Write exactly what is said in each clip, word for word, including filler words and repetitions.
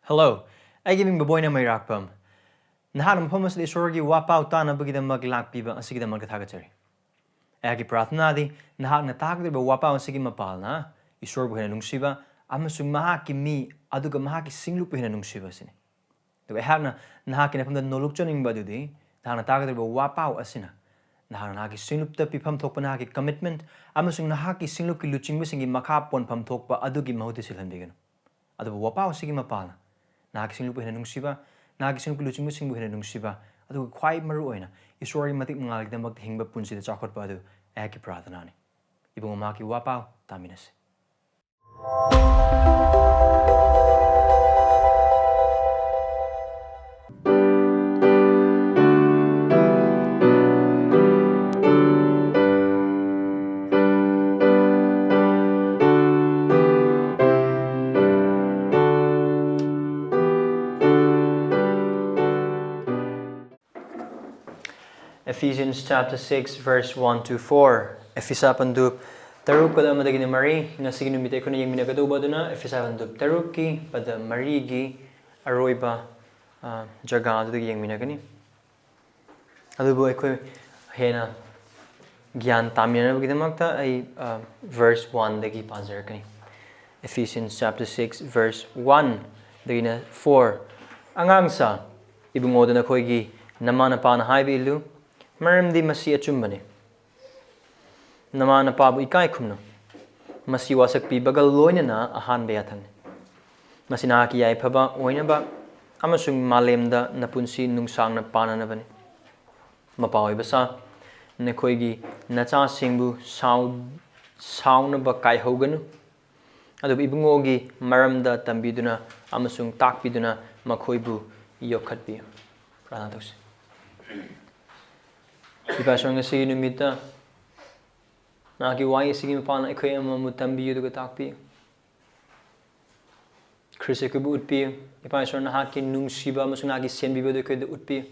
Hello, ꯑꯩꯒꯤ ꯃꯤꯡ ꯕꯕꯣꯏꯅ ꯃꯩꯔꯥꯛꯄꯝ꯫ ꯅꯍꯥꯛꯅ ꯃꯐꯝ ꯑꯁꯤꯗ ꯏꯁꯣꯔꯒꯤ ꯋꯥꯄꯥꯎ ꯇꯥꯅꯕꯒꯤꯗꯃꯛ ꯂꯥꯛꯄꯤꯕ ꯑꯁꯤꯒꯤꯗꯃꯛꯇ ꯊꯥꯒꯠꯆꯔꯤ꯫ ꯑꯩꯍꯥꯛꯀꯤ ꯄ꯭ꯔꯥꯔꯊꯅꯥꯗꯤ ꯅꯍꯥꯛꯅ ꯇꯥꯒꯗꯧꯔꯤꯕ ꯋꯥꯄꯥꯎ ꯑꯁꯤꯒꯤ ꯃꯄꯥꯜꯅ ꯏꯁꯣꯔꯕꯨ ꯍꯦꯟꯅ ꯅꯨꯡꯁꯤꯕ ꯑꯃꯁꯨꯡ ꯃꯍꯥꯛꯀꯤ ꯃꯤ ꯑꯗꯨꯒ ꯃꯍꯥꯛꯀꯤ ꯁꯤꯡꯂꯨꯞꯄꯨ ꯍꯦꯟꯅ ꯅꯨꯡꯁꯤꯕ ꯑꯁꯤꯅꯤ꯫ ꯑꯗꯨꯒ ꯑꯩꯍꯥꯛꯅ ꯅꯍꯥꯛꯀꯤ ꯅꯐꯝꯗ ꯅꯣꯂꯨꯛꯆꯅꯤꯡꯕ ꯑꯗꯨꯗꯤ ꯅꯍꯥꯛꯅ ꯇꯥꯒꯗꯧꯔꯤꯕ ꯋꯥꯄꯥꯎ ꯑꯁꯤꯅ ꯅꯍꯥꯛꯅ ꯅꯍꯥꯛꯀꯤ ꯁꯤꯡꯂꯨꯞꯇ ꯄꯤꯐꯝ ꯊꯣꯛꯄ ꯅꯍꯥꯛꯀꯤ commitment ꯑꯃꯁꯨꯡ ꯅꯍꯥꯛꯀꯤ ꯁꯤꯡꯂꯨꯞꯀꯤ ꯂꯨꯆꯤꯡꯕꯁꯤꯡꯒꯤ ꯃꯈꯥ ꯄꯣꯟꯐꯝ ꯊꯣꯛꯄ ꯑꯗꯨꯒꯤ ꯃꯍꯨꯠꯇ ꯁꯤꯜꯍꯟꯕꯤꯒꯅꯨ꯫ ꯑꯗꯨꯕꯨ ꯋꯥꯄꯥꯎ ꯑꯁꯤꯒꯤ ꯃꯄꯥꯜꯅ ꯅꯍꯥꯛꯀꯤ ꯁꯤꯡꯂꯨꯞꯄꯨ ꯍꯦꯟꯅ ꯅꯨꯡꯁꯤꯕ, ꯅꯍꯥꯛꯀꯤ ꯁꯤꯡꯂꯨꯞꯀꯤ ꯂꯨꯆꯤꯡꯕꯁꯤꯡꯕꯨ ꯍꯦꯟꯅ ꯅꯨꯡꯁꯤꯕ, ꯑꯗꯨꯒ ꯈ꯭ꯋꯥꯏ ꯃꯔꯨ ꯑꯣꯏꯅ ꯏꯁꯣꯔꯒꯤ ꯃꯇꯤꯛ ꯃꯉꯥꯜꯒꯤꯗꯃꯛꯇ ꯍꯤꯡꯕ ꯄꯨꯟꯁꯤꯗ ꯆꯥꯎꯈꯠꯄ ꯑꯗꯨ ꯑꯩꯍꯥꯛꯀꯤ ꯄ꯭ꯔꯥꯔꯊꯅꯥꯅꯤ꯫ ꯏꯕꯨꯡꯉꯣ, ꯃꯍꯥꯛꯀꯤ ꯋꯥꯄꯥꯎ ꯇꯥꯃꯤꯟꯅꯁꯤ꯫ Ephesians chapter six, verse one to four. ꯑꯦꯐꯤꯁꯥ ꯄꯟꯗꯨꯞ ꯇꯔꯨꯛ, ꯄꯗ ꯑꯃꯗꯒꯤꯅ ꯃꯔꯤ꯫ ꯉꯁꯤꯒꯤ ꯅꯨꯃꯤꯠꯇ ꯑꯩꯈꯣꯏꯅ ꯌꯦꯡꯃꯤꯟꯅꯒꯗꯧꯕ ꯑꯗꯨꯅ ꯑꯦꯐꯤꯁꯥ ꯄꯟꯗꯨꯞ ꯇꯔꯨꯛꯀꯤ ꯄꯗ ꯃꯔꯤꯒꯤ ꯑꯔꯣꯏꯕ, ꯑ, ꯖꯒꯥ ꯑꯗꯨꯗꯒꯤ ꯌꯦꯡꯃꯤꯟꯅꯒꯅꯤ꯫ ꯑꯗꯨꯕꯨ ꯑꯩꯈꯣꯏ ꯍꯦꯟꯅ ꯒ꯭ꯌꯥꯟ ꯇꯥꯃꯤꯟꯅꯅꯕꯒꯤꯗꯃꯛꯇ ꯑꯩ, ꯑ, verse one ꯗꯒꯤ ꯄꯥꯖꯔꯛꯀꯅꯤ꯫ Ephesians chapter six, verse one ꯗꯒꯤꯅ four꯫ "ꯑꯉꯥꯡꯁꯥ, ꯏꯕꯨꯡꯉꯣꯗ ꯅꯈꯣꯏꯒꯤ ꯅꯃꯥ ꯅꯄꯥꯅ ꯍꯥꯏꯕ ꯏꯜꯂꯨ, ꯃꯔꯝꯗꯤ ꯃꯁꯤ ꯑꯆꯨꯝꯕꯅꯤ꯫ ꯅꯃꯥ ꯅꯄꯥꯕꯨ ꯏꯀꯥꯏ ꯈꯨꯝꯅꯨ꯫ ꯃꯁꯤ ꯋꯥꯁꯛ ꯄꯤꯕꯒ ꯂꯣꯏꯅꯅ ꯑꯍꯥꯟꯕ ꯌꯥꯊꯪꯅꯤ꯫ ꯃꯁꯤ ꯅꯍꯥꯛꯀꯤ ꯌꯥꯏꯐꯕ ꯑꯣꯏꯅꯕ ꯑꯃꯁꯨꯡ ꯃꯥꯂꯦꯝꯗ ꯅꯄꯨꯟꯁꯤ ꯅꯨꯡꯁꯥꯡꯅ ꯄꯥꯟꯅꯅꯕꯅꯤ꯫ ꯃꯄꯥ ꯑꯣꯏꯕ ꯁꯥ, ꯅꯈꯣꯏꯒꯤ ꯅꯆꯥꯁꯤꯡꯕꯨ ꯁꯥꯎ-, ꯁꯥꯎꯅꯕ ꯀꯥꯏꯍꯧꯒꯅꯨ꯫ ꯑꯗꯨꯕꯨ ꯏꯕꯨꯡꯉꯣꯒꯤ ꯃꯔꯝꯗ ꯇꯝꯕꯤꯗꯨꯅ ꯑꯃꯁꯨꯡ ꯇꯥꯛꯄꯤꯗꯨꯅ ꯃꯈꯣꯏꯕꯨ ꯌꯣꯛꯈꯠꯄꯤꯌꯨ꯫" ꯄ꯭ꯔꯥꯔꯊꯅꯥ ꯇꯧꯁꯤ꯫ ꯏꯄꯥ ꯏꯁꯣꯔ, ꯉꯁꯤꯒꯤ ꯅꯨꯃꯤꯠꯇ ꯅꯍꯥꯛꯀꯤ ꯋꯥꯍꯩ ꯑꯁꯤꯒꯤ ꯃꯄꯥꯟꯅ ꯑꯩꯈꯣꯏ ꯑꯃꯃꯝꯕꯨ ꯇꯝꯕꯤꯌꯨ ꯑꯗꯨꯒ ꯇꯥꯛꯄꯤꯌꯨ꯫ ꯈ꯭ꯔꯤꯁ ꯑꯩꯈꯣꯏꯕꯨ ꯎꯠꯄꯤꯌꯨ꯫ ꯏꯄꯥ ꯏꯁꯣꯔ, ꯅꯍꯥꯛꯀꯤ ꯅꯨꯡꯁꯤꯕ ꯑꯃꯁꯨꯡ ꯅꯍꯥꯛꯀꯤ ꯁꯦꯝꯕꯤꯕ ꯑꯗꯨ ꯑꯩꯈꯣꯏꯗ ꯎꯠꯄꯤꯌꯨ꯫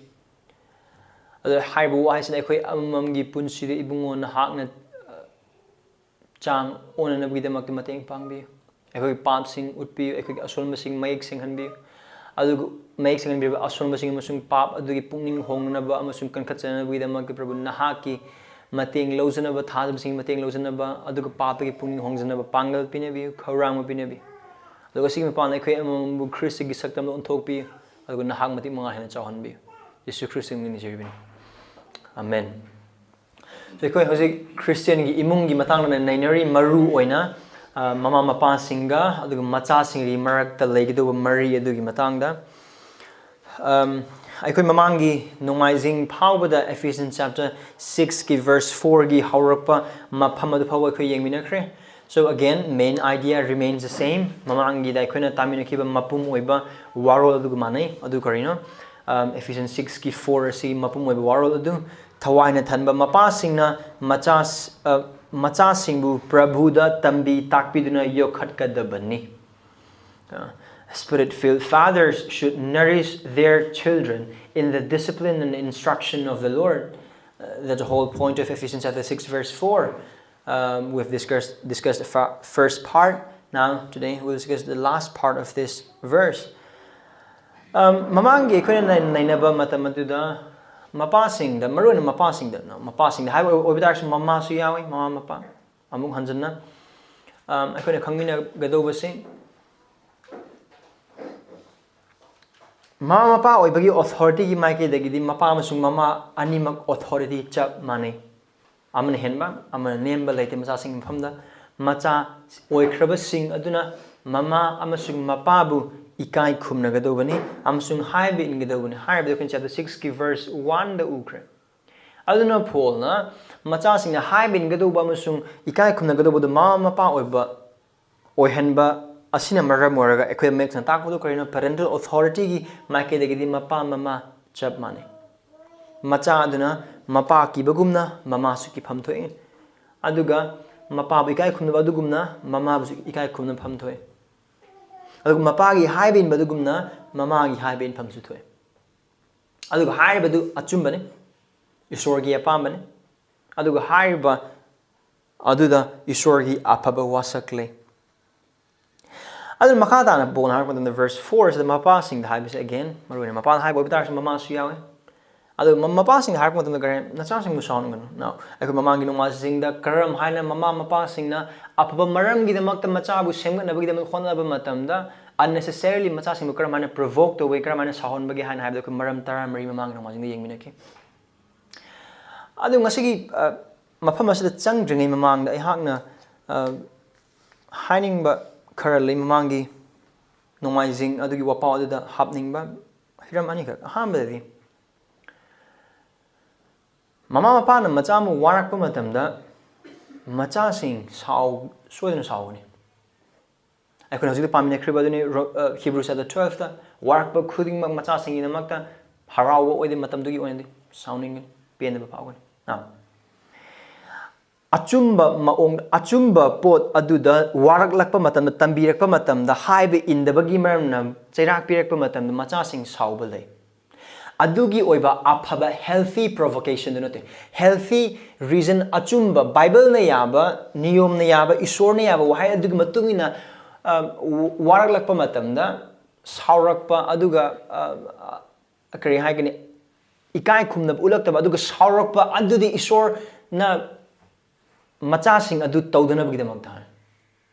ꯑꯗꯨ ꯍꯥꯏꯔꯤꯕ ꯋꯥꯍꯩꯁꯤꯅ ꯑꯩꯈꯣꯏ ꯑꯃꯃꯝꯒꯤ ꯄꯨꯟꯁꯤꯗ, ꯏꯕꯨꯡꯉꯣ, ꯅꯍꯥꯛꯅ, ꯑ, ꯆꯥꯡ ꯑꯣꯟꯅꯅꯕꯒꯤꯗꯃꯛꯇ ꯃꯇꯦꯡ ꯄꯥꯡꯕꯤꯌꯨ꯫ ꯑꯩꯈꯣꯏꯒꯤ ꯄꯥꯞꯁꯤꯡ ꯎꯠꯄꯤꯌꯨ, ꯑꯩꯈꯣꯏꯒꯤ ꯑꯁꯣꯟꯕꯁꯤꯡ ꯃꯌꯦꯛ ꯁꯦꯡꯍꯟꯕꯤꯌꯨ꯫ ꯑꯗꯨꯒ ꯃꯌꯦꯛ ꯁꯦꯡꯍꯟꯕꯤꯕ ꯑꯁꯣꯟꯕꯁꯤꯡ ꯑꯃꯁꯨꯡ ꯄꯥꯞ ꯑꯗꯨꯒꯤ ꯄꯨꯛꯅꯤꯡ ꯍꯣꯡꯅꯅꯕ ꯑꯃꯁꯨꯡ ꯀꯟꯈꯠꯆꯅꯕꯒꯤꯗꯃꯛꯇ ꯄ꯭ꯔꯚꯨ ꯅꯍꯥꯛꯀꯤ ꯃꯇꯦꯡ ꯂꯧꯖꯅꯕ, ꯊꯥꯖꯕꯁꯤꯡꯒꯤ ꯃꯇꯦꯡ ꯂꯧꯖꯅꯕ, ꯑꯗꯨꯒ ꯄꯥꯞꯇꯒꯤ ꯄꯨꯛꯅꯤꯡ ꯍꯣꯡꯖꯅꯕ ꯄꯥꯡꯒꯜ ꯄꯤꯅꯕꯤꯌꯨ, ꯈꯧꯔꯥꯡꯕ ꯄꯤꯅꯕꯤꯌꯨ꯫ ꯑꯗꯨꯒ ꯁꯤꯒꯤ ꯃꯄꯥꯟꯗ ꯑꯩꯈꯣꯏ ꯑꯃꯃꯝꯕꯨ ꯈ꯭ꯔꯤꯁꯇꯒꯤ ꯁꯛꯇꯝꯗ ꯑꯣꯟꯊꯣꯛꯄꯤꯌꯨ, ꯑꯗꯨꯒ ꯅꯍꯥꯛ ꯃꯇꯤꯛ ꯃꯉꯥ ꯍꯦꯟꯅ ꯆꯥꯎꯍꯟꯕꯤꯌꯨ꯫ ꯌꯦꯁꯨ ꯈ꯭ꯔꯤꯁꯇꯒꯤ ꯃꯤꯡ ꯅꯤꯖꯔꯤꯕꯅꯤ꯫ ꯑꯃꯦꯟ꯫ So, ꯑꯩꯈꯣꯏ ꯍꯧꯖꯤꯛ ꯈ꯭ꯔꯤꯁꯇꯤꯌꯥꯟꯒꯤ ꯏꯃꯨꯡꯒꯤ ꯃꯇꯥꯡꯗ ꯅꯩꯅꯔꯤ, ꯃꯔꯨ ꯑꯣꯏꯅ, ꯑ, ꯃꯃꯥ ꯃꯄꯥꯁꯤꯡꯒ ꯑꯗꯨꯒ ꯃꯆꯥꯁꯤꯡꯒꯤ ꯃꯔꯛꯇ ꯂꯩꯒꯗꯧꯕ ꯃꯔꯤ ꯑꯗꯨꯒꯤ ꯃꯇꯥꯡꯗ꯫ ꯑꯝ, ꯑꯩꯈꯣꯏ ꯃꯃꯥꯡꯒꯤ ꯅꯣꯡꯃꯥꯏꯖꯤꯡ ꯐꯥꯎꯕꯗ Ephesians chapter sixꯀꯤ verse fourꯒꯤ ꯍꯧꯔꯛꯄ ꯃꯐꯝ ꯑꯗꯨ ꯐꯥꯎꯕ ꯑꯩꯈꯣꯏ ꯌꯦꯡꯃꯤꯟꯅꯈ꯭ꯔꯦ꯫ So again, main idea remains the same. ꯃꯃꯥꯡꯒꯤꯗ ꯑꯩꯈꯣꯏꯅ ꯇꯥꯃꯤꯟꯅꯈꯤꯕ ꯃꯄꯨꯝ ꯑꯣꯏꯕ ꯋꯥꯔꯣꯜ ꯑꯗꯨꯒ ꯃꯥꯟꯅꯩ꯫ ꯑꯗꯨ ꯀꯔꯤꯅꯣ? ꯑꯝ, Ephesians sixꯀꯤ four ꯑꯁꯤ ꯃꯄꯨꯝ ꯑꯣꯏꯕ ꯋꯥꯔꯣꯜ ꯑꯗꯨ ꯊꯋꯥꯏꯅ ꯊꯟꯕ ꯃꯄꯥꯁꯤꯡꯅ ꯃꯆꯥ-, ꯑ, ꯃꯆꯥꯁꯤꯡꯕꯨ ꯄ꯭ꯔꯚꯨꯗ ꯇꯝꯕꯤ ꯇꯥꯛꯄꯤꯗꯨꯅ ꯌꯣꯛꯈꯠꯀꯗꯕꯅꯤ꯫ Uh, Spirit-filled fathers should nourish their children in the discipline and instruction of the Lord. Uh, that's the whole point of Ephesians chapter six, verse four. Um, we've discussed, discussed the fir-, first part. Now, today, we'll discuss the last part of this verse. Um, ꯃꯃꯥꯡꯒꯤ ꯑꯩꯈꯣꯏꯅ ꯅꯩ-, ꯅꯩꯅꯕ ꯃꯇꯝ ꯑꯗꯨꯗ ꯃꯄꯥꯁꯤꯡꯗ, ꯃꯔꯨꯑꯣꯏꯅ ꯃꯄꯥꯁꯤꯡꯗ, no, ꯃꯄꯥꯁꯤꯡꯗ ꯍꯥꯏꯕ ꯑꯣꯏꯕ ꯇꯥꯔꯁꯨ ꯃꯃꯥꯁꯨ ꯌꯥꯎꯏ, ꯃꯃꯥ ꯃꯄꯥ꯫ ꯑꯃꯨꯛ ꯍꯟꯖꯟꯅ, ꯑꯝ, ꯑꯩꯈꯣꯏꯅ ꯈꯪꯃꯤꯟꯅꯒꯗꯧꯕꯁꯤ, ꯃꯃꯥ ꯃꯄꯥ ꯑꯣꯏꯕꯒꯤ authorityꯒꯤ ꯃꯥꯏꯀꯩꯗꯒꯤꯗꯤ ꯃꯄꯥ ꯑꯃꯁꯨꯡ ꯃꯃꯥ ꯑꯅꯤꯃꯛ authority ꯆꯞ ꯃꯥꯟꯅꯩ꯫ ꯑꯃꯅ ꯍꯦꯟꯕ, ꯑꯃꯅ ꯅꯦꯝꯕ ꯂꯩꯇꯦ ꯃꯆꯥꯁꯤꯡꯒꯤ ꯃꯐꯝꯗ꯫ ꯃꯆꯥ ꯑꯣꯏꯈ꯭ꯔꯕꯁꯤꯡ ꯑꯗꯨꯅ ꯃꯃꯥ ꯑꯃꯁꯨꯡ ꯃꯄꯥꯕꯨ ꯏꯀꯥꯏ ꯈꯨꯝꯅꯒꯗꯧꯕꯅꯤ ꯑꯃꯁꯨꯡ ꯍꯥꯏꯕ ꯏꯟꯒꯗꯧꯕꯅꯤ ꯍꯥꯏꯕꯗꯨ ꯑꯩꯈꯣꯏꯅ chapter sixꯀꯤ verse oneꯗ ꯎꯈ꯭ꯔꯦ꯫ ꯑꯗꯨꯅ ꯄꯣꯜꯅ ꯃꯆꯥꯁꯤꯡꯅ ꯍꯥꯏꯕ ꯏꯟꯒꯗꯧꯕ ꯑꯃꯁꯨꯡ ꯏꯀꯥꯏ ꯈꯨꯝꯅꯒꯗꯧꯕꯗꯨ ꯃꯃꯥ ꯃꯄꯥ ꯑꯣꯏꯕ, ꯑꯣꯏꯍꯟꯕ ꯑꯁꯤꯅ ꯃꯔꯝ ꯑꯣꯏꯔꯒ ꯑꯩꯈꯣꯏ ꯃꯌꯦꯛ ꯁꯦꯡꯅ ꯇꯥꯛꯄꯗꯨ ꯀꯔꯤꯅꯣ? Parental authorityꯒꯤ ꯃꯥꯏꯀꯩꯗꯒꯤꯗꯤ ꯃꯄꯥ ꯃꯃꯥ ꯆꯞ ꯃꯥꯟꯅꯩ꯫ ꯃꯆꯥ ꯑꯗꯨꯅ ꯃꯄꯥ ꯀꯤꯕꯒꯨꯝꯅ ꯃꯃꯥꯁꯨ ꯀꯤꯐꯝ ꯊꯣꯛꯏ꯫ ꯑꯗꯨꯒ ꯃꯄꯥꯕꯨ ꯏꯀꯥꯏ ꯈꯨꯝꯅꯕ ꯑꯗꯨꯒꯨꯝꯅ ꯃꯃꯥꯕꯨꯁꯨ ꯏꯀꯥꯏ ꯈꯨꯝꯅꯐꯝ ꯊꯣꯛꯏ꯫ ꯑꯗꯨꯒ ꯃꯄꯥꯒꯤ ꯍꯥꯏꯕ ꯏꯟꯕ ꯑꯗꯨꯒꯨꯝꯅ ꯃꯃꯥꯒꯤ ꯍꯥꯏꯕ ꯏꯟꯐꯝꯁꯨ ꯊꯣꯛꯏ꯫ ꯑꯗꯨꯒ ꯍꯥꯏꯔꯤꯕꯗꯨ ꯑꯆꯨꯝꯕꯅꯤ, ꯏꯁꯣꯔꯒꯤ ꯑꯄꯥꯝꯕꯅꯤ꯫ ꯑꯗꯨꯒ ꯍꯥꯏꯔꯤꯕ ꯑꯗꯨꯗ ꯏꯁꯣꯔꯒꯤ ꯑꯐꯕ ꯋꯥꯁꯛ ꯂꯩ꯫ ꯑꯗꯨꯅ ꯃꯈꯥ ꯇꯥꯅ ꯄꯣꯜꯅ ꯍꯥꯏꯔꯛꯄ ꯃꯇꯝꯗ verse four ꯁꯤꯗ ꯃꯄꯥꯁꯤꯡꯗ ꯍꯥꯏꯕꯁꯦ, again, ꯃꯔꯨꯑꯣꯏꯅ ꯃꯄꯥꯅ ꯍꯥꯏꯕ ꯑꯣꯏꯕ ꯇꯥꯔꯁꯨ ꯃꯃꯥꯁꯨ ꯌꯥꯎꯋꯦ꯫ ꯑꯗꯨ ꯃ- ꯃꯄꯥꯁꯤꯡꯗ ꯍꯥꯏꯔꯛꯄ ꯃꯇꯝꯗ ꯀꯔꯤ ꯍꯥꯏ? "ꯅꯆꯥꯁꯤꯡꯕꯨ ꯁꯥꯎꯍꯟꯒꯅꯨ." Now, ꯑꯩꯈꯣꯏ ꯃꯃꯥꯡꯒꯤ ꯅꯣꯡꯃꯥꯏꯖꯤꯡꯗ ꯀꯔꯝ ꯍꯥꯏꯅ ꯃꯃꯥ ꯃꯄꯥꯁꯤꯡꯅ ꯑꯐꯕ ꯃꯔꯝꯒꯤꯗꯃꯛꯇ ꯃꯆꯥꯕꯨ ꯁꯦꯝꯒꯠꯅꯕꯒꯤꯗꯃꯛ ꯍꯣꯠꯅꯕ ꯃꯇꯝꯗ unnecessarily ꯃꯆꯥꯁꯤꯡꯕꯨ ꯀꯔꯝ ꯍꯥꯏꯅ provoke ꯇꯧꯕꯒꯦ, ꯀꯔꯝ ꯍꯥꯏꯅ ꯁꯥꯎꯍꯟꯕꯒꯦ ꯍꯥꯏꯅ ꯍꯥꯏꯕꯗ ꯑꯩꯈꯣꯏ ꯃꯔꯝ ꯇꯔꯥꯃꯔꯤ ꯃꯃꯥꯡꯒꯤ ꯅꯣꯡꯃꯥꯏꯖꯤꯡꯗ ꯌꯦꯡꯃꯤꯟꯅꯈꯤ꯫ ꯑꯗꯨ ꯉꯁꯤꯒꯤ, ꯑ, ꯃꯐꯝ ꯑꯁꯤꯗ ꯆꯪꯗ꯭ꯔꯤꯉꯩ ꯃꯃꯥꯡꯗ ꯑꯩꯍꯥꯛꯅ, ꯑ, ꯍꯥꯏꯅꯤꯡꯕ ꯈꯔ ꯂꯩ꯫ ꯃꯃꯥꯡꯒꯤ ꯅꯣꯡꯃꯥꯏꯖꯤꯡ ꯑꯗꯨꯒꯤ ꯋꯥꯄꯥꯎ ꯑꯗꯨꯗ ꯍꯥꯞꯅꯤꯡꯕ ꯍꯤꯔꯝ ꯑꯅꯤꯈꯛ꯫ ꯑꯍꯥꯟꯕꯗꯗꯤ, ꯃꯃꯥ ꯃꯄꯥꯅ ꯃꯆꯥ ꯑꯃ ꯋꯥꯔꯛꯄ ꯃꯇꯝꯗ ꯃꯆꯥꯁꯤꯡ ꯁꯥꯎ-, ꯁꯣꯏꯗꯅ ꯁꯥꯎꯒꯅꯤ꯫ ꯑꯩꯈꯣꯏꯅ ꯍꯧꯖꯤꯛꯇ ꯄꯥꯃꯤꯟꯅꯈ꯭ꯔꯤꯕ ꯑꯗꯨꯅꯤ, ꯔꯣ-, ꯑ, Hebrews chapter twelveꯇ, "ꯋꯥꯔꯛꯄ ꯈꯨꯗꯤꯡꯃꯛ ꯃꯆꯥꯁꯤꯡꯒꯤꯗꯃꯛꯇ ꯍꯔꯥꯎꯕ ꯑꯣꯏꯗꯦ, ꯃꯇꯝꯗꯨꯒꯤ ꯑꯣꯏꯅꯗꯤ ꯁꯥꯎꯅꯤꯡꯒꯅꯤ, ꯄꯦꯟꯗꯕ ꯐꯥꯎꯒꯅꯤ"꯫ ꯑ, ꯑꯆꯨꯝꯕ ꯃꯑꯣꯡ, ꯑꯆꯨꯝꯕ ꯄꯣꯠ ꯑꯗꯨꯗ ꯋꯥꯔꯛꯂꯛꯄ ꯃꯇꯝꯗ, ꯇꯝꯕꯤꯔꯛꯄ ꯃꯇꯝꯗ, ꯍꯥꯏꯕ ꯏꯟꯗꯕꯒꯤ ꯃꯔꯝꯅ ꯆꯩꯔꯥꯛ ꯄꯤꯔꯛꯄ ꯃꯇꯝꯗ ꯃꯆꯥꯁꯤꯡ ꯁꯥꯎꯕ ꯂꯩ꯫ ꯑꯗꯨꯒꯤ ꯑꯣꯏꯕ ꯑꯐꯕ healthy provocationꯗꯨ ꯅꯠꯇꯦ, healthy reason, ꯑꯆꯨꯝꯕ, ꯕꯥꯏꯕꯜꯅ ꯌꯥꯕ, ꯅꯤꯌꯣꯝꯅ ꯌꯥꯕ, ꯏꯁꯣꯔꯅ ꯌꯥꯕ ꯋꯥꯍꯩ ꯑꯗꯨꯒꯤ ꯃꯇꯨꯡ ꯏꯟꯅ, ꯑ, ꯋꯥꯔꯛꯂꯛꯄ ꯃꯇꯝꯗ ꯁꯥꯎꯔꯛꯄ, ꯑꯗꯨꯒ, ꯑ, ꯀꯔꯤ ꯍꯥꯏꯒꯅꯤ, ꯏꯀꯥꯏ ꯈꯨꯝꯅꯕ ꯎꯠꯂꯛꯇꯕ, ꯑꯗꯨꯒ ꯁꯥꯎꯔꯛꯄ ꯑꯗꯨꯗꯤ ꯏꯁꯣꯔꯅ ꯃꯆꯥꯁꯤꯡ ꯑꯗꯨ ꯇꯧꯗꯅꯕꯒꯤꯗꯃꯛꯇ ꯍꯥꯏ꯫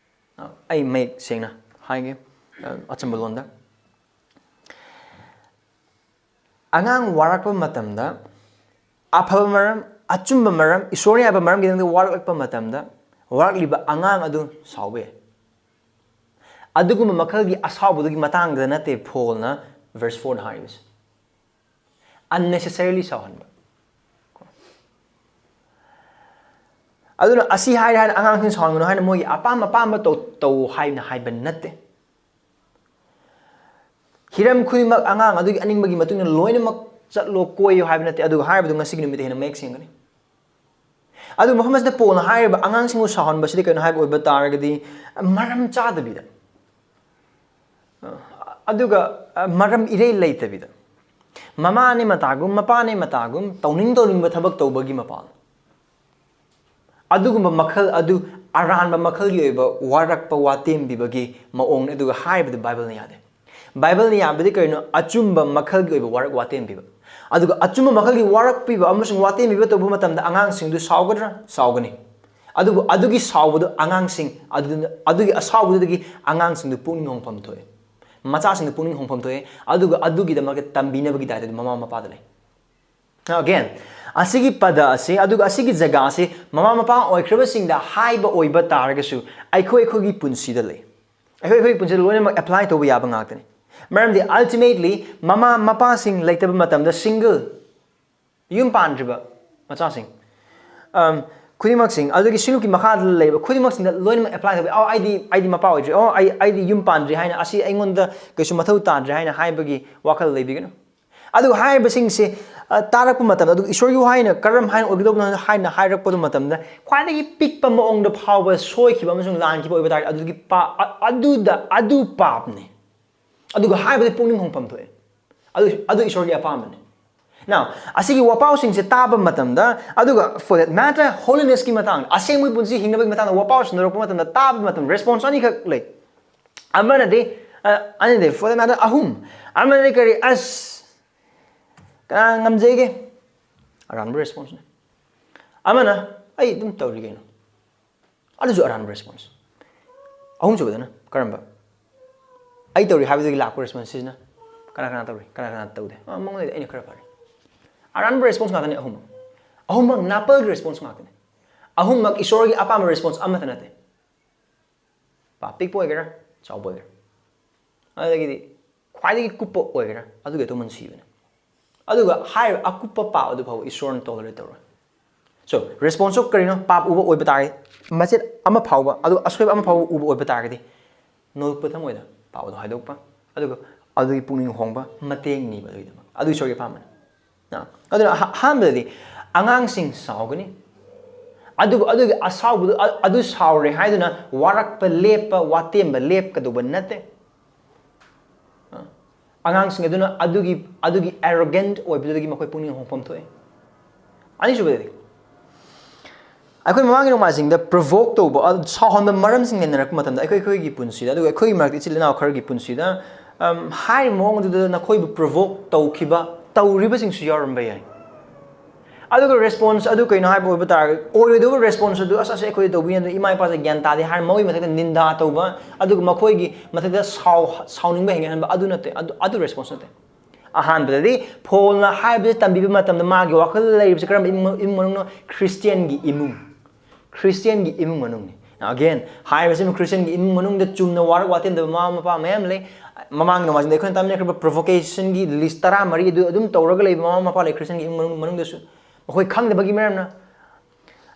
ꯑꯩ ꯃꯌꯦꯛ ꯁꯦꯡꯅ ꯍꯥꯏꯒꯦ, ꯑ, ꯑꯆꯝꯕ ꯂꯣꯟꯗ꯫ ꯑꯉꯥꯡ ꯋꯥꯔꯛꯄ ꯃꯇꯝꯗ ꯑꯐꯕ ꯃꯔꯝ, ꯑꯆꯨꯝꯕ ꯃꯔꯝ, ꯏꯁꯣꯔꯅ ꯌꯥꯕ ꯃꯔꯝꯒꯤꯗꯃꯛꯇ ꯋꯥꯔꯛꯂꯛꯄ ꯃꯇꯝꯗ, ꯋꯥꯔꯛꯂꯤꯕ ꯑꯉꯥꯡ ꯑꯗꯨ ꯁꯥꯎꯕ ꯌꯥꯏ꯫ ꯑꯗꯨꯒꯨꯝꯕ ꯃꯈꯜꯒꯤ ꯑꯁꯥꯎꯕꯗꯨꯒꯤ ꯃꯇꯥꯡꯗ ꯅꯠꯇꯦ ꯄꯣꯜꯅ verse fourꯗ ꯍꯥꯏꯔꯤꯕꯁꯦ꯫ Unnecessarily ꯁꯥꯎꯍꯟꯕ꯫ ꯑꯗꯨꯅ ꯑꯁꯤ ꯍꯥꯏꯔꯦ ꯍꯥꯏꯅ ꯑꯉꯥꯡꯁꯤꯡ ꯁꯥꯎꯍꯟꯒꯅꯨ ꯍꯥꯏꯅ ꯃꯣꯏꯒꯤ ꯑꯄꯥꯝ ꯑꯄꯥꯝꯕ ꯇꯧ, ꯇꯧ ꯍꯥꯏꯅ ꯍꯥꯏꯕ ꯅꯠꯇꯦ꯫ ꯍꯤꯔꯝ ꯈꯨꯗꯤꯡꯃꯛ ꯑꯉꯥꯡ ꯑꯗꯨꯒꯤ ꯑꯅꯤꯡꯕꯒꯤ ꯃꯇꯨꯡ ꯏꯟꯅ ꯂꯣꯏꯅꯃꯛ ꯆꯠꯂꯣ, ꯀꯣꯏꯌꯣ ꯍꯥꯏꯕ ꯅꯠꯇꯦ꯫ ꯑꯗꯨꯒ ꯍꯥꯏꯔꯤꯕꯗꯨ ꯉꯁꯤꯒꯤ ꯅꯨꯃꯤꯠꯇ ꯍꯦꯟꯅ ꯃꯌꯦꯛ ꯁꯦꯡꯒꯅꯤ꯫ ꯑꯗꯨ ꯃꯐꯝ ꯑꯁꯤꯗ ꯄꯣꯜꯅ ꯍꯥꯏꯔꯤꯕ ꯑꯉꯥꯡꯁꯤꯡꯕꯨ ꯁꯥꯎꯍꯟꯕꯁꯤꯗꯤ ꯀꯩꯅꯣ ꯍꯥꯏꯕ ꯑꯣꯏꯕ ꯇꯥꯔꯒꯗꯤ, ꯃꯔꯝ ꯆꯥꯗꯕꯤꯗ, ꯑꯗꯨꯒ, ꯑ, ꯃꯔꯝ ꯏꯔꯩ ꯂꯩꯇꯕꯤꯗ, ꯃꯃꯥꯅꯦ ꯃꯇꯥꯒꯨꯝ, ꯃꯄꯥꯅꯦ ꯃꯇꯥꯒꯨꯝ, ꯇꯧꯅꯤꯡ ꯇꯧꯅꯤꯡꯕ ꯊꯕꯛ ꯇꯧꯕꯒꯤ ꯃꯄꯥꯜ꯫ ꯑꯗꯨꯒꯨꯝꯕ ꯃꯈꯜ ꯑꯗꯨ ꯑꯔꯥꯟꯕ ꯃꯈꯜꯒꯤ ꯑꯣꯏꯕ ꯋꯥꯔꯛꯄ, ꯋꯥꯇꯦꯝꯕꯤꯕꯒꯤ ꯃꯑꯣꯡꯅꯤ꯫ ꯑꯗꯨꯒ ꯍꯥꯏꯕꯗꯨ ꯕꯥꯏꯕꯜꯅ ꯌꯥꯗꯦ꯫ ꯕꯥꯏꯕꯜꯅ ꯌꯥꯕꯗꯤ ꯀꯔꯤꯅꯣ? ꯑꯆꯨꯝꯕ ꯃꯈꯜꯒꯤ ꯑꯣꯏꯕ ꯋꯥꯔꯛ, ꯋꯥꯇꯦꯝꯕꯤꯕ꯫ ꯑꯗꯨꯒ ꯑꯆꯨꯝꯕ ꯃꯈꯜꯒꯤ ꯋꯥꯔꯛꯄꯤꯕ ꯑꯃꯁꯨꯡ ꯋꯥꯇꯦꯝꯕꯤꯕ ꯇꯧꯕ ꯃꯇꯝꯗ ꯑꯉꯥꯡꯁꯤꯡꯗꯨ ꯁꯥꯎꯒꯗ꯭ꯔꯥ? ꯁꯥꯎꯒꯅꯤ꯫ ꯑꯗꯨꯕꯨ ꯑꯗꯨꯒꯤ ꯁꯥꯎꯕꯗꯨ ꯑꯉꯥꯡꯁꯤꯡ ꯑꯗꯨꯗꯨꯅ, ꯑꯗꯨꯒꯤ ꯑꯁꯥꯎꯕꯗꯨꯗꯒꯤ ꯑꯉꯥꯡꯁꯤꯡꯗꯨ ꯄꯨꯛꯅꯤꯡ ꯍꯣꯡꯐꯝ ꯊꯣꯛꯑꯦ, ꯃꯆꯥꯁꯤꯡꯗꯨ ꯄꯨꯛꯅꯤꯡ ꯍꯣꯡꯐꯝ ꯊꯣꯛꯑꯦ꯫ ꯑꯗꯨꯒ ꯑꯗꯨꯒꯤꯗꯃꯛꯇ ꯇꯝꯕꯤꯅꯕꯒꯤ ꯗꯥꯏꯇꯗꯤ ꯃꯃꯥ ꯃꯄꯥꯗ ꯂꯩ꯫ Again, ꯑꯁꯤꯒꯤ ꯄꯗ ꯑꯁꯤ, ꯑꯗꯨꯒ ꯑꯁꯤꯒꯤ ꯖꯒꯥ ꯑꯁꯤ ꯃꯃꯥ ꯃꯄꯥ ꯑꯣꯏꯈ꯭ꯔꯕꯁꯤꯡꯗ ꯍꯥꯏꯕ ꯑꯣꯏꯕ ꯇꯥꯔꯒꯁꯨ, ꯑꯩꯈꯣꯏ ꯑꯩꯈꯣꯏꯒꯤ ꯄꯨꯟꯁꯤꯗ ꯂꯩ꯫ ꯑꯩꯈꯣꯏ ꯑꯩꯈꯣꯏꯒꯤ ꯄꯨꯟꯁꯤꯗ ꯂꯣꯏꯅꯃꯛ ꯑꯦꯄ꯭ꯂꯥꯏ ꯇꯧꯕ ꯌꯥꯕ ꯉꯥꯛꯇꯅꯤ꯫ ꯃꯔꯝꯗꯤ ultimately ꯃꯃꯥ ꯃꯄꯥꯁꯤꯡ ꯂꯩꯇꯕ ꯃꯇꯝꯗ, ꯁꯤꯡꯒꯜ, ꯌꯨꯝ ꯄꯥꯟꯗ꯭ꯔꯤꯕ ꯃꯆꯥꯁꯤꯡ, ꯑꯝ, ꯈꯨꯗꯤꯡꯃꯛꯁꯤꯡ, ꯑꯗꯨꯒꯤ ꯁꯤꯂꯨꯛꯀꯤ ꯃꯈꯥꯗ ꯂꯩꯕ ꯈꯨꯗꯤꯡꯃꯛꯁꯤꯡꯗ ꯂꯣꯏꯅꯃꯛ ꯑꯦꯄ꯭ꯂꯥꯏ ꯇꯧꯕ ꯌꯥꯏ꯫ "ꯑꯣ, ꯑꯩꯗꯤ, ꯑꯩꯗꯤ ꯃꯄꯥ ꯑꯣꯏꯗ꯭ꯔꯤ꯫ ꯑꯣ, ꯑꯩ, ꯑꯩꯗꯤ ꯌꯨꯝ ꯄꯥꯟꯗ꯭ꯔꯤ" ꯍꯥꯏꯅ, "ꯑꯁꯤ ꯑꯩꯉꯣꯟꯗ ꯀꯩꯁꯨ ꯃꯊꯧ ꯇꯥꯗ꯭ꯔꯦ" ꯍꯥꯏꯅ ꯍꯥꯏꯕꯒꯤ ꯋꯥꯈꯜ ꯂꯩꯕꯤꯒꯅꯨ꯫ ꯑꯗꯨꯒ ꯍꯥꯏꯔꯤꯕꯁꯤꯡꯁꯦ, ꯑ, ꯇꯥꯔꯛꯄ ꯃꯇꯝꯗ, ꯑꯗꯨꯒ ꯏꯁꯣꯔꯒꯤ ꯋꯥꯍꯩꯅ ꯀꯔꯝ ꯍꯥꯏꯅ ꯑꯣꯏꯒꯗꯧꯕꯅꯣ ꯍꯥꯏꯅ ꯍꯥꯏꯔꯛꯄ ꯃꯇꯝꯗ, ꯈ꯭ꯋꯥꯏꯗꯒꯤ ꯄꯤꯛꯄ ꯃꯑꯣꯡꯗ ꯐꯥꯎꯕ ꯁꯣꯏꯈꯤꯕ ꯑꯃꯁꯨꯡ ꯂꯥꯟꯈꯤꯕ ꯑꯣꯏꯕ ꯇꯥꯔꯒꯗꯤ, ꯑꯗꯨꯒꯤ ꯄꯥ-, ꯑ-, ꯑꯗꯨꯗ, ꯑꯗꯨ ꯄꯥꯞꯅꯤ꯫ ꯑꯗꯨꯒ ꯍꯥꯏꯕꯗꯤ ꯄꯨꯛꯅꯤꯡ ꯍꯣꯡꯐꯝ ꯊꯣꯛꯑꯦ꯫ ꯑꯗꯨ, ꯑꯗꯨ ꯏꯁꯣꯔꯒꯤ ꯑꯄꯥꯝꯕꯅꯤ꯫ Now, ꯑꯁꯤꯒꯤ ꯋꯥꯄꯥꯎꯁꯤꯡꯁꯦ ꯇꯥꯕ ꯃꯇꯝꯗ, ꯑꯗꯨꯒ for that matter, holinessꯀꯤ ꯃꯇꯥꯡꯗ, ꯑꯁꯦꯡꯕ ꯄꯨꯟꯁꯤ ꯍꯤꯡꯅꯕꯒꯤ ꯃꯇꯥꯡꯗ ꯋꯥꯄꯥꯎ ꯁꯟꯗꯣꯔꯛꯄ ꯃꯇꯝꯗ, ꯇꯥꯕ ꯃꯇꯝꯗ response ꯑꯅꯤꯈꯛ ꯂꯩ꯫ ꯑꯃꯅꯗꯤ, ꯑ, ꯑꯅꯤꯗꯤ, for that matter, ꯑꯍꯨꯝ꯫ ꯑꯃꯅꯗꯤ ꯀꯔꯤ? "ꯑꯁ, ꯀꯅꯥ ꯉꯝꯖꯩꯒꯦ?" ꯑꯔꯥꯟꯕ responseꯅꯤ꯫ ꯑꯃꯅ, "ꯑꯩ ꯑꯗꯨꯝ ꯇꯧꯔꯤ ꯀꯩꯅꯣ꯫" ꯑꯗꯨꯁꯨ ꯑꯔꯥꯟꯕ response꯫ ꯑꯍꯨꯝꯁꯨꯕꯗꯅ ꯀꯔꯝꯕ? "ꯑꯩ ꯇꯧꯔꯤ" ꯍꯥꯏꯕꯗꯒꯤ ꯂꯥꯛꯄ response ꯁꯤꯅ, "ꯀꯅꯥ ꯀꯅꯥ ꯇꯧꯔꯤ? ꯀꯅꯥ ꯀꯅꯥ ꯇꯧꯗꯦ? ꯑ, ꯃꯉꯣꯟꯗꯗꯤ ꯑꯩꯅ ꯈꯔ ꯐꯔꯦ꯫" ꯑꯔꯥꯟꯕ response ꯉꯥꯛꯇꯅꯤ ꯑꯍꯨꯝꯃꯛ꯫ ꯑꯍꯨꯝꯃꯛ ꯅꯥꯄꯜꯒꯤ response ꯉꯥꯛꯇꯅꯤ꯫ ꯑꯍꯨꯝꯃꯛ ꯏꯁꯣꯔꯒꯤ ꯑꯄꯥꯝꯕ response ꯑꯃꯠꯇ ꯅꯠꯇꯦ꯫ ꯄꯥꯞ ꯄꯤꯛꯄ ꯑꯣꯏꯒꯦꯔꯥ, ꯆꯥꯎꯕ ꯑꯣꯏꯒꯦꯔꯥ꯫ ꯑꯗꯒꯤꯗꯤ ꯈ꯭ꯋꯥꯏꯗꯒꯤ ꯀꯨꯞꯄ ꯑꯣꯏꯒꯦꯔꯥ, ꯑꯗꯨꯒꯤ ꯑꯗꯨꯝ ꯃꯟꯁꯤꯕꯅꯦ꯫ ꯑꯗꯨꯒ ꯍꯥꯏꯔꯤꯕ ꯑꯀꯨꯞꯄ ꯄꯥꯞ ꯑꯗꯨ ꯐꯥꯎꯕ ꯏꯁꯣꯔꯅ tolerate ꯇꯧꯔꯣꯏ꯫ So, response ꯀꯔꯤꯅꯣ? ꯄꯥꯞ ꯎꯕ ꯑꯣꯏꯕ ꯇꯥꯔꯒꯗꯤ, ꯃꯆꯦꯠ ꯑꯃ ꯐꯥꯎꯕ, ꯑꯗꯨ ꯑꯁꯣꯏꯕ ꯑꯃ ꯐꯥꯎꯕ ꯎꯕ ꯑꯣꯏꯕ ꯇꯥꯔꯒꯗꯤ, ꯅꯣꯜꯂꯛꯄ ꯊꯃꯣꯏꯗ ꯄꯥꯞ ꯑꯗꯨ ꯍꯥꯏꯗꯣꯛꯄ, ꯑꯗꯨꯒ ꯑꯗꯨꯒꯤ ꯄꯨꯛꯅꯤꯡ ꯍꯣꯡꯕ, ꯃꯇꯦꯡ ꯅꯤꯕ ꯑꯗꯨꯒꯤꯗꯃꯛ꯫ ꯑꯗꯨ ꯏꯁꯣꯔꯒꯤ ꯑꯄꯥꯝꯕꯅꯤ꯫ ꯑ, ꯑꯗꯨꯅ ꯑꯍ-, ꯑꯍꯥꯟꯕꯗꯗꯤ ꯑꯉꯥꯡꯁꯤꯡ ꯁꯥꯎꯒꯅꯤ꯫ ꯑꯗꯨꯕꯨ ꯑꯗꯨꯒꯤ ꯑꯁꯥꯎꯕꯗꯨ, ꯑ-, ꯑꯗꯨ ꯁꯥꯎꯔꯦ ꯍꯥꯏꯗꯨꯅ ꯋꯥꯔꯛꯄ ꯂꯦꯞꯄ, ꯋꯥꯇꯦꯝꯕ ꯂꯦꯞꯀꯗꯧꯕ ꯅꯠꯇꯦ꯫ ꯑ, ꯑꯉꯥꯡꯁꯤꯡ ꯑꯗꯨꯅ ꯑꯗꯨꯒꯤ, ꯑꯗꯨꯒꯤ arrogant ꯑꯣꯏꯕꯗꯨꯗꯒꯤ ꯃꯈꯣꯏ ꯄꯨꯛꯅꯤꯡ ꯍꯣꯡꯐꯝ ꯊꯣꯛꯑꯦ꯫ ꯑꯅꯤꯁꯨꯕꯗꯗꯤ, ꯑꯩꯈꯣꯏ ꯃꯃꯥꯡꯒꯤ ꯅꯣꯡꯃꯥꯏꯖꯤꯡꯗ provoke ꯇꯧꯕ, ꯑ, ꯁꯥꯎꯍꯟꯕ ꯃꯔꯝꯁꯤꯡ ꯅꯩꯅꯔꯛꯄ ꯃꯇꯝꯗ, ꯑꯩꯈꯣꯏ, ꯑꯩꯈꯣꯏꯒꯤ ꯄꯨꯟꯁꯤꯗ, ꯑꯗꯨꯒ ꯑꯩꯈꯣꯏꯒꯤ ꯃꯔꯛꯇ ꯏꯆꯤꯜ ꯏꯅꯥꯎ ꯈꯔꯒꯤ ꯄꯨꯟꯁꯤꯗ, ꯑꯝ, ꯍꯥꯏꯔꯤꯕ ꯃꯑꯣꯡ ꯑꯗꯨꯗ ꯅꯈꯣꯏꯕꯨ provoke ꯇꯧꯈꯤꯕ, ꯇꯧꯔꯤꯕꯁꯤꯡꯁꯨ ꯌꯥꯎꯔꯝꯕ ꯌꯥꯏ꯫ ꯑꯗꯨꯒ response ꯑꯗꯨ ꯀꯩꯅꯣ ꯍꯥꯏꯕ ꯑꯣꯏꯕ ꯇꯥꯔꯒꯗꯤ, ꯑꯣꯏꯔꯣꯏꯗꯧꯕ response ꯑꯗꯨ, "ꯑꯁ, ꯑꯁ, ꯑꯩꯈꯣꯏꯗ ꯇꯧꯕꯤꯅꯦ" ꯑꯗꯨ, "ꯏꯃꯥ ꯏꯄꯥꯁꯦ ꯒ꯭ꯌꯥꯟ ꯇꯥꯗꯦ" ꯍꯥꯏꯔ ꯃꯈꯣꯏꯒꯤ ꯃꯊꯛꯇ ꯅꯤꯟꯗꯥ ꯇꯧꯕ, ꯑꯗꯨꯒ ꯃꯈꯣꯏꯒꯤ ꯃꯊꯛꯇ ꯁꯥꯎ-, ꯁꯥꯎꯅꯤꯡꯕ ꯍꯦꯟꯒꯠꯍꯟꯕ, ꯑꯗꯨ ꯅꯠꯇꯦ, ꯑꯗꯨ, ꯑꯗꯨ response ꯅꯠꯇꯦ꯫ ꯑꯍꯥꯟꯕꯗꯗꯤ ꯐꯣꯜꯅ ꯍꯥꯏꯕꯁꯤ ꯇꯝꯕꯤꯕ ꯃꯇꯝꯗ ꯃꯥꯒꯤ ꯋꯥꯈꯜꯗ ꯂꯩꯔꯤꯕꯁꯤ ꯀꯔꯝꯕ ꯏꯃꯨꯡ, ꯏꯃꯨꯡ ꯃꯅꯨꯡꯅꯣ? ꯈ꯭ꯔꯤꯁꯇꯤꯌꯥꯟꯒꯤ ꯏꯃꯨꯡ꯫ ꯈ꯭ꯔꯤꯁꯇꯤꯌꯥꯟꯒꯤ ꯏꯃꯨꯡ ꯃꯅꯨꯡꯅꯤ꯫ Again, ꯍꯥꯏꯔꯤꯕꯁꯤ ꯈ꯭ꯔꯤꯁꯇꯤꯌꯥꯟꯒꯤ ꯏꯃꯨꯡ ꯃꯅꯨꯡꯗ ꯆꯨꯝꯅ ꯋꯥꯔꯛ ꯋꯥꯇꯦꯝꯗꯕ ꯃꯃꯥ ꯃꯄꯥ ꯃꯌꯥꯝ ꯂꯩ꯫ ꯃꯃꯥꯡꯒꯤ ꯅꯣꯡꯃꯥꯏꯖꯤꯡꯗ ꯑꯩꯈꯣꯏꯅ ꯇꯥꯃꯤꯟꯅꯈ꯭ꯔꯤꯕ provocationꯒꯤ list ꯇꯔꯥꯃꯔꯤ ꯑꯗꯨ ꯑꯗꯨꯝ ꯇꯧꯔꯒ ꯂꯩꯕ ꯃꯃꯥ ꯃꯄꯥ ꯂꯩ ꯈ꯭ꯔꯤꯁꯇꯤꯌꯥꯟꯒꯤ ꯏꯃꯨꯡ ꯃꯅꯨꯡ, ꯃꯅꯨꯡꯗꯁꯨ꯫ ꯃꯈꯣꯏ ꯈꯪꯗꯕꯒꯤ ꯃꯔꯝꯅ,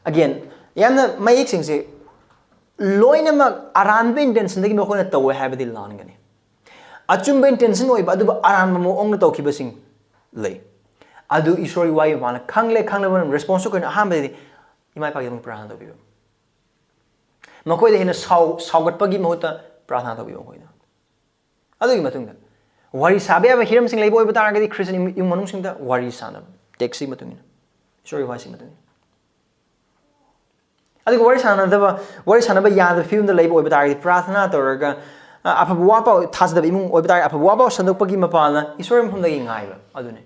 again, ꯌꯥꯝꯅ ꯃꯌꯦꯛꯁꯤꯡꯁꯦ ꯂꯣꯏꯅꯃꯛ ꯑꯔꯥꯟꯕ intentionꯗꯒꯤ ꯃꯈꯣꯏꯅ ꯇꯧꯋꯦ ꯍꯥꯏꯕꯗꯤ ꯂꯥꯟꯒꯅꯤ꯫ ꯑꯆꯨꯝꯕ intention ꯑꯣꯏꯕ ꯑꯗꯨꯕꯨ ꯑꯔꯥꯟꯕ ꯃꯑꯣꯡꯗ ꯇꯧꯈꯤꯕꯁꯤꯡ ꯂꯩ꯫ ꯑꯗꯨ ꯏꯁꯣꯔꯒꯤ ꯋꯥꯍꯩ ꯃꯄꯥꯟꯅ ꯈꯪꯂꯦ, ꯈꯪꯂꯕ ꯃꯇꯝꯗ response ꯑꯩꯈꯣꯏꯅ ꯑꯍꯥꯟꯕꯗꯗꯤ ꯏꯃꯥ ꯏꯄꯥꯒꯤꯗꯃꯛ ꯄ꯭ꯔꯥꯔꯊꯅꯥ ꯇꯧꯕꯤꯕ꯫ ꯃꯈꯣꯏꯗ ꯍꯦꯟꯅ ꯁꯥꯎ-, ꯁꯥꯎꯒꯠꯄꯒꯤ ꯃꯍꯨꯠꯇ ꯄ꯭ꯔꯥꯔꯊꯅꯥ ꯇꯧꯕꯤꯕ ꯃꯈꯣꯏꯗ꯫ ꯑꯗꯨꯒꯤ ꯃꯇꯨꯡꯗ ꯋꯥꯔꯤ ꯁꯥꯕ ꯌꯥꯕ ꯍꯤꯔꯝꯁꯤꯡ ꯂꯩꯕ ꯑꯣꯏꯕ ꯇꯥꯔꯒꯗꯤ ꯈ꯭ꯔꯤꯁꯇꯤꯌꯟ ꯏꯃꯨꯡ ꯃꯅꯨꯡꯁꯤꯡꯗ ꯋꯥꯔꯤ ꯁꯥꯅꯕ, textꯀꯤ ꯃꯇꯨꯡ ꯏꯟꯅ, ꯏꯁꯣꯔꯒꯤ ꯋꯥꯍꯩꯁꯤꯒꯤ ꯃꯇꯨꯡ ꯏꯟꯅ꯫ ꯑꯗꯨꯒ ꯋꯥꯔꯤ ꯁꯥꯟꯅꯗꯕ, ꯋꯥꯔꯤ ꯁꯥꯟꯅꯕ ꯌꯥꯗꯕ ꯐꯤꯕꯝꯗ ꯂꯩꯕ ꯑꯣꯏꯕ ꯇꯥꯔꯒꯗꯤ ꯄ꯭ꯔꯥꯔꯊꯅꯥ ꯇꯧꯔꯒ, ꯑ, ꯑꯐꯕ ꯋꯥꯄꯥꯎ, ꯊꯥꯖꯗꯕ ꯏꯃꯨꯡ ꯑꯣꯏꯕ ꯇꯥꯔꯒꯗꯤ ꯑꯐꯕ ꯋꯥꯄꯥꯎ ꯁꯟꯗꯣꯛꯄꯒꯤ ꯃꯄꯥꯟꯅ ꯏꯁꯣꯔꯒꯤ ꯃꯐꯝꯗꯒꯤ ꯉꯥꯏꯕ ꯑꯗꯨꯅꯤ꯫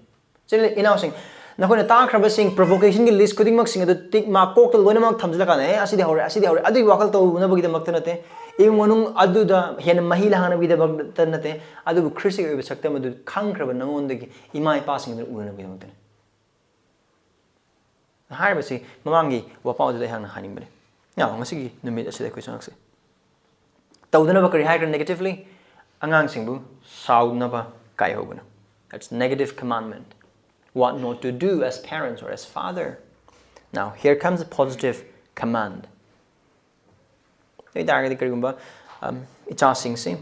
ꯏꯆꯤꯜ ꯏꯅꯥꯎꯁꯤꯡ, ꯅꯈꯣꯏꯅ ꯇꯥꯈ꯭ꯔꯕꯁꯤꯡ, provocationꯒꯤ list ꯈꯨꯗꯤꯡꯃꯛꯁꯤꯡ ꯑꯗꯨ tick mark ꯀꯣꯛꯇ ꯂꯣꯏꯅꯃꯛ ꯊꯝꯖꯤꯜꯂꯀꯥꯟꯗ, "ꯑꯦ, ꯑꯁꯤꯗꯤ ꯍꯧꯔꯦ, ꯑꯁꯤꯗꯤ ꯍꯧꯔꯦ," ꯑꯗꯨꯒꯤ ꯋꯥꯈꯜ ꯇꯧꯅꯕꯒꯤꯗꯃꯛꯇ ꯅꯠꯇꯦ, ꯏꯃꯨꯡ ꯃꯅꯨꯡ ꯑꯗꯨꯗ ꯍꯦꯟꯅ ꯃꯍꯤ ꯂꯥꯡꯅꯕꯒꯤꯗꯃꯛꯇ ꯅꯠꯇꯦ, ꯑꯗꯨꯕꯨ ꯈ꯭ꯔꯤꯁꯇꯒꯤ ꯑꯣꯏꯕ ꯁꯛꯇꯝ ꯑꯗꯨ ꯈꯪꯈ꯭ꯔꯕ ꯅꯉꯣꯟꯗꯒꯤ ꯏꯃꯥ ꯏꯄꯥꯁꯤꯡ ꯑꯗꯨꯅ ꯎꯅꯅꯕꯒꯤꯗꯃꯛꯇꯅꯤ꯫ ꯍꯥꯏꯔꯤꯕꯁꯤ ꯃꯃꯥꯡꯒꯤ ꯋꯥꯄꯥꯎꯗꯨꯗ ꯑꯩꯍꯥꯛꯅ ꯍꯥꯏꯅꯤꯡꯕꯅꯤ꯫ Now, ꯉꯁꯤꯒꯤ ꯅꯨꯃꯤꯠ ꯑꯁꯤꯗ ꯑꯩꯈꯣꯏ ꯆꯪꯉꯛꯁꯤ꯫ ꯇꯧꯗꯅꯕ ꯀꯔꯤ ꯍꯥꯏꯈ꯭ꯔꯦ negatively? ꯑꯉꯥꯡꯁꯤꯡꯕꯨ ꯁꯥꯎꯅꯕ ꯀꯥꯏꯍꯧꯒꯅꯨ꯫ That's negative commandment. What not to do as parents or as father. Now, here comes a positive command. ꯑꯗꯨ ꯑꯣꯏ ꯇꯥꯔꯒꯗꯤ ꯀꯔꯤꯒꯨꯝꯕ, ꯑꯝ, ꯏꯆꯥꯁꯤꯡꯁꯤ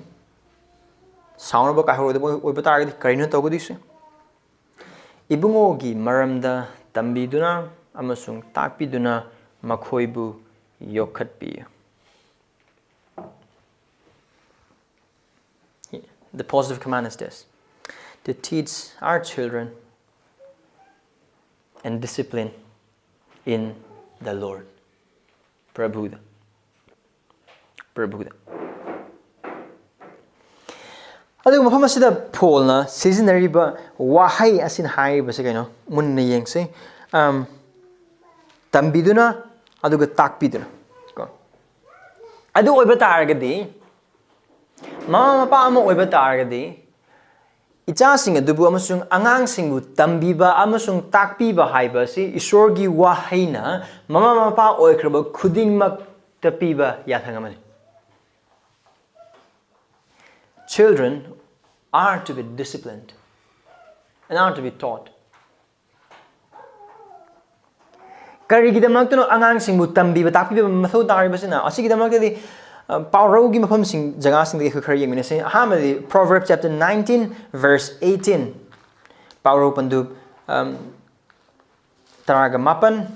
ꯁꯥꯎꯅꯕ ꯀꯥꯏꯍꯧꯔꯣꯏꯗꯕ ꯑꯣꯏꯕ ꯇꯥꯔꯒꯗꯤ ꯀꯔꯤꯅꯣ ꯇꯧꯒꯗꯣꯏꯁꯦ? ꯏꯕꯨꯡꯉꯣꯒꯤ ꯃꯔꯝꯗ ꯇꯝꯕꯤꯗꯨꯅ ꯑꯃꯁꯨꯡ ꯇꯥꯛꯄꯤꯗꯨꯅ ꯃꯈꯣꯏꯕꯨ ꯌꯣꯛꯈꯠꯄꯤꯌꯨ꯫ The positive command is this: to teach our children and discipline in the Lord. ꯄ꯭ꯔꯚꯨꯗ꯫ ꯄ꯭ꯔꯚꯨꯗ꯫ ꯑꯗꯨꯒ ꯃꯐꯝ ꯑꯁꯤꯗ ꯄꯣꯜꯅ ꯁꯤꯖꯤꯟꯅꯔꯤꯕ ꯋꯥꯍꯩ ꯑꯁꯤꯅ ꯍꯥꯏꯔꯤꯕꯁꯦ ꯀꯩꯅꯣ? ꯃꯨꯟꯅ ꯌꯦꯡꯁꯤ꯫ ꯑꯝ, ꯇꯝꯕꯤꯗꯨꯅ, ꯑꯗꯨꯒ ꯇꯥꯛꯄꯤꯗꯨꯅ꯫ ꯀꯣ? ꯑꯗꯨ ꯑꯣꯏꯕ ꯇꯥꯔꯒꯗꯤ, ꯃꯃꯥ ꯃꯄꯥ ꯑꯃ ꯑꯣꯏꯕ ꯇꯥꯔꯒꯗꯤ, ꯏꯆꯥꯁꯤꯡ ꯑꯗꯨꯕꯨ ꯑꯃꯁꯨꯡ ꯑꯉꯥꯡꯁꯤꯡꯕꯨ ꯇꯝꯕꯤꯕ ꯑꯃꯁꯨꯡ ꯇꯥꯛꯄꯤꯕ ꯍꯥꯏꯕ ꯑꯁꯤ ꯏꯁꯣꯔꯒꯤ ꯋꯥꯍꯩꯅ ꯃꯃꯥ ꯃꯄꯥ ꯑꯣꯏꯈ꯭ꯔꯕ ꯈꯨꯗꯤꯡꯃꯛꯇ ꯄꯤꯕ ꯌꯥꯊꯪ ꯑꯃꯅꯤ꯫ Children are to be disciplined and are to be taught. ꯀꯔꯤꯒꯤꯗꯃꯛꯇꯅꯣ ꯑꯉꯥꯡꯁꯤꯡꯕꯨ ꯇꯝꯕꯤꯕ, ꯇꯥꯛꯄꯤꯕ ꯃꯊꯧ ꯇꯥꯔꯤꯕꯁꯤꯅ? ꯑꯁꯤꯒꯤꯗꯃꯛꯇꯗꯤ, ꯑ, ꯄꯥꯎꯔꯧꯒꯤ ꯃꯐꯝꯁꯤꯡ, ꯖꯒꯥꯁꯤꯡꯗꯒꯤ ꯑꯩꯈꯣꯏ ꯈꯔ ꯌꯦꯡꯃꯤꯟꯅꯁꯤ꯫ ꯑꯍꯥꯟꯕꯗꯤ Proverbs chapter nineteen, verse eighteen꯫ ꯄꯥꯎꯔꯧ ꯄꯟꯗꯨꯞ, ꯑꯝ, ꯇꯔꯥꯒ ꯃꯥꯄꯟ,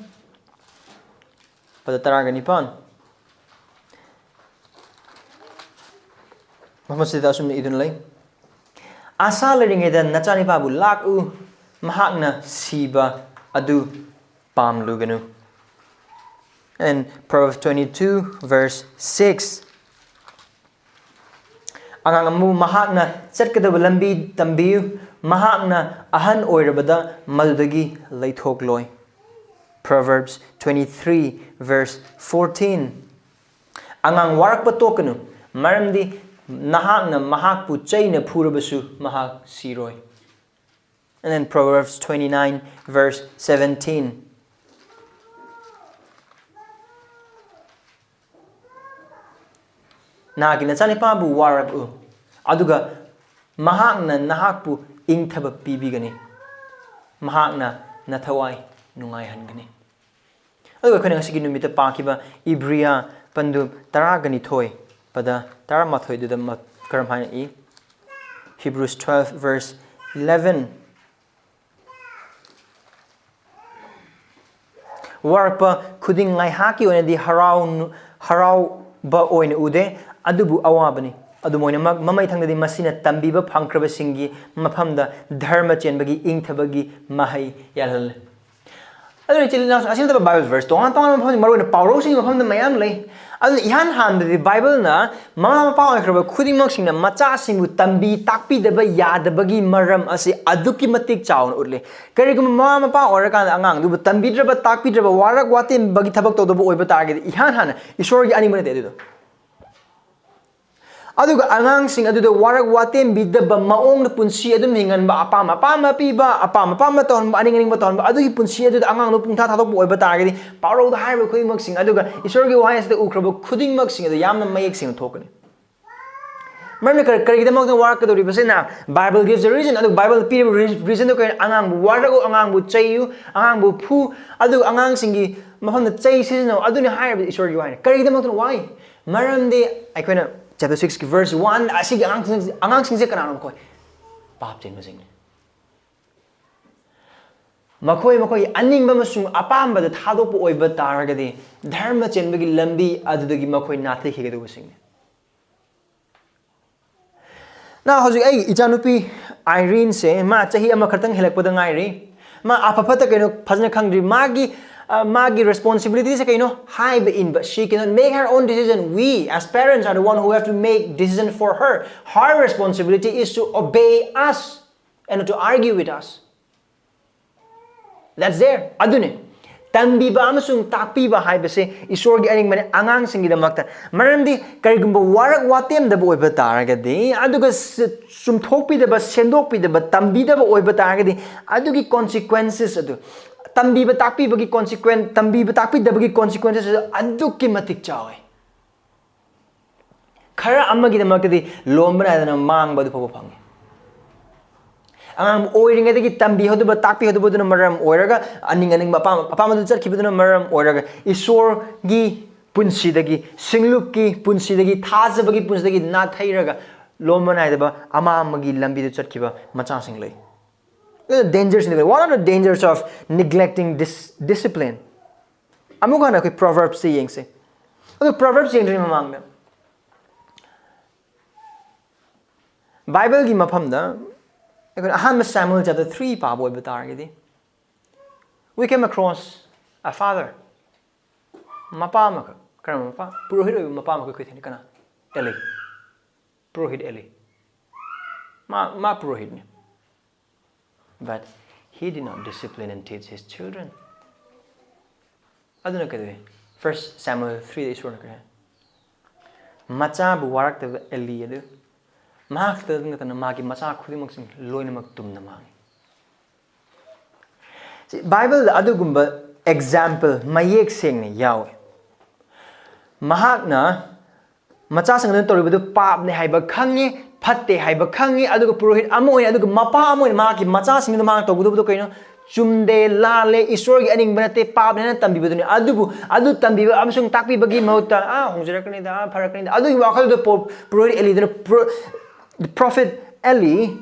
ꯄꯗ ꯇꯔꯥꯒ ꯅꯤꯄꯥꯟ꯫ ꯃꯐꯝ ꯑꯁꯤꯗ ꯑꯁꯨꯝꯅ ꯏꯗꯨꯅ ꯂꯩ, "ꯑꯁꯥ ꯂꯩꯔꯤꯉꯩꯗ ꯅꯆꯥꯅꯤꯄꯥꯕꯨ ꯂꯥꯛꯎ, ꯃꯍꯥꯛꯅ ꯁꯤꯕ ꯑꯗꯨ ꯄꯥꯝꯂꯨꯒꯅꯨ." And Proverbs twenty-two, verse six, "ꯑꯉꯥꯡ ꯑꯃꯕꯨ ꯃꯍꯥꯛꯅ ꯆꯠꯀꯗꯕ ꯂꯝꯕꯤ ꯇꯝꯕꯤꯌꯨ, ꯃꯍꯥꯛꯅ ꯑꯍꯟ ꯑꯣꯏꯔꯕꯗ ꯃꯗꯨꯗꯒꯤ ꯂꯩꯊꯣꯛꯂꯣꯏ." Proverbs twenty-three, verse fourteen, "ꯑꯉꯥꯡ ꯋꯥꯔꯛꯄ ꯇꯣꯛꯀꯅꯨ, ꯃꯔꯝꯗꯤ ꯅꯍꯥꯛꯅ ꯃꯍꯥꯛꯄꯨ ꯆꯩꯅ ꯐꯨꯔꯕꯁꯨ ꯃꯍꯥꯛ ꯁꯤꯔꯣꯏ." And then Proverbs twenty-nine, verse seventeen, "ꯅꯍꯥꯛꯀꯤ ꯅꯆꯥꯅꯤꯄꯥꯕꯨ ꯋꯥꯔꯛꯎ, ꯑꯗꯨꯒ ꯃꯍꯥꯛꯅ ꯅꯍꯥꯛꯄꯨ ꯏꯪꯊꯕ ꯄꯤꯕꯤꯒꯅꯤ, ꯃꯍꯥꯛꯅ ꯅꯊꯋꯥꯏ ꯅꯨꯡꯉꯥꯏꯍꯟꯒꯅꯤ." ꯑꯗꯨꯒ ꯑꯩꯈꯣꯏꯅ ꯉꯁꯤꯒꯤ ꯅꯨꯃꯤꯠꯇ ꯄꯥꯈꯤꯕ ꯏꯕ꯭ꯔꯤꯌꯥ ꯄꯟꯗꯨꯞ ꯇꯔꯥꯒ ꯅꯤꯊꯣꯏ, ꯄꯗ ꯇꯔꯥꯃꯥꯊꯣꯏꯗꯨꯗ ꯃ-, ꯀꯔꯝ ꯍꯥꯏꯅ E? Hebrews twelve, verse eleven, "ꯋꯥꯔꯛꯄ ꯈꯨꯗꯤꯡ ꯉꯥꯏꯍꯥꯛꯀꯤ ꯑꯣꯏꯅꯗꯤ ꯍꯔꯥꯎ-, ꯍꯔꯥꯎꯕ ꯑꯣꯏꯅ ꯎꯗꯦ, ꯑꯗꯨꯕꯨ ꯑꯋꯥꯕꯅꯤ꯫ ꯑꯗꯨꯝ ꯑꯣꯏꯅꯃꯛ, ꯃꯃꯩꯊꯪꯗꯗꯤ ꯃꯁꯤꯅ ꯇꯝꯕꯤꯕ ꯐꯪꯈ꯭ꯔꯕꯁꯤꯡꯒꯤ ꯃꯐꯝꯗ ꯙꯔꯃ ꯆꯦꯟꯕꯒꯤ ꯏꯪꯊꯕꯒꯤ ꯃꯍꯩ ꯌꯥꯜꯍꯜꯂꯤ꯫" ꯑꯗꯨꯅ ꯏꯆꯤꯜ ꯏꯅꯥꯎꯁꯤꯡ, ꯑꯁꯤ ꯅꯠꯇꯕ ꯕꯥꯏꯕꯜ ꯚꯔꯁ ꯇꯣꯉꯥꯟ ꯇꯣꯉꯥꯟꯕ ꯃꯐꯝꯁꯤꯡ, ꯃꯔꯨꯑꯣꯏꯅ ꯄꯥꯎꯔꯧꯁꯤꯡꯒꯤ ꯃꯐꯝꯗ ꯃꯌꯥꯝ ꯂꯩ꯫ ꯑꯗꯨꯅ ꯏꯍꯥꯟ ꯍꯥꯟꯕꯗꯤ ꯕꯥꯏꯕꯜꯅ ꯃꯃꯥ ꯃꯄꯥ ꯑꯣꯏꯈ꯭ꯔꯕ ꯈꯨꯗꯤꯡꯃꯛꯁꯤꯡꯅ ꯃꯆꯥꯁꯤꯡꯕꯨ ꯇꯝꯕꯤ ꯇꯥꯛꯄꯤꯗꯕ ꯌꯥꯗꯕꯒꯤ ꯃꯔꯝ ꯑꯁꯤ ꯑꯗꯨꯛꯀꯤ ꯃꯇꯤꯛ ꯆꯥꯎꯅ ꯎꯠꯂꯤ꯫ ꯀꯔꯤꯒꯨꯝꯕ ꯃꯃꯥ ꯃꯄꯥ ꯑꯣꯏꯔꯀꯥꯟꯗ ꯑꯉꯥꯡꯗꯨꯕꯨ ꯇꯝꯕꯤꯗ꯭ꯔꯕ, ꯇꯥꯛꯄꯤꯗ꯭ꯔꯕ, ꯋꯥꯔꯛ ꯋꯥꯇꯦꯝꯕꯒꯤ ꯊꯕꯛ ꯇꯧꯗꯕ ꯑꯣꯏꯕ ꯇꯥꯔꯒꯗꯤ, ꯏꯍꯥꯟ ꯍꯥꯟꯅ ꯏꯁꯣꯔꯒꯤ ꯑꯅꯤꯡꯕ ꯅꯠꯇꯦ ꯑꯗꯨꯗꯣ꯫ ꯑꯗꯨꯒ ꯑꯉꯥꯡꯁꯤꯡ ꯑꯗꯨꯗ ꯋꯥꯔꯛ ꯋꯥꯇꯦꯝꯕꯤꯗꯕ ꯃꯑꯣꯡꯗ ꯄꯨꯟꯁꯤ ꯑꯗꯨꯝ ꯍꯤꯡꯍꯟꯕ, ꯑꯄꯥꯝ ꯑꯄꯥꯝꯕ ꯄꯤꯕ, ꯑꯄꯥꯝ ꯑꯄꯥꯝꯕ ꯇꯧꯍꯟꯕ, ꯑꯅꯤꯡ ꯑꯅꯤꯡꯕ ꯇꯧꯍꯟꯕ, ꯑꯗꯨꯒꯤ ꯄꯨꯟꯁꯤ ꯑꯗꯨꯗ ꯑꯉꯥꯡꯗꯨ ꯄꯨꯡꯊꯥ ꯊꯥꯗꯣꯛꯄ ꯑꯣꯏꯕ ꯇꯥꯔꯒꯗꯤ, ꯄꯥꯎꯔꯧꯗ ꯍꯥꯏꯔꯤꯕ ꯈꯨꯗꯤꯡꯃꯛꯁꯤꯡ ꯑꯗꯨꯒ ꯏꯁꯣꯔꯒꯤ ꯋꯥꯍꯩ ꯑꯁꯤꯗ ꯎꯈ꯭ꯔꯕ ꯈꯨꯗꯤꯡꯃꯛꯁꯤꯡ ꯑꯗꯨ ꯌꯥꯝꯅ ꯃꯌꯦꯛ ꯁꯦꯡꯅ ꯊꯣꯛꯀꯅꯤ꯫ ꯃꯔꯝꯗꯤ ꯀꯔꯤ-, ꯀꯔꯤꯒꯤꯗꯃꯛꯇ ꯋꯥꯔꯛꯀꯗꯧꯔꯤꯕꯁꯤꯅ? Bible gives a reason. ꯑꯗꯨꯒ ꯕꯥꯏꯕꯜ ꯄꯤꯔꯤꯕ ꯔꯤ-, ꯔꯤꯖꯟꯗꯨ ꯀꯔꯤ? ꯑꯉꯥꯡꯕꯨ ꯋꯥꯔꯛꯎ, ꯑꯉꯥꯡꯕꯨ ꯆꯩꯌꯨ, ꯑꯉꯥꯡꯕꯨ ꯐꯨ, ꯑꯗꯨꯒ ꯑꯉꯥꯡꯁꯤꯡꯒꯤ ꯃꯐꯝꯗ ꯆꯩ ꯁꯤꯖꯤꯟꯅꯧ, ꯑꯗꯨꯅꯤ ꯍꯥꯏꯔꯤꯕ ꯏꯁꯣꯔꯒꯤ ꯋꯥꯍꯩꯅꯤ꯫ ꯀꯔꯤꯒꯤꯗꯃꯛꯇꯅꯣ? Why? ꯃꯔꯝꯗꯤ ꯑꯩꯈꯣꯏꯅ ꯆꯦꯞꯇꯔ ꯁꯤꯛꯁꯀꯤ ꯚꯔꯁ ꯋꯥꯟ, ꯑꯁꯤꯒꯤ ꯑꯉꯥꯡꯁꯤꯡ, ꯑꯉꯥꯡꯁꯤꯡꯁꯦ ꯀꯅꯥꯅꯣ? ꯃꯈꯣꯏ ꯄꯥꯞ ꯆꯦꯟꯕꯁꯤꯡꯅꯤ꯫ ꯃꯈꯣꯏ ꯃꯈꯣꯏꯒꯤ ꯑꯅꯤꯡꯕ ꯑꯃꯁꯨꯡ ꯑꯄꯥꯝꯕꯗ ꯊꯥꯗꯣꯛꯄ ꯑꯣꯏꯕ ꯇꯥꯔꯒꯗꯤ, ꯙꯔꯃ ꯆꯦꯟꯕꯒꯤ ꯂꯝꯕꯤ ꯑꯗꯨꯗꯒꯤ ꯃꯈꯣꯏ ꯅꯥꯊꯩꯈꯤꯒꯗꯧꯕꯁꯤꯡꯅꯤ꯫ ꯅ ꯍꯧꯖꯤꯛ ꯑꯩꯒꯤ ꯏꯆꯥꯅꯨꯄꯤ ꯑꯥꯏꯔꯤꯟꯁꯦ, ꯃꯥ ꯆꯍꯤ ꯑꯃꯈꯛꯇꯪ ꯍꯦꯜꯂꯛꯄꯗ ꯉꯥꯏꯔꯤ꯫ ꯃꯥ ꯑꯐ ꯐꯠꯇ ꯀꯩꯅꯣ ꯐꯖꯅ ꯈꯪꯗ꯭ꯔꯤ꯫ ꯃꯥꯒꯤ, ꯑ, ꯃꯥꯒꯤ ꯔꯦꯁꯄꯣꯟꯁꯤꯕꯤꯂꯤꯇꯤꯁꯦ ꯀꯩꯅꯣ? ꯍꯥꯏꯕ ꯏꯟꯕ꯫ She cannot make her own decision. We, as parents, are the one who have to make decision for her. Her responsibility is to obey us and to argue with us. That's there. ꯑꯗꯨꯅꯤ꯫ ꯇꯝꯕꯤꯕ ꯑꯃꯁꯨꯡ ꯇꯥꯛꯄꯤꯕ ꯍꯥꯏꯕꯁꯦ ꯏꯁꯣꯔꯒꯤ ꯑꯅꯤꯡꯕꯅꯤ ꯑꯉꯥꯡꯁꯤꯡꯒꯤꯗꯃꯛꯇ꯫ ꯃꯔꯝꯗꯤ ꯀꯔꯤꯒꯨꯝꯕ work ꯋꯥꯇꯦꯝꯗꯕ ꯑꯣꯏꯕ ꯇꯥꯔꯒꯗꯤ, ꯑꯗꯨꯒ ꯁ-, ꯆꯨꯝꯊꯣꯛꯄꯤꯗꯕ, ꯁꯦꯝꯗꯣꯛꯄꯤꯗꯕ, ꯇꯝꯕꯤꯗꯕ ꯑꯣꯏꯕ ꯇꯥꯔꯒꯗꯤ, ꯑꯗꯨꯒꯤ consequences ꯑꯗꯨ, ꯇꯝꯕꯤꯕ ꯇꯥꯛꯄꯤꯕꯒꯤ consequen-, ꯇꯝꯕꯤꯕ ꯇꯥꯛꯄꯤꯗꯕꯒꯤ consequences ꯑꯗꯨ ꯑꯗꯨꯛꯀꯤ ꯃꯇꯤꯛ ꯆꯥꯎꯋꯤ꯫ ꯈꯔ ꯑꯃꯒꯤꯗꯃꯛꯇꯗꯤ ꯂꯣꯝꯕ ꯅꯥꯏꯗꯅ ꯃꯥꯡꯕ ꯑꯗꯨ ꯐꯥꯎꯕ ꯐꯪꯉꯤ꯫ ꯑꯉꯥꯡꯕꯨ ꯑꯣꯏꯔꯤꯉꯩꯗꯒꯤ ꯇꯝꯕꯤꯍꯧꯗꯕ, ꯇꯥꯛꯄꯤꯍꯧꯗꯕꯗꯨꯅ ꯃꯔꯝ ꯑꯣꯏꯔꯒ, ꯑꯅꯤꯡ ꯑꯅꯤꯡꯕ ꯑꯄꯥꯝ-, ꯑꯄꯥꯝꯕꯗꯨ ꯆꯠꯈꯤꯕꯗꯨꯅ ꯃꯔꯝ ꯑꯣꯏꯔꯒ, ꯏꯁꯣꯔꯒꯤ ꯄꯨꯟꯁꯤꯗꯒꯤ, ꯁꯤꯡꯂꯨꯞꯀꯤ ꯄꯨꯟꯁꯤꯗꯒꯤ, ꯊꯥꯖꯕꯒꯤ ꯄꯨꯟꯁꯤꯗꯒꯤ ꯅꯥꯊꯩꯔꯒ, ꯂꯣꯝꯕ ꯅꯥꯏꯗꯕ ꯑꯃꯥꯡꯕꯒꯤ ꯂꯝꯕꯤꯗ ꯆꯠꯈꯤꯕ ꯃꯆꯥꯁꯤꯡ ꯂꯩ꯫ Dangers, what are the dangers of neglecting dis-, discipline? ꯑꯃꯨꯛ ꯍꯟꯅ ꯑꯩꯈꯣꯏ Proverbs ꯁꯦ ꯌꯦꯡꯁꯦ꯫ ꯑꯗꯨ Proverbs ꯌꯦꯡꯗ꯭ꯔꯤꯉꯩ ꯃꯃꯥꯡꯗ, ꯕꯥꯏꯕꯜꯒꯤ ꯃꯐꯝꯗ ꯑꯩꯈꯣꯏꯅ ꯑꯍꯥꯟꯕ ꯁꯥꯃꯨꯑꯦꯜ chapter three ꯄꯥꯕ ꯑꯣꯏꯕ ꯇꯥꯔꯒꯗꯤ, We came across a father. ꯃꯄꯥ ꯑꯃꯈꯛ, ꯀꯔꯝꯕ ꯃꯄꯥ? ꯄꯨꯔꯣꯍꯤꯠ ꯑꯣꯏꯕ ꯃꯄꯥ ꯑꯃꯈꯛ ꯑꯩꯈꯣꯏ ꯊꯦꯡꯅꯩ꯫ ꯀꯅꯥ? Eli. ꯄꯨꯔꯣꯍꯤꯠ Eli. ꯃꯥ, ꯃꯥ ꯄꯨꯔꯣꯍꯤꯠꯅꯤ. But he did not discipline and teach his children. ꯑꯗꯨꯅ ꯀꯩꯗꯧꯏ? First Samuel three ꯗ ꯏꯁꯣꯔꯅ ꯀꯔꯤ ꯍꯥꯏ? ꯃꯆꯥꯕꯨ ꯋꯥꯔꯛꯇꯕ Eli ꯑꯗꯨ ꯃꯍꯥꯛ ꯈꯛꯇ ꯅꯠꯇꯅ ꯃꯥꯒꯤ ꯃꯆꯥ ꯈꯨꯗꯤꯡꯃꯛꯁꯤꯡ ꯂꯣꯏꯅꯃꯛ ꯇꯨꯝꯅ ꯃꯥꯡꯉꯤ꯫ ꯁꯤ ꯕꯥꯏꯕꯜꯗ ꯑꯗꯨꯒꯨꯝꯕ example ꯃꯌꯦꯛ ꯁꯦꯡꯅ ꯌꯥꯎꯏ꯫ ꯃꯍꯥꯛꯅ ꯃꯆꯥꯁꯤꯡ ꯑꯗꯨꯅ ꯇꯧꯔꯤꯕꯗꯨ ꯄꯥꯞꯅꯤ ꯍꯥꯏꯕ ꯈꯪꯉꯤ, ꯐꯠꯇꯦ ꯍꯥꯏꯕ ꯈꯪꯉꯤ, ꯑꯗꯨꯒ ꯄꯨꯔꯣꯍꯤꯠ ꯑꯃ ꯑꯣꯏꯅ, ꯑꯗꯨꯒ ꯃꯄꯥ ꯑꯃ ꯑꯣꯏꯅ ꯃꯍꯥꯛꯀꯤ ꯃꯆꯥꯁꯤꯡꯗꯨꯗ ꯃꯍꯥꯛꯅ ꯇꯧꯒꯗꯕꯗꯨ ꯀꯩꯅꯣ? ꯆꯨꯝꯗꯦ, ꯂꯥꯜꯂꯦ, ꯏꯁꯣꯔꯒꯤ ꯑꯅꯤꯡꯕ ꯅꯠꯇꯦ, ꯄꯥꯞꯅꯦꯅ ꯇꯝꯕꯤꯕꯗꯨꯅꯤ꯫ ꯑꯗꯨꯕꯨ ꯑꯗꯨ ꯇꯝꯕꯤꯕ ꯑꯃꯁꯨꯡ ꯇꯥꯛꯄꯤꯕꯒꯤ ꯃꯍꯨꯠꯇ, "ꯑꯥ, ꯍꯣꯡꯖꯔꯛꯀꯅꯤꯗ, ꯑꯥ, ꯐꯔꯛꯀꯅꯤꯗ", ꯑꯗꯨꯒꯤ ꯋꯥꯈꯜꯗꯨ ꯄꯨ-, ꯄꯨꯔꯣꯍꯤꯠ Eliꯗꯨꯅ, pro-, the prophet Eli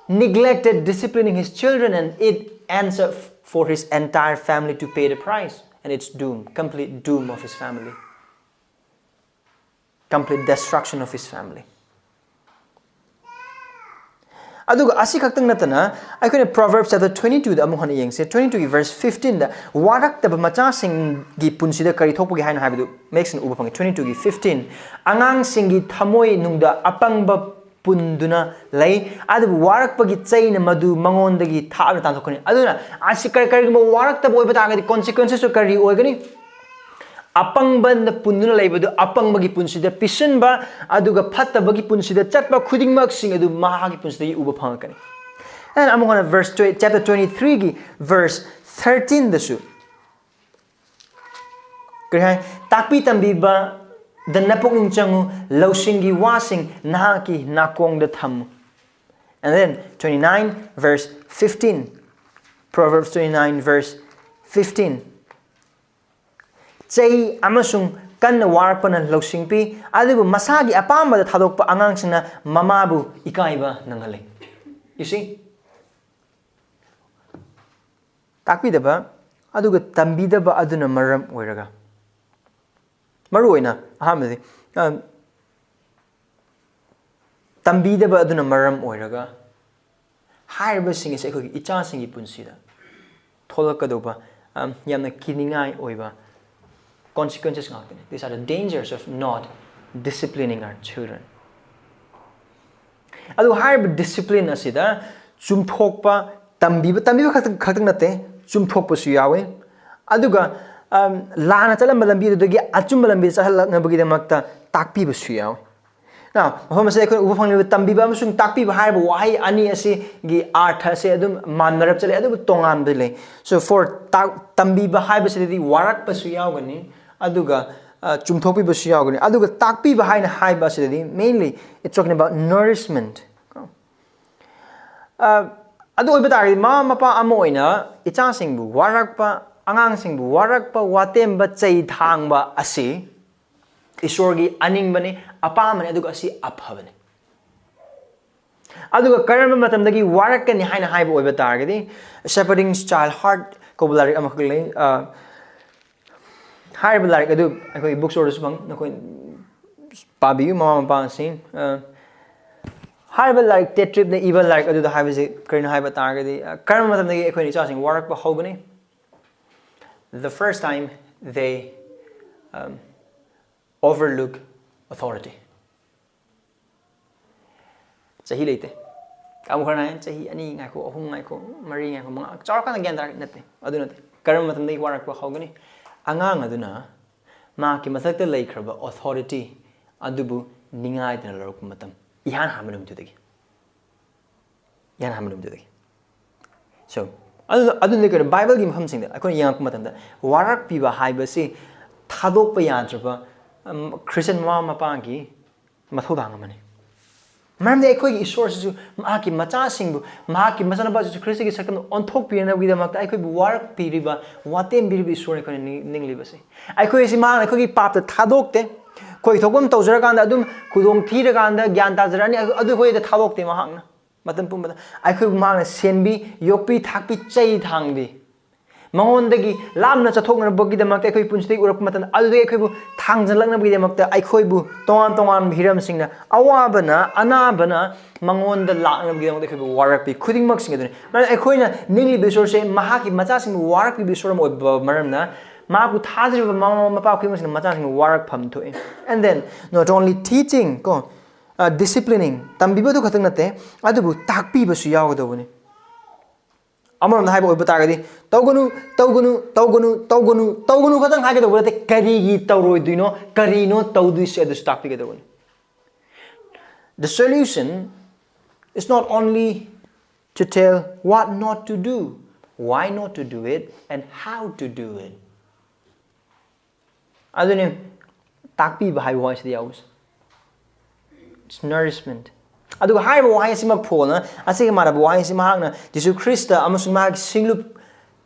neglected disciplining his children, and it ends up for his entire family to pay the price, and it's doom, complete doom of his family. Complete destruction of his family. ꯑꯗꯨꯒ ꯑꯁꯤ ꯈꯛꯇꯪ ꯅꯠꯇꯅ, ꯑꯩꯈꯣꯏꯅ Proverbs chapter twenty two ꯗ ꯑꯃꯨꯛ ꯍꯟꯅ ꯌꯦꯡꯁꯦ꯫ Twenty two ꯒꯤ verse fifteen ꯗ ꯋꯥꯔꯛꯇꯕ ꯃꯆꯥꯁꯤꯡꯒꯤ ꯄꯨꯟꯁꯤꯗ ꯀꯔꯤ ꯊꯣꯛꯄꯒꯦ ꯍꯥꯏꯅ ꯍꯥꯏꯕꯗꯨ ꯃꯌꯦꯛ ꯁꯦꯡꯅ ꯎꯕ ꯐꯪꯉꯤ꯫ Twenty two ꯒꯤ fifteen, "ꯑꯉꯥꯡꯁꯤꯡꯒꯤ ꯊꯃꯣꯏ ꯅꯨꯡꯗ ꯑꯄꯪꯕ ꯄꯨꯟꯗꯨꯅ ꯂꯩ, ꯑꯗꯨꯕꯨ ꯋꯥꯔꯛꯄꯒꯤ ꯆꯩꯅ ꯃꯗꯨ ꯃꯉꯣꯟꯗꯒꯤ ꯊꯥꯞꯅ ꯇꯥꯟꯊꯣꯛꯀꯅꯤ"꯫ ꯑꯗꯨꯅ ꯑꯁꯤ ꯀꯔꯤ-, ꯀꯔꯤꯒꯨꯝꯕ ꯋꯥꯔꯛꯇꯕ ꯑꯣꯏꯕ ꯇꯥꯔꯒꯗꯤ consequences ꯀꯔꯤ ꯑꯣꯏꯒꯅꯤ? ꯑꯄꯪꯕꯅ ꯄꯨꯟꯗꯨꯅ ꯂꯩꯕꯗꯨ ꯑꯄꯪꯕꯒꯤ ꯄꯨꯟꯁꯤꯗ ꯄꯤꯁꯤꯟꯕ, ꯑꯗꯨꯒ ꯐꯠꯇꯕꯒꯤ ꯄꯨꯟꯁꯤꯗ ꯆꯠꯄ ꯈꯨꯗꯤꯡꯃꯛꯁꯤꯡ ꯑꯗꯨ ꯃꯍꯥꯛꯀꯤ ꯄꯨꯟꯁꯤꯗꯒꯤ ꯎꯕ ꯐꯪꯉꯛꯀꯅꯤ꯫ And ꯑꯃꯨꯛ ꯍꯟꯅ verse twenty, chapter twenty three ꯒꯤ verse thirteen ꯗꯁꯨ ꯀꯔꯤ ꯍꯥꯏ? "ꯇꯥꯛꯄꯤ ꯇꯝꯕꯤꯕꯗ ꯅꯄꯨꯛꯅꯤꯡ ꯆꯪꯉꯨ, ꯂꯧꯁꯤꯡꯒꯤ ꯋꯥꯁꯤꯡ ꯅꯍꯥꯛꯀꯤ ꯅꯥꯀꯣꯡꯗ ꯊꯝꯃꯨ"꯫ And then twenty nine verse fifteen, Proverbs twenty nine verse fifteen, "ꯆꯩ ꯑꯃꯁꯨꯡ ꯀꯟꯅ ꯋꯥꯔꯛꯄꯅ ꯂꯧꯁꯤꯡ ꯄꯤ, ꯑꯗꯨꯕꯨ ꯃꯁꯥꯒꯤ ꯑꯄꯥꯝꯕꯗ ꯊꯥꯗꯣꯛꯄ ꯑꯉꯥꯡꯁꯤꯡꯅ ꯃꯃꯥꯕꯨ ꯏꯀꯥꯏꯕ ꯅꯪꯍꯜꯂꯤ"꯫ You see? ꯇꯥꯛꯄꯤꯗꯕ ꯑꯗꯨꯒ ꯇꯝꯕꯤꯗꯕ ꯑꯗꯨꯅ ꯃꯔꯝ ꯑꯣꯏꯔꯒ, ꯃꯔꯨ ꯑꯣꯏꯅ ꯑꯍꯥꯟꯕꯗꯤ, ꯑ, ꯇꯝꯕꯤꯗꯕ ꯑꯗꯨꯅ ꯃꯔꯝ ꯑꯣꯏꯔꯒ ꯍꯥꯏꯔꯤꯕꯁꯤꯡ ꯑꯁꯤ ꯑꯩꯈꯣꯏꯒꯤ ꯏꯆꯥꯁꯤꯡꯒꯤ ꯄꯨꯟꯁꯤꯗ ꯊꯣꯛꯂꯛꯀꯗꯧꯕ ꯌꯥꯝꯅ ꯀꯤꯅꯤꯡꯉꯥꯏ ꯑꯣꯏꯕ consequences ꯉꯥꯛꯇꯅꯤ꯫ These are the dangers of not disciplining our children. ꯑꯗꯨ ꯍꯥꯏꯔꯤꯕ discipline ꯑꯁꯤꯗ ꯆꯨꯝꯊꯣꯛꯄ ꯇꯝꯕꯤꯕ, ꯇꯝꯕꯤꯕ ꯈꯛꯇꯪ ꯈꯛꯇꯪ ꯅꯠꯇꯦ, ꯆꯨꯝꯊꯣꯛꯄꯁꯨ ꯌꯥꯎꯋꯤ꯫ ꯑꯗꯨꯒ ꯂꯥꯟꯅ ꯆꯠꯂꯝꯕ ꯂꯝꯕꯤ ꯑꯗꯨꯗꯒꯤ ꯑꯆꯨꯝꯕ ꯂꯝꯕꯤꯗ ꯆꯠꯍꯜꯂꯛꯅꯕꯒꯤꯗꯃꯛꯇ ꯇꯥꯛꯄꯤꯕꯁꯨ ꯌꯥꯎꯋꯤ꯫ Now, ꯃꯐꯝ ꯑꯁꯤꯗ ꯑꯩꯈꯣꯏꯅ ꯎꯕ ꯐꯪꯂꯤꯕ ꯇꯝꯕꯤꯕ ꯑꯃꯁꯨꯡ ꯇꯥꯛꯄꯤꯕ ꯍꯥꯏꯔꯤꯕ ꯋꯥꯍꯩ ꯑꯅꯤ ꯑꯁꯤꯒꯤ ꯑꯥꯔꯊ ꯑꯁꯤ ꯑꯗꯨꯝ ꯃꯥꯟꯅꯔꯞ ꯆꯠꯂꯦ, ꯑꯗꯨꯕꯨ ꯇꯣꯉꯥꯟꯕ ꯂꯩ꯫ So for ꯇꯝꯕꯤꯕ ꯍꯥꯏꯕꯁꯤꯗꯗꯤ ꯋꯥꯔꯛꯄꯁꯨ ꯌꯥꯎꯒꯅꯤ, ꯑꯗꯨꯒ ꯆꯨꯝꯊꯣꯛꯄꯤꯕꯁꯨ ꯌꯥꯎꯒꯅꯤ꯫ ꯑꯗꯨꯒ ꯇꯥꯛꯄꯤꯕ ꯍꯥꯏꯅ ꯍꯥꯏꯕ ꯑꯁꯤꯗꯗꯤ mainly it's talking about nourishment. ꯑꯗꯨ ꯑꯣꯏꯕ ꯇꯥꯔꯒꯗꯤ ꯃꯃꯥ ꯃꯄꯥ ꯑꯃ ꯑꯣꯏꯅ ꯏꯆꯥꯁꯤꯡꯕꯨ ꯋꯥꯔꯛꯄ, ꯑꯉꯥꯡꯁꯤꯡꯕꯨ ꯋꯥꯔꯛꯄ, ꯋꯥꯇꯦꯝꯕ, ꯆꯩ ꯊꯥꯡꯕ ꯑꯁꯤ ꯏꯁꯣꯔꯒꯤ ꯑꯅꯤꯡꯕꯅꯤ, ꯑꯄꯥꯝꯕꯅꯤ, ꯑꯗꯨꯒ ꯑꯁꯤ ꯑꯐꯕꯅꯤ꯫ ꯑꯗꯨꯒ ꯀꯔꯝꯕ ꯃꯇꯝꯗꯒꯤ ꯋꯥꯔꯛꯀꯅꯤ ꯍꯥꯏꯅ ꯍꯥꯏꯕ ꯑꯣꯏꯕ ꯇꯥꯔꯒꯗꯤ, Shepherding Child Heart ꯀꯧꯕ ꯂꯥꯏꯔꯤꯛ ꯑꯃꯈꯛ ꯂꯩ꯫ ꯍꯥꯏꯔꯤꯕ ꯂꯥꯏꯔꯤꯛ ꯑꯗꯨ ꯑꯩꯈꯣꯏ bookstore ꯗꯁꯨ ꯐꯪ, ꯅꯈꯣꯏ ꯄꯥꯕꯤꯌꯨ, ꯃꯃꯥ ꯃꯄꯥꯁꯤꯡ꯫ ꯍꯥꯏꯔꯤꯕ ꯂꯥꯏꯔꯤꯛ Tetrippꯅ ꯏꯕ ꯂꯥꯏꯔꯤꯛ ꯑꯗꯨꯗ ꯍꯥꯏꯕꯁꯤ ꯀꯔꯤꯅꯣ ꯍꯥꯏꯕ ꯇꯥꯔꯒꯗꯤ, ꯀꯔꯝꯕ ꯃꯇꯝꯗꯒꯤ ꯑꯩꯈꯣꯏꯅ ꯏꯆꯥꯁꯤꯡ ꯋꯥꯔꯛꯄ ꯍꯧꯒꯅꯤ? The first time they overlook authority. ꯆꯍꯤ ꯂꯩꯇꯦ꯫ ꯀꯥꯡꯕꯨ ꯈꯔꯅ ꯍꯥꯏ, "ꯆꯍꯤ ꯑꯅꯤ ꯉꯥꯏꯈꯣ, ꯑꯍꯨꯝ ꯉꯥꯏꯈꯣ, ꯃꯔꯤ ꯉꯥꯏꯈꯣ, ꯃꯉꯥ, ꯆꯥꯎꯔꯀꯥꯟꯗ ꯒ꯭ꯌꯥꯟ ꯇꯥꯔꯛꯀꯦ"꯫ ꯅꯠꯇꯦ, ꯑꯗꯨ ꯅꯠꯇꯦ꯫ ꯀꯔꯝꯕ ꯃꯇꯝꯗꯒꯤ ꯋꯥꯔꯛꯄ ꯍꯧꯒꯅꯤ? ꯑꯉꯥꯡ ꯑꯗꯨꯅ ꯃꯍꯥꯛꯀꯤ ꯃꯊꯛꯇ ꯂꯩꯈ꯭ꯔꯕ authority ꯑꯗꯨꯕꯨ ꯅꯤꯡꯉꯥꯏꯗꯅ ꯂꯧꯔꯛꯄ ꯃꯇꯝ, ꯏꯍꯥꯟ ꯍꯥꯟꯕ ꯅꯨꯃꯤꯠꯇꯨꯗꯒꯤ꯫ ꯏꯍꯥꯟ ꯍꯥꯟꯕ ꯅꯨꯃꯤꯠꯇꯨꯗꯒꯤ꯫ So, ꯑꯗꯨ, ꯑꯗꯨꯅ ꯀꯩꯅꯣ, Bible ꯒꯤ ꯃꯐꯝꯁꯤꯡꯗ ꯑꯩꯈꯣꯏꯅ ꯌꯦꯡꯉꯛꯄ ꯃꯇꯝꯗ ꯋꯥꯔꯛꯄꯤꯕ ꯍꯥꯏꯕꯁꯤ ꯊꯥꯗꯣꯛꯄ ꯌꯥꯗ꯭ꯔꯕ Christian ꯃꯃꯥ ꯃꯄꯥꯒꯤ ꯃꯊꯧꯗꯥꯡ ꯑꯃꯅꯤ꯫ ꯃꯔꯝꯗꯤ ꯑꯩꯈꯣꯏꯒꯤ ꯏꯁꯣꯔꯁꯤꯁꯨ ꯃꯍꯥꯛꯀꯤ ꯃꯆꯥꯁꯤꯡꯕꯨ, ꯃꯍꯥꯛꯀꯤ ꯃꯆꯥꯅꯨꯄꯥ ꯖꯤꯁꯨ ꯈ꯭ꯔꯤꯁꯇꯒꯤ ꯁꯛꯇꯝꯗ ꯑꯣꯟꯊꯣꯛꯄꯤꯅꯕꯒꯤꯗꯃꯛꯇ ꯑꯩꯈꯣꯏꯕꯨ ꯋꯥꯔꯛꯄꯤꯔꯤꯕ, ꯋꯥꯇꯦꯝꯕꯤꯔꯤꯕ ꯏꯁꯣꯔꯅꯤ ꯑꯩꯈꯣꯏꯅ ꯅꯤꯡ-, ꯅꯤꯡꯂꯤꯕꯁꯤ꯫ ꯑꯩꯈꯣꯏ ꯑꯁꯤ ꯃꯍꯥꯛꯅ ꯑꯩꯈꯣꯏꯒꯤ ꯄꯥꯞꯇ ꯊꯥꯗꯣꯛꯇꯦ꯫ ꯑꯩꯈꯣꯏ ꯊꯣꯛꯄ ꯑꯃ ꯇꯧꯖꯔꯀꯥꯟꯗ ꯑꯗꯨꯝ ꯈꯨꯗꯣꯡ ꯊꯤꯔꯀꯥꯟꯗ ꯒ꯭ꯌꯥꯟ ꯇꯥꯖꯔꯛꯑꯅꯤ, ꯑꯗꯨ ꯑꯩꯈꯣꯏꯗ ꯊꯥꯗꯣꯛꯇꯦ ꯃꯍꯥꯛꯅ꯫ ꯃꯇꯝ ꯄꯨꯝꯕꯗ ꯑꯩꯈꯣꯏꯕꯨ ꯃꯍꯥꯛꯅ ꯁꯦꯟꯕꯤ, ꯌꯣꯛꯄꯤ, ꯊꯥꯛꯄꯤ, ꯆꯩ ꯊꯥꯡꯕꯤ꯫ ꯃꯉꯣꯟꯗꯒꯤ ꯂꯥꯞꯅ ꯆꯠꯊꯣꯛꯅꯕꯒꯤꯗꯃꯛꯇ ꯑꯩꯈꯣꯏ ꯄꯨꯟꯁꯤꯗꯒꯤ ꯎꯔꯛꯄ ꯃꯇꯝꯗ, ꯑꯗꯨꯗꯒꯤ ꯑꯩꯈꯣꯏꯕꯨ ꯊꯥꯡꯖꯜꯂꯛꯅꯕꯒꯤꯗꯃꯛꯇ ꯑꯩꯈꯣꯏꯕꯨ ꯇꯣꯉꯥꯟ ꯇꯣꯉꯥꯟꯕ ꯍꯤꯔꯝꯁꯤꯡꯅ, ꯑꯋꯥꯕꯅ, ꯑꯅꯥꯕꯅ ꯃꯉꯣꯟꯗ ꯂꯥꯛꯅꯕꯒꯤꯗꯃꯛꯇ ꯑꯩꯈꯣꯏꯕꯨ ꯋꯥꯔꯛꯄꯤ꯫ ꯈꯨꯗꯤꯡꯃꯛꯁꯤꯡ ꯑꯗꯨꯅꯤ꯫ ꯃꯔꯝꯗꯤ ꯑꯩꯈꯣꯏꯅ ꯅꯤꯡꯂꯤꯕ ꯏꯁꯣꯔꯁꯦ ꯃꯍꯥꯛꯀꯤ ꯃꯆꯥꯁꯤꯡꯕꯨ ꯋꯥꯔꯛꯄꯤꯕ ꯏꯁꯣꯔ ꯑꯃ ꯑꯣꯏꯕ ꯃꯔꯝꯅ, ꯃꯍꯥꯛꯄꯨ ꯊꯥꯖꯔꯤꯕ ꯃꯃꯥ ꯃꯄꯥ ꯈꯨꯗꯤꯡꯃꯛꯁꯤꯡꯅ ꯃꯆꯥꯁꯤꯡꯕꯨ ꯋꯥꯔꯛꯐꯝ ꯊꯣꯛꯏ꯫ And then, not only teaching, ꯀꯣ, ꯗꯤꯁꯤꯄ꯭ꯂꯤꯅꯤꯡ, ꯇꯝꯕꯤꯕꯗꯨ ꯈꯛꯇꯪ ꯅꯠꯇꯦ, ꯑꯗꯨꯕꯨ ꯇꯥꯛꯄꯤꯕꯁꯨ ꯌꯥꯎꯒꯗꯧꯕꯅꯤ꯫ ꯑꯃꯔꯣꯝꯗ ꯍꯥꯏꯕ ꯑꯣꯏꯕ ꯇꯥꯔꯒꯗꯤ, "ꯇꯧꯒꯅꯨ, ꯇꯧꯒꯅꯨ, ꯇꯧꯒꯅꯨ, ꯇꯧꯒꯅꯨ, ꯇꯧꯒꯅꯨ" ꯈꯛꯇꯪ ꯍꯥꯏꯒꯗꯧꯕ ꯅꯠꯇꯦ, ꯀꯔꯤꯒꯤ ꯇꯧꯔꯣꯏꯗꯣꯏꯅꯣ, ꯀꯔꯤꯅꯣ ꯇꯧꯗꯣꯏꯁꯦ, ꯑꯗꯨꯁꯨ ꯇꯥꯛꯄꯤꯒꯗꯧꯕꯅꯤ꯫ The solution is not only to tell what not to do, why not to do it, and how to do it. ꯑꯗꯨꯅꯤ ꯇꯥꯛꯄꯤꯕ ꯍꯥꯏꯕ ꯋꯥꯍꯩꯁꯤꯗ ꯌꯥꯎꯕꯁꯦ꯫ It's nourishment. ꯑꯗꯨꯒ ꯍꯥꯏꯔꯤꯕ ꯋꯥꯍꯩ ꯑꯁꯤꯃꯛ ꯐꯣꯜꯅ, ꯑꯁꯤꯒ ꯃꯥꯟꯅꯕ ꯋꯥꯍꯩ ꯑꯁꯤ ꯃꯍꯥꯛꯅ ꯖꯤꯁꯨ ꯈ꯭ꯔꯤꯁꯇ ꯑꯃꯁꯨꯡ ꯃꯍꯥꯛꯀꯤ ꯁꯤꯡꯂꯨꯞ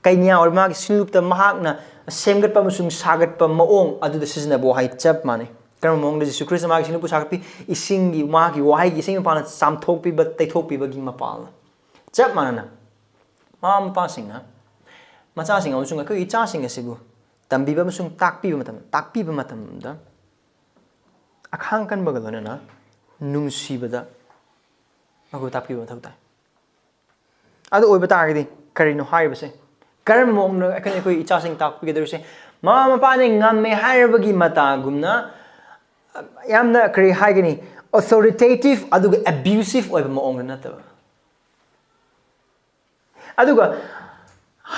ꯀꯩꯅ꯭ꯌꯥ ꯑꯣꯏꯔꯤꯕ ꯃꯍꯥꯛꯀꯤ ꯁꯤꯡꯂꯨꯞꯇ ꯃꯍꯥꯛꯅ ꯁꯦꯝꯒꯠꯄ ꯑꯃꯁꯨꯡ ꯁꯥꯒꯠꯄ ꯃꯑꯣꯡ ꯑꯗꯨꯗ ꯁꯤꯖꯤꯟꯅꯕ ꯋꯥꯍꯩ ꯆꯞ ꯃꯥꯟꯅꯩ꯫ ꯀꯔꯝꯕ ꯃꯑꯣꯡꯗ ꯖꯤꯁꯨ ꯈ꯭ꯔꯤꯁꯇ ꯃꯍꯥꯛꯀꯤ ꯁꯤꯡꯂꯨꯞꯄꯨ ꯁꯥꯒꯠꯄꯤ? ꯏꯁꯤꯡꯒꯤ, ꯃꯍꯥꯛꯀꯤ ꯋꯥꯍꯩꯒꯤ ꯏꯁꯤꯡ ꯃꯄꯥꯟꯅ ꯆꯥꯝꯊꯣꯛꯄꯤꯕ, ꯇꯩꯊꯣꯛꯄꯤꯕꯒꯤ ꯃꯄꯥꯜꯅ꯫ ꯆꯞ ꯃꯥꯟꯅꯅ ꯃꯃꯥ ꯃꯄꯥꯁꯤꯡꯅ ꯃꯆꯥꯁꯤꯡ ꯑꯃꯁꯨꯡ ꯑꯩꯈꯣꯏꯒꯤ ꯏꯆꯥꯁꯤꯡ ꯑꯁꯤꯕꯨ ꯇꯝꯕꯤꯕ ꯑꯃꯁꯨꯡ ꯇꯥꯛꯄꯤꯕ ꯃꯇꯝ, ꯇꯥꯛꯄꯤꯕ ꯃꯇꯝꯗ ꯑꯈꯥꯡ ꯀꯟꯕꯒ ꯂꯣꯏꯅꯅ ꯅꯨꯡꯁꯤꯕꯗ ꯃꯈꯣꯏꯕꯨ ꯇꯥꯛꯄꯤꯕ ꯃꯊꯧ ꯇꯥꯏ꯫ ꯑꯗꯨ ꯑꯣꯏꯕ ꯇꯥꯔꯒꯗꯤ ꯀꯔꯤꯅꯣ ꯍꯥꯏꯔꯤꯕꯁꯦ? ꯀꯔꯝꯕ ꯃꯑꯣꯡꯗ ꯑꯩꯈꯣꯏꯅ ꯑꯩꯈꯣꯏ ꯏꯆꯥꯁꯤꯡ ꯇꯥꯛꯄꯤꯒꯗꯧꯔꯤꯁꯦ? ꯃꯃꯥ ꯃꯄꯥꯅ ꯉꯝꯃꯦ ꯍꯥꯏꯔꯕꯒꯤ ꯃꯇꯥꯒꯨꯝꯅ ꯌꯥꯝꯅ, ꯀꯔꯤ ꯍꯥꯏꯒꯅꯤ, ꯑꯣꯊꯣꯔꯤꯇꯦꯇꯤꯚ ꯑꯗꯨꯒ ꯑꯦꯕ꯭ꯌꯨꯁꯤꯚ ꯑꯣꯏꯕ ꯃꯑꯣꯡꯗ ꯅꯠꯇꯕ꯫ ꯑꯗꯨꯒ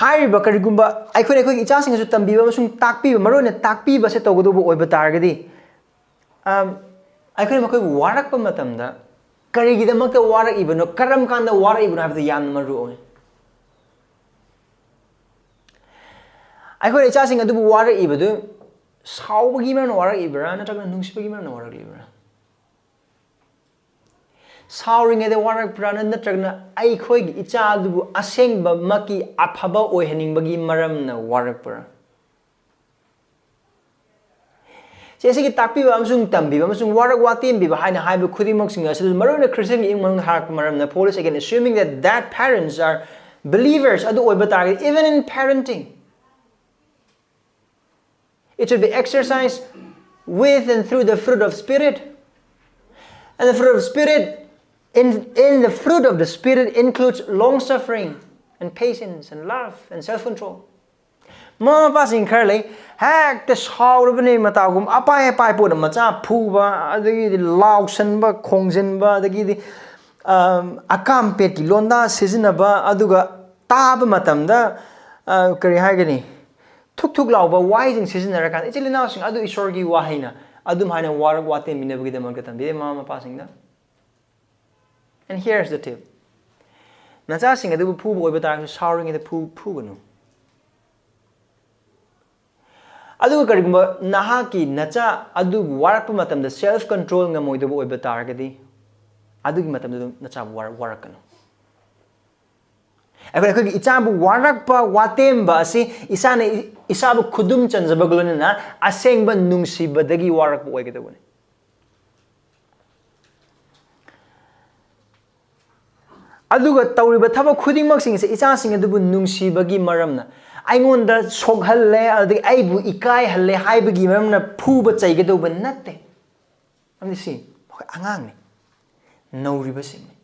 ꯍꯥꯏꯔꯤꯕ ꯀꯔꯤꯒꯨꯝꯕ ꯑꯩꯈꯣꯏꯅ ꯑꯩꯈꯣꯏꯒꯤ ꯏꯆꯥꯁꯤꯡ ꯑꯁꯤꯁꯨ ꯇꯝꯕꯤꯕ ꯑꯃꯁꯨꯡ ꯇꯥꯛꯄꯤꯕ, ꯃꯔꯨꯑꯣꯏꯅ ꯇꯥꯛꯄꯤꯕꯁꯦ ꯇꯧꯒꯗꯧꯕ ꯑꯣꯏꯕ ꯇꯥꯔꯒꯗꯤ, ꯑꯝ, ꯑꯩꯈꯣꯏꯅ ꯃꯈꯣꯏꯕꯨ ꯋꯥꯔꯛꯄ ꯃꯇꯝꯗ ꯀꯔꯤꯒꯤꯗꯃꯛꯇ ꯋꯥꯔꯛꯏꯕꯅꯣ, ꯀꯔꯝ ꯀꯥꯟꯗ ꯋꯥꯔꯛꯏꯕꯅꯣ ꯍꯥꯏꯕꯗꯨ ꯌꯥꯝꯅ ꯃꯔꯨ ꯑꯣꯏ꯫ ꯑꯩꯈꯣꯏꯅ ꯏꯆꯥꯁꯤꯡ ꯑꯗꯨꯕꯨ ꯋꯥꯔꯛꯏꯕꯗꯨ ꯁꯥꯎꯕꯒꯤ ꯃꯔꯝꯅ ꯋꯥꯔꯛꯏꯕ꯭ꯔꯥ, ꯅꯠꯇ꯭ꯔꯒꯅ ꯅꯨꯡꯁꯤꯕꯒꯤ ꯃꯔꯝꯅ ꯋꯥꯔꯛꯂꯤꯕ꯭ꯔꯥ? ꯁꯥꯎꯔꯤꯉꯩꯗ ꯋꯥꯔꯛꯄ꯭ꯔꯥ, ꯅꯠꯇ꯭ꯔꯒꯅ ꯑꯩꯈꯣꯏꯒꯤ ꯏꯆꯥ ꯑꯗꯨꯕꯨ ꯑꯁꯦꯡꯕꯃꯛꯀꯤ ꯑꯐꯕ ꯑꯣꯏꯍꯟꯅꯤꯡꯕꯒꯤ ꯃꯔꯝꯅ ꯋꯥꯔꯛꯄ꯭ꯔꯥ? ꯁꯤ ꯑꯁꯤꯒꯤ ꯇꯥꯛꯄꯤꯕ ꯑꯃꯁꯨꯡ ꯇꯝꯕꯤꯕ ꯑꯃꯁꯨꯡ ꯋꯥꯔꯛ ꯋꯥꯇꯦꯝꯕꯤꯕ ꯍꯥꯏꯅ ꯍꯥꯏꯕ ꯈꯨꯗꯤꯡꯃꯛꯁꯤꯡ ꯑꯁꯤꯗ, ꯃꯔꯨꯑꯣꯏꯅ ꯈ꯭ꯔꯤꯁꯇꯤꯌꯟꯒꯤ ꯏꯃꯨꯡ ꯃꯅꯨꯡꯗ ꯍꯥꯏꯔꯛꯄ ꯃꯔꯝꯅ, Paul is again assuming that that parents are Believers ꯑꯗꯨ ꯑꯣꯏꯕ ꯇꯥꯔꯒꯗꯤ, even in parenting, it should be exercised with and through the fruit of Spirit. And the fruit of Spirit, in, in the fruit of the Spirit includes long suffering and patience and love and self control. ꯃꯃꯥ ꯃꯄꯥꯁꯤꯡ ꯈꯔ ꯂꯩ, ꯍꯦꯛꯇ ꯁꯥꯎꯔꯕꯅꯦ ꯃꯇꯥꯒꯨꯝ, ꯑꯄꯥꯏ ꯑꯄꯥꯏ ꯄꯣꯠꯅ ꯃꯆꯥ ꯐꯨꯕ, ꯑꯗꯒꯤꯗꯤ ꯂꯥꯎꯁꯟꯕ, ꯈꯣꯡꯖꯤꯟꯕ, ꯑꯗꯒꯤꯗꯤ ꯑꯀꯥꯝꯄꯦꯠꯀꯤ ꯂꯣꯟꯗꯥ ꯁꯤꯖꯤꯟꯅꯕ, ꯑꯗꯨꯒ ꯇꯥꯕ ꯃꯇꯝꯗ ꯀꯔꯤ ꯍꯥꯏꯒꯅꯤ, ꯊꯨꯛ ꯊꯨꯛ ꯂꯥꯎꯕ ꯋꯥꯍꯩꯁꯤꯡ ꯁꯤꯖꯤꯟꯅꯔꯀꯥꯟꯗ, ꯏꯆꯤꯜ ꯏꯅꯥꯎꯁꯤꯡ ꯑꯗꯨ ꯏꯁꯣꯔꯒꯤ ꯋꯥꯍꯩꯅ ꯑꯗꯨꯝ ꯍꯥꯏꯅ ꯋꯥꯔꯛ ꯋꯥꯇꯦꯝꯕꯤꯅꯕꯒꯤꯗꯃꯛꯇ ꯇꯝꯕꯤꯔꯦ ꯃꯃꯥ ꯃꯄꯥꯁꯤꯡꯗ꯫ And here's the tip. ꯅꯆꯥꯁꯤꯡ ꯑꯗꯨꯕꯨ ꯐꯨꯕ ꯑꯣꯏꯕ ꯇꯥꯔꯒꯁꯨ ꯁꯥꯎꯔꯤꯉꯩꯗ ꯐꯨ ꯐꯨꯒꯅꯨ꯫ ꯑꯗꯨꯒ ꯀꯔꯤꯒꯨꯝꯕ ꯅꯍꯥꯛꯀꯤ ꯅꯆꯥ ꯑꯗꯨꯕꯨ ꯋꯥꯔꯛꯄ ꯃꯇꯝꯗ self control ꯉꯝꯃꯣꯏꯗꯕ ꯑꯣꯏꯕ ꯇꯥꯔꯒꯗꯤ, ꯑꯗꯨꯒꯤ ꯃꯇꯝꯗ ꯑꯗꯨꯝ ꯅꯆꯥꯕꯨ ꯋꯥꯔꯛ ꯋꯥꯔꯛꯀꯅꯨ꯫ ꯑꯩꯈꯣꯏ ꯑꯩꯈꯣꯏꯒꯤ ꯏꯆꯥꯕꯨ ꯋꯥꯔꯛꯄ ꯋꯥꯇꯦꯝꯕ ꯑꯁꯤ ꯏꯁꯥꯅ ꯏꯁꯥꯕꯨ ꯈꯨꯗꯨꯝ ꯆꯟꯖꯕꯒ ꯂꯣꯏꯅꯅ ꯑꯁꯦꯡꯕ ꯅꯨꯡꯁꯤꯕꯗꯒꯤ ꯋꯥꯔꯛꯄ ꯑꯣꯏꯒꯗꯕꯅꯤ꯫ ꯑꯗꯨꯒ ꯇꯧꯔꯤꯕ ꯊꯕꯛ ꯈꯨꯗꯤꯡꯃꯛꯁꯤꯡꯁꯦ ꯏꯆꯥꯁꯤꯡ ꯑꯗꯨꯕꯨ ꯅꯨꯡꯁꯤꯕꯒꯤ ꯃꯔꯝꯅ, ꯑꯩꯉꯣꯟꯗ ꯁꯣꯛꯍꯜꯂꯦ, ꯑꯗꯒꯤ ꯑꯩꯕꯨ ꯏꯀꯥꯏꯍꯜꯂꯦ ꯍꯥꯏꯕꯒꯤ ꯃꯔꯝꯅ ꯐꯨꯕ ꯆꯩꯒꯗꯧꯕ ꯅꯠꯇꯦ꯫ ꯑꯃꯗꯤ ꯁꯤ, ꯃꯈꯣꯏ ꯑꯉꯥꯡꯅꯤ, ꯅꯧꯔꯤꯕꯁꯤꯡꯅꯤ,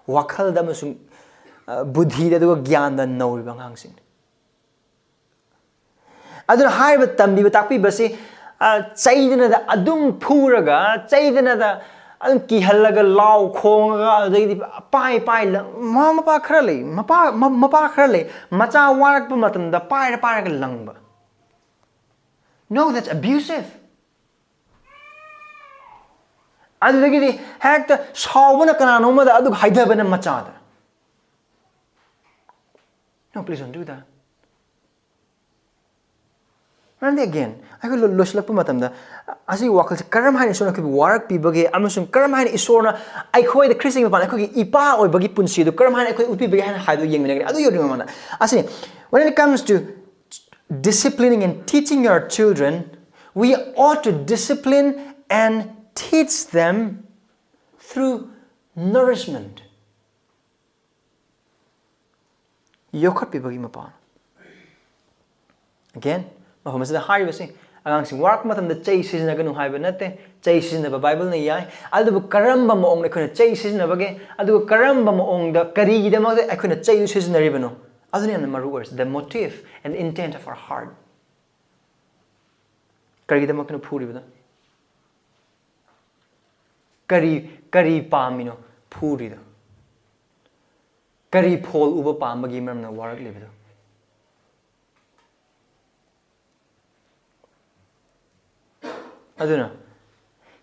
ꯋꯥꯈꯜꯗ ꯑꯃꯁꯨꯡ ꯕꯨꯙꯤꯗ ꯑꯗꯨꯒ ꯒ꯭ꯌꯥꯟꯗ ꯅꯧꯔꯤꯕ ꯑꯉꯥꯡꯁꯤꯡꯅꯤ꯫ ꯑꯗꯨꯅ ꯍꯥꯏꯔꯤꯕ ꯇꯝꯕꯤꯕ ꯇꯥꯛꯄꯤꯕꯁꯤ ꯆꯩꯗꯅꯗ ꯑꯗꯨꯝ ꯐꯨꯔꯒ, ꯆꯩꯗꯅꯗ ꯑꯗꯨꯝ ꯀꯤꯍꯜꯂꯒ, ꯂꯥꯎ ꯈꯣꯡꯉꯒ, ꯑꯗꯨꯗꯒꯤꯗꯤ ꯄꯥꯏ ꯄꯥꯏ ꯂꯪ-, ꯃꯃꯥ ꯃꯄꯥ ꯈꯔ ꯂꯩ, ꯃꯄꯥ ꯃ- ꯃꯄꯥ ꯈꯔ ꯂꯩ, ꯃꯆꯥ ꯋꯥꯔꯛꯄ ꯃꯇꯝꯗ ꯄꯥꯏꯔ ꯄꯥꯏꯔꯒ ꯂꯪꯕ꯫ No, that's abusive. ꯑꯗꯨꯗꯒꯤꯗꯤ ꯍꯦꯛꯇ ꯁꯥꯎꯕꯅ ꯀꯅꯥꯅꯣꯃꯗ ꯑꯗꯨꯒ ꯍꯥꯏꯊꯕꯅ ꯃꯆꯥꯗ꯫ No, please don't do that. ꯃꯔꯝꯗꯤ again, ꯑꯩꯈꯣꯏ ꯂꯣꯏꯁꯤꯜꯂꯛꯄ ꯃꯇꯝꯗ ꯑꯁꯤꯒꯤ ꯋꯥꯈꯜꯁꯦ ꯀꯔꯝ ꯍꯥꯏꯅ ꯏꯁꯣꯔꯅ ꯑꯩꯈꯣꯏꯕꯨ ꯋꯥꯔꯛꯄꯤꯕꯒꯦ ꯑꯃꯁꯨꯡ ꯀꯔꯝ ꯍꯥꯏꯅ ꯏꯁꯣꯔꯅ ꯑꯩꯈꯣꯏꯗ ꯈ꯭ꯔꯤꯁꯇꯒꯤ ꯃꯄꯥꯟ ꯑꯩꯈꯣꯏꯒꯤ ꯏꯄꯥ ꯑꯣꯏꯕꯒꯤ ꯄꯨꯟꯁꯤ ꯑꯗꯨ ꯀꯔꯝ ꯍꯥꯏꯅ ꯑꯩꯈꯣꯏ ꯎꯠꯄꯤꯕꯒꯦ ꯍꯥꯏꯅ ꯍꯥꯏꯕꯗꯨ ꯌꯦꯡꯃꯤꯟꯅꯒꯅꯤ꯫ ꯑꯗꯨ ꯌꯧꯗ꯭ꯔꯤꯉꯩ ꯃꯃꯥꯡꯗ ꯑꯁꯤꯅꯤ, when it comes to disciplining and teaching your children, we ought to discipline and teach them through nourishment. ꯌꯣꯛꯈꯠꯄꯤꯕꯒꯤ ꯃꯄꯥ꯫ Again, ꯃꯐꯝ ꯑꯁꯤꯗ ꯍꯥꯏꯔꯤꯕꯁꯤ, ꯑꯉꯥꯡꯁꯤꯡ ꯋꯥꯔꯛꯄ ꯃꯇꯝꯗ ꯆꯩ ꯁꯤꯖꯤꯟꯅꯒꯅꯨ ꯍꯥꯏꯕ ꯅꯠꯇꯦ꯫ ꯆꯩ ꯁꯤꯖꯤꯟꯅꯕ ꯕꯥꯏꯕꯜꯅ ꯌꯥꯏ꯫ ꯑꯗꯨꯕꯨ ꯀꯔꯝꯕ ꯃꯑꯣꯡꯗ ꯑꯩꯈꯣꯏꯅ ꯆꯩ ꯁꯤꯖꯤꯟꯅꯕꯒꯦ? ꯑꯗꯨꯒ ꯀꯔꯝꯕ ꯃꯑꯣꯡꯗ, ꯀꯔꯤꯒꯤꯗꯃꯛꯇ ꯑꯩꯈꯣꯏꯅ ꯆꯩꯗꯨ ꯁꯤꯖꯤꯟꯅꯔꯤꯕꯅꯣ? ꯑꯗꯨꯅ ꯌꯥꯝꯅ ꯃꯔꯨ ꯑꯣꯏꯔꯤꯁꯤ, the motive and intent of our heart. ꯀꯔꯤꯒꯤꯗꯃꯛꯇꯅꯣ ꯐꯨꯔꯤꯕꯗꯣ? ꯀꯔꯤ, ꯀꯔꯤ ꯄꯥꯝꯃꯤꯅꯣ ꯐꯨꯔꯤꯗꯣ? ꯀꯔꯤ ꯐꯣꯜ ꯎꯕ ꯄꯥꯝꯕꯒꯤ ꯃꯔꯝꯅ ꯋꯥꯔꯛꯂꯤꯕꯗꯣ? ꯑꯗꯨꯅ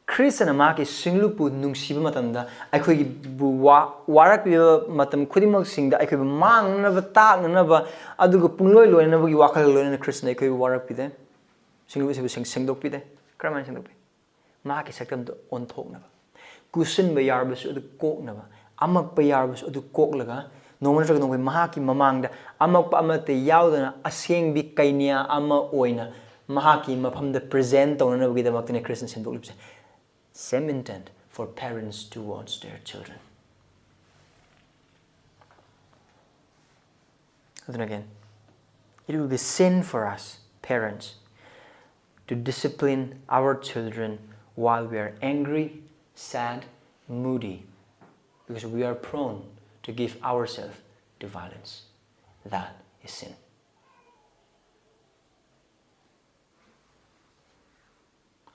ꯈ꯭ꯔꯤꯁꯇꯅ ꯃꯍꯥꯛꯀꯤ ꯁꯤꯡꯂꯨꯞꯄꯨ ꯅꯨꯡꯁꯤꯕ ꯃꯇꯝꯗ, ꯑꯩꯈꯣꯏꯒꯤꯕꯨ ꯋꯥ-, ꯋꯥꯔꯛꯄꯤꯕ ꯃꯇꯝ ꯈꯨꯗꯤꯡꯃꯛꯁꯤꯡꯗ ꯑꯩꯈꯣꯏꯕꯨ ꯃꯥꯡꯅꯅꯕ, ꯇꯥꯛꯅꯅꯕ, ꯑꯗꯨꯒ ꯄꯨꯡꯂꯣꯏ ꯂꯣꯏꯅꯅꯕꯒꯤ ꯋꯥꯈꯜ ꯂꯣꯏꯅꯅ ꯈ꯭ꯔꯤꯁꯇꯅ ꯑꯩꯈꯣꯏꯕꯨ ꯋꯥꯔꯛꯄꯤꯗꯦ꯫ ꯁꯤꯡꯂꯨꯞ ꯑꯁꯤꯕꯨ ꯁꯦꯡ-, ꯁꯦꯡꯗꯣꯛꯄꯤꯗꯦ꯫ ꯀꯔꯝꯍꯥꯏꯅ ꯁꯦꯡꯗꯣꯛꯄꯤ? ꯃꯍꯥꯛꯀꯤ ꯁꯛꯇꯝꯗꯨ ꯑꯣꯟꯊꯣꯛꯅꯕ, ꯀꯨꯁꯟꯕ ꯌꯥꯎꯔꯕꯁꯨ ꯑꯗꯨ ꯀꯣꯛꯅꯕ, ꯑꯃꯛꯄ ꯌꯥꯎꯔꯕꯁꯨ ꯑꯗꯨ ꯀꯣꯛꯂꯒ, ꯅꯣꯡꯃ ꯅꯠꯇ꯭ꯔꯒ ꯅꯣꯡꯃ ꯃꯍꯥꯛꯀꯤ ꯃꯃꯥꯡꯗ ꯑꯃꯛꯄ ꯑꯃꯠꯇ ꯌꯥꯎꯗꯅ ꯑꯁꯦꯡꯕꯤ ꯀꯩꯅ꯭ꯌꯥ ꯑꯃ ꯑꯣꯏꯅ ꯃꯍꯥꯛꯀꯤ ꯃꯐꯝꯗ present ꯇꯧꯅꯅꯕꯒꯤꯗꯃꯛꯇꯅꯤ ꯈ꯭ꯔꯤꯁꯇꯅ ꯁꯦꯡꯗꯣꯛꯂꯤꯕꯁꯦ꯫ Same intent for parents towards their children. ꯑꯗꯨꯅ again, it will be sin for us, parents, to discipline our children while we are angry, sad, moody, because we are prone to give ourselves to violence. That is sin.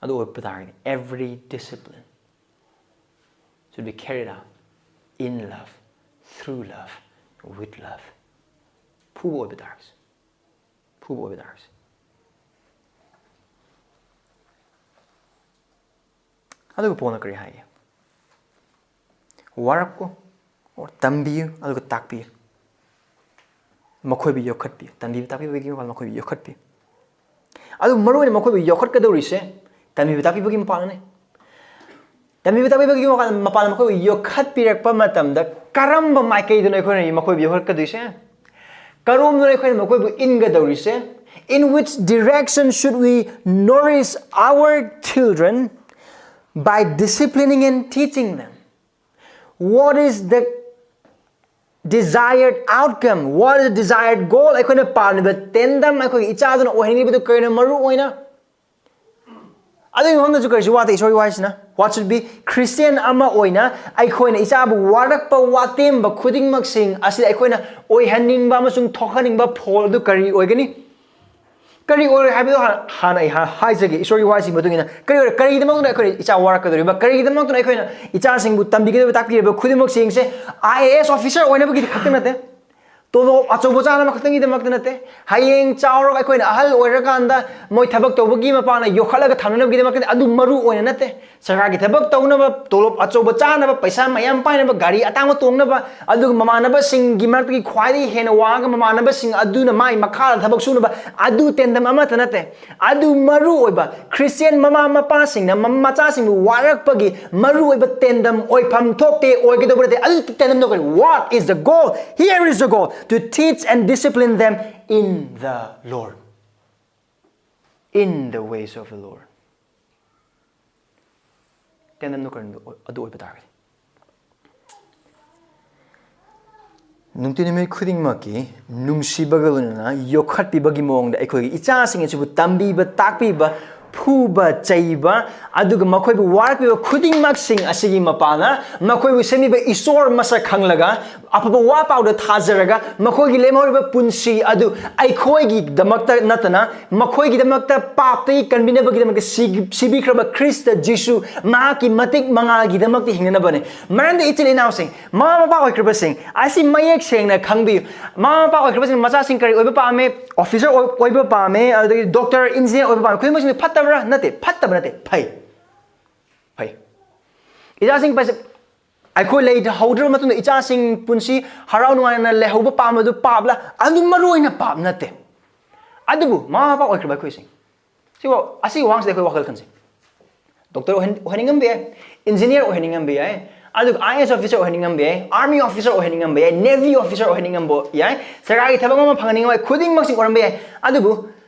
ꯑꯗꯨ ꯑꯣꯏꯕ ꯇꯥꯔꯒꯗꯤ, every discipline should be carried out in love, through love, with love. ꯐꯨꯕ ꯑꯣꯏꯕ ꯇꯥꯔꯒꯁꯨ, ꯐꯨꯕ ꯑꯣꯏꯕ ꯇꯥꯔꯒꯁꯨ꯫ ꯑꯗꯨꯒ ꯄꯣꯜꯅ ꯀꯔꯤ ꯍꯥꯏꯒꯦ? ꯋꯥꯔꯛꯎ, or ꯇꯝꯕꯤꯌꯨ, ꯑꯗꯨꯒ ꯇꯥꯛꯄꯤꯌꯨ꯫ ꯃꯈꯣꯏꯕꯨ ꯌꯣꯛꯈꯠꯄꯤꯌꯨ꯫ ꯇꯝꯕꯤꯕ ꯇꯥꯛꯄꯤꯕꯒꯤ ꯃꯄꯥꯟ ꯃꯈꯣꯏꯕꯨ ꯌꯣꯛꯈꯠꯄꯤꯌꯨ꯫ ꯑꯗꯨ ꯃꯔꯨꯑꯣꯏꯅ ꯃꯈꯣꯏꯕꯨ ꯌꯣꯛꯈꯠꯀꯗꯧꯔꯤꯁꯦ ꯇꯝꯕꯤꯕ ꯇꯥꯛꯄꯤꯕꯒꯤ ꯃꯄꯥꯟꯅꯤ꯫ ꯇꯝꯕꯤꯕ ꯇꯥꯛꯄꯤꯕꯒꯤ ꯃꯄꯥꯟ, ꯃꯄꯥꯟ ꯃꯈꯣꯏꯕꯨ ꯌꯣꯛꯈꯠꯄꯤꯔꯛꯄ ꯃꯇꯝꯗ ꯀꯔꯝꯕ ꯃꯥꯏꯀꯩꯗꯅꯣ ꯑꯩꯈꯣꯏꯅ ꯃꯈꯣꯏꯕꯨ ꯌꯣꯛꯈꯠꯀꯗꯣꯏꯁꯦ? ꯀꯔꯣꯝꯗꯅꯣ ꯑꯩꯈꯣꯏꯅ ꯃꯈꯣꯏꯕꯨ ꯏꯟꯒꯗꯧꯔꯤꯁꯦ? In which direction should we nourish our children by disciplining and teaching them? What is the Desired outcome, what is the desired goal? ꯑꯩꯈꯣꯏꯅ ꯄꯥꯝꯂꯤꯕ ꯇꯦꯟꯗꯝ ꯑꯩꯈꯣꯏꯒꯤ ꯏꯆꯥꯗꯨꯅ ꯑꯣꯏꯍꯟꯅꯤꯡꯂꯤꯕꯗꯨ ꯀꯔꯤꯅꯣ? ꯃꯔꯨ ꯑꯣꯏꯅ ꯑꯗꯨꯒꯤ ꯃꯐꯝꯗꯁꯨ ꯀꯔꯤꯁꯨ ꯋꯥꯠꯇꯦ ꯏꯁꯣꯔꯒꯤ ꯋꯥꯍꯩꯁꯤꯅ꯫ What should be? ꯈ꯭ꯔꯤꯁꯇꯤꯌꯥꯟ ꯑꯃ ꯑꯣꯏꯅ ꯑꯩꯈꯣꯏꯅ ꯏꯆꯥꯕꯨ ꯋꯥꯔꯛꯄ ꯋꯥꯇꯦꯝꯕ ꯈꯨꯗꯤꯡꯃꯛꯁꯤꯡ ꯑꯁꯤꯗ ꯑꯩꯈꯣꯏꯅ ꯑꯣꯏꯍꯟꯅꯤꯡꯕ ꯑꯃꯁꯨꯡ ꯊꯣꯛꯍꯟꯅꯤꯡꯕ ꯐꯣꯜ ꯑꯗꯨ ꯀꯔꯤ ꯑꯣꯏꯒꯅꯤ? ꯀꯔꯤ ꯑꯣꯏꯔꯣꯏ ꯍꯥꯏꯕꯗꯨ ꯍꯥꯟꯅ ꯍꯥꯟꯅ ꯑꯩ ꯍꯥ- ꯍꯥꯏꯖꯒꯦ꯫ ꯏꯁꯣꯔꯒꯤ ꯋꯥꯍꯩꯁꯤꯒꯤ ꯃꯇꯨꯡ ꯏꯟꯅ ꯀꯔꯤ ꯑꯣꯏꯔꯣꯏ? ꯀꯔꯤꯒꯤꯗꯃꯛꯇ ꯑꯩꯈꯣꯏꯅ ꯏꯆꯥ ꯋꯥꯔꯛꯀꯗꯧꯔꯤꯕ? ꯀꯔꯤꯒꯤꯗꯃꯛꯇ ꯑꯩꯈꯣꯏꯅ ꯏꯆꯥꯁꯤꯡꯕꯨ ꯇꯝꯕꯤꯒꯗꯧꯔꯤꯕ, ꯇꯥꯛꯄꯤꯒꯗꯧꯔꯤꯕ ꯈꯨꯗꯤꯡꯃꯛꯁꯤꯡꯁꯦ? I A S officer ꯑꯣꯏꯅꯕꯒꯤ ꯈꯛꯇ ꯅꯠꯇꯦ, ꯇꯣꯂꯣꯞ ꯑꯆꯧꯕ ꯆꯥꯅꯕ ꯈꯛꯇꯪꯒꯤꯗꯃꯛꯇ ꯅꯠꯇꯦ, ꯍꯌꯦꯡ ꯆꯥꯎꯔꯒ ꯑꯩꯈꯣꯏꯅ ꯑꯍꯜ ꯑꯣꯏꯔꯀꯥꯟꯗ ꯃꯣꯏ ꯊꯕꯛ ꯇꯧꯕꯒꯤ ꯃꯄꯥꯟꯅ ꯌꯣꯛꯈꯠꯂꯒ ꯊꯝꯅꯅꯕꯒꯤꯗꯃꯛꯇ ꯅꯠꯇꯦ, ꯑꯗꯨ ꯃꯔꯨ ꯑꯣꯏꯅ ꯅꯠꯇꯦ꯫ ꯁꯔꯀꯥꯔꯒꯤ ꯊꯕꯛ ꯇꯧꯅꯕ, ꯇꯣꯂꯣꯞ ꯑꯆꯧꯕ ꯆꯥꯅꯕ, ꯄꯩꯁꯥ ꯃꯌꯥꯝ ꯄꯥꯏꯅꯕ, ꯒꯥꯔꯤ ꯑꯇꯥꯡꯕ ꯇꯣꯡꯅꯕ, ꯑꯗꯨꯒ ꯃꯃꯥꯟꯅꯕꯁꯤꯡꯒꯤ ꯃꯔꯛꯇꯒꯤ ꯈ꯭ꯋꯥꯏꯗꯒꯤ ꯍꯦꯟꯅ ꯋꯥꯡꯉꯒ ꯃꯃꯥꯟꯅꯕꯁꯤꯡ ꯑꯗꯨꯅ ꯃꯥꯒꯤ ꯃꯈꯥꯗ ꯊꯕꯛ ꯁꯨꯅꯕ, ꯑꯗꯨ ꯇꯦꯟꯗꯝ ꯑꯃꯠꯇ ꯅꯠꯇꯦ꯫ ꯑꯗꯨ ꯃꯔꯨ ꯑꯣꯏꯕ ꯈ꯭ꯔꯤꯁꯇꯤꯌꯥꯟ ꯃꯃꯥ ꯃꯄꯥꯁꯤꯡꯅ ꯃ- ꯃꯆꯥꯁꯤꯡꯕꯨ ꯋꯥꯔꯛꯄꯒꯤ ꯃꯔꯨ ꯑꯣꯏꯕ ꯇꯦꯟꯗꯝ ꯑꯣꯏꯐꯝ ꯊꯣꯛꯇꯦ, ꯑꯣꯏꯒꯗꯧꯕ ꯅꯠꯇꯦ꯫ ꯑꯗꯨ ꯇꯦꯟꯗꯝꯗꯣ ꯀꯔꯤ? What is the goal? Here is the goal: to teach and discipline them in the Lord, in the ways of the Lord. ꯇꯦꯟꯗꯝꯗꯣ ꯀꯔꯤꯅꯣ? ꯑꯗꯨ ꯑꯣꯏꯕ ꯇꯥꯔꯒꯗꯤ ꯅꯨꯡꯇꯤ ꯅꯨꯃꯤꯠ ꯈꯨꯗꯤꯡꯃꯛꯀꯤ ꯅꯨꯡꯁꯤꯕꯒ ꯂꯣꯏꯅꯅ ꯌꯣꯛꯈꯠꯄꯤꯕꯒꯤ ꯃꯑꯣꯡꯗ ꯑꯩꯈꯣꯏꯒꯤ ꯏꯆꯥꯁꯤꯡ ꯑꯁꯤꯕꯨ ꯇꯝꯕꯤꯕ, ꯇꯥꯛꯄꯤꯕ, ꯐꯨꯕ, ꯆꯩꯕ, ꯑꯗꯨꯒ ꯃꯈꯣꯏꯕꯨ ꯋꯥꯔꯛꯄꯤꯕ ꯈꯨꯗꯤꯡꯃꯛꯁꯤꯡ ꯑꯁꯤꯒꯤ ꯃꯄꯥꯟꯅ ꯃꯈꯣꯏꯕꯨ ꯁꯦꯝꯕꯤꯕ ꯏꯁꯣꯔ ꯃꯁꯛ ꯈꯪꯂꯒ ꯑꯐꯕ ꯋꯥ ꯄꯥꯎꯗ ꯊꯥꯖꯔꯒ ꯃꯈꯣꯏꯒꯤ ꯂꯦꯝꯍꯧꯔꯤꯕ ꯄꯨꯟꯁꯤ ꯑꯗꯨ ꯑꯩꯈꯣꯏꯒꯤꯗꯃꯛꯇ ꯅꯠꯇꯅ ꯃꯈꯣꯏꯒꯤꯗꯃꯛꯇ ꯄꯥꯞꯇꯒꯤ ꯀꯟꯕꯤꯅꯕꯒꯤꯗꯃꯛꯇ ꯁꯤ- ꯁꯤꯕꯤꯈ꯭ꯔꯕ ꯈ꯭ꯔꯤꯁꯇ ꯖꯤꯁꯨ ꯃꯍꯥꯛꯀꯤ ꯃꯇꯤꯛ ꯃꯉꯥꯜꯒꯤꯗꯃꯛꯇ ꯍꯤꯡꯅꯅꯕꯅꯤ꯫ ꯃꯔꯝꯗꯤ ꯏꯆꯤꯜ ꯏꯅꯥꯎꯁꯤꯡ, ꯃꯃꯥ ꯃꯄꯥ ꯑꯣꯏꯈ꯭ꯔꯕꯁꯤꯡ ꯑꯁꯤ ꯃꯌꯦꯛ ꯁꯦꯡꯅ ꯈꯪꯕꯤꯌꯨ꯫ ꯃꯃꯥ ꯃꯄꯥ ꯑꯣꯏꯈ꯭ꯔꯕꯁꯤꯡ ꯃꯆꯥꯁꯤꯡ ꯀꯔꯤ ꯑꯣꯏꯕ ꯄꯥꯝꯃꯦ? ꯑꯣꯐꯤꯁꯔ ꯑꯣꯏ- ꯑꯣꯏꯕ ꯄꯥꯝꯃꯦ, ꯑꯗꯨꯗꯒꯤ ꯗꯣꯛꯇꯔ, ꯏꯟꯖꯤꯅꯤꯌꯔ ꯑꯣꯏꯕ ꯄꯥꯝꯃꯦ꯫ ꯈꯨꯗꯤꯡꯃꯛꯁꯤꯡꯗꯨ ꯐꯠꯇꯕ꯭ꯔꯥ? ꯅꯠꯇꯦ, ꯐꯠꯇꯕ ꯅꯠꯇꯦ, ꯐꯩ, ꯐꯩ꯫ ꯏꯆꯥꯁꯤꯡ ꯄꯩꯁꯥ ꯑꯩꯈꯣꯏ ꯂꯩꯍꯧꯗ꯭ꯔꯕ ꯃꯇꯨꯡꯗ ꯏꯆꯥꯁꯤꯡ ꯄꯨꯟꯁꯤ ꯍꯔꯥꯎ ꯅꯨꯡꯉꯥꯏꯅ ꯂꯩꯍꯧꯕ ꯄꯥꯝꯕꯗꯨ ꯄꯥꯞꯂ? ꯑꯗꯨ ꯃꯔꯨ ꯑꯣꯏꯅ ꯄꯥꯞ ꯅꯠꯇꯦ꯫ ꯑꯗꯨꯕꯨ ꯃꯃꯥ ꯃꯄꯥ ꯑꯣꯏꯈ꯭ꯔꯕ ꯑꯩꯈꯣꯏꯁꯤꯡ ꯁꯤꯕꯨ, ꯑꯁꯤꯒꯤ ꯋꯥꯍꯪꯁꯤꯗ ꯑꯩꯈꯣꯏ ꯋꯥꯈꯜ ꯈꯟꯁꯤ꯫ ꯗꯣꯛꯇꯔ ꯑꯣꯏꯍꯟ- ꯑꯣꯏꯍꯟꯅꯤꯡꯉꯝꯕ ꯌꯥꯏ, ꯏꯟꯖꯤꯅꯤꯌꯥꯔ ꯑꯣꯏꯍꯟꯅꯤꯡꯉꯝꯕ ꯌꯥꯏ, ꯑꯗꯨꯒ I A S officer ꯑꯣꯏꯍꯟꯅꯤꯡꯉꯝꯕ ꯌꯥꯏ, army officer ꯑꯣꯏꯍꯟꯅꯤꯡꯉꯝꯕ ꯌꯥꯏ, navy officer ꯑꯣꯏꯍꯟꯅꯤꯡꯉꯝꯕ ꯌꯥꯏ, ꯁꯔꯀꯥꯔꯒꯤ ꯊꯕꯛ ꯑꯃ ꯐꯪꯍꯟꯅꯤꯡꯉꯝꯕ ꯌꯥꯏ, ꯈꯨꯗꯤꯡꯃꯛꯁꯤ ꯑꯣꯏꯔꯝꯕ ꯌꯥꯏ꯫ ꯑꯗꯨꯕꯨ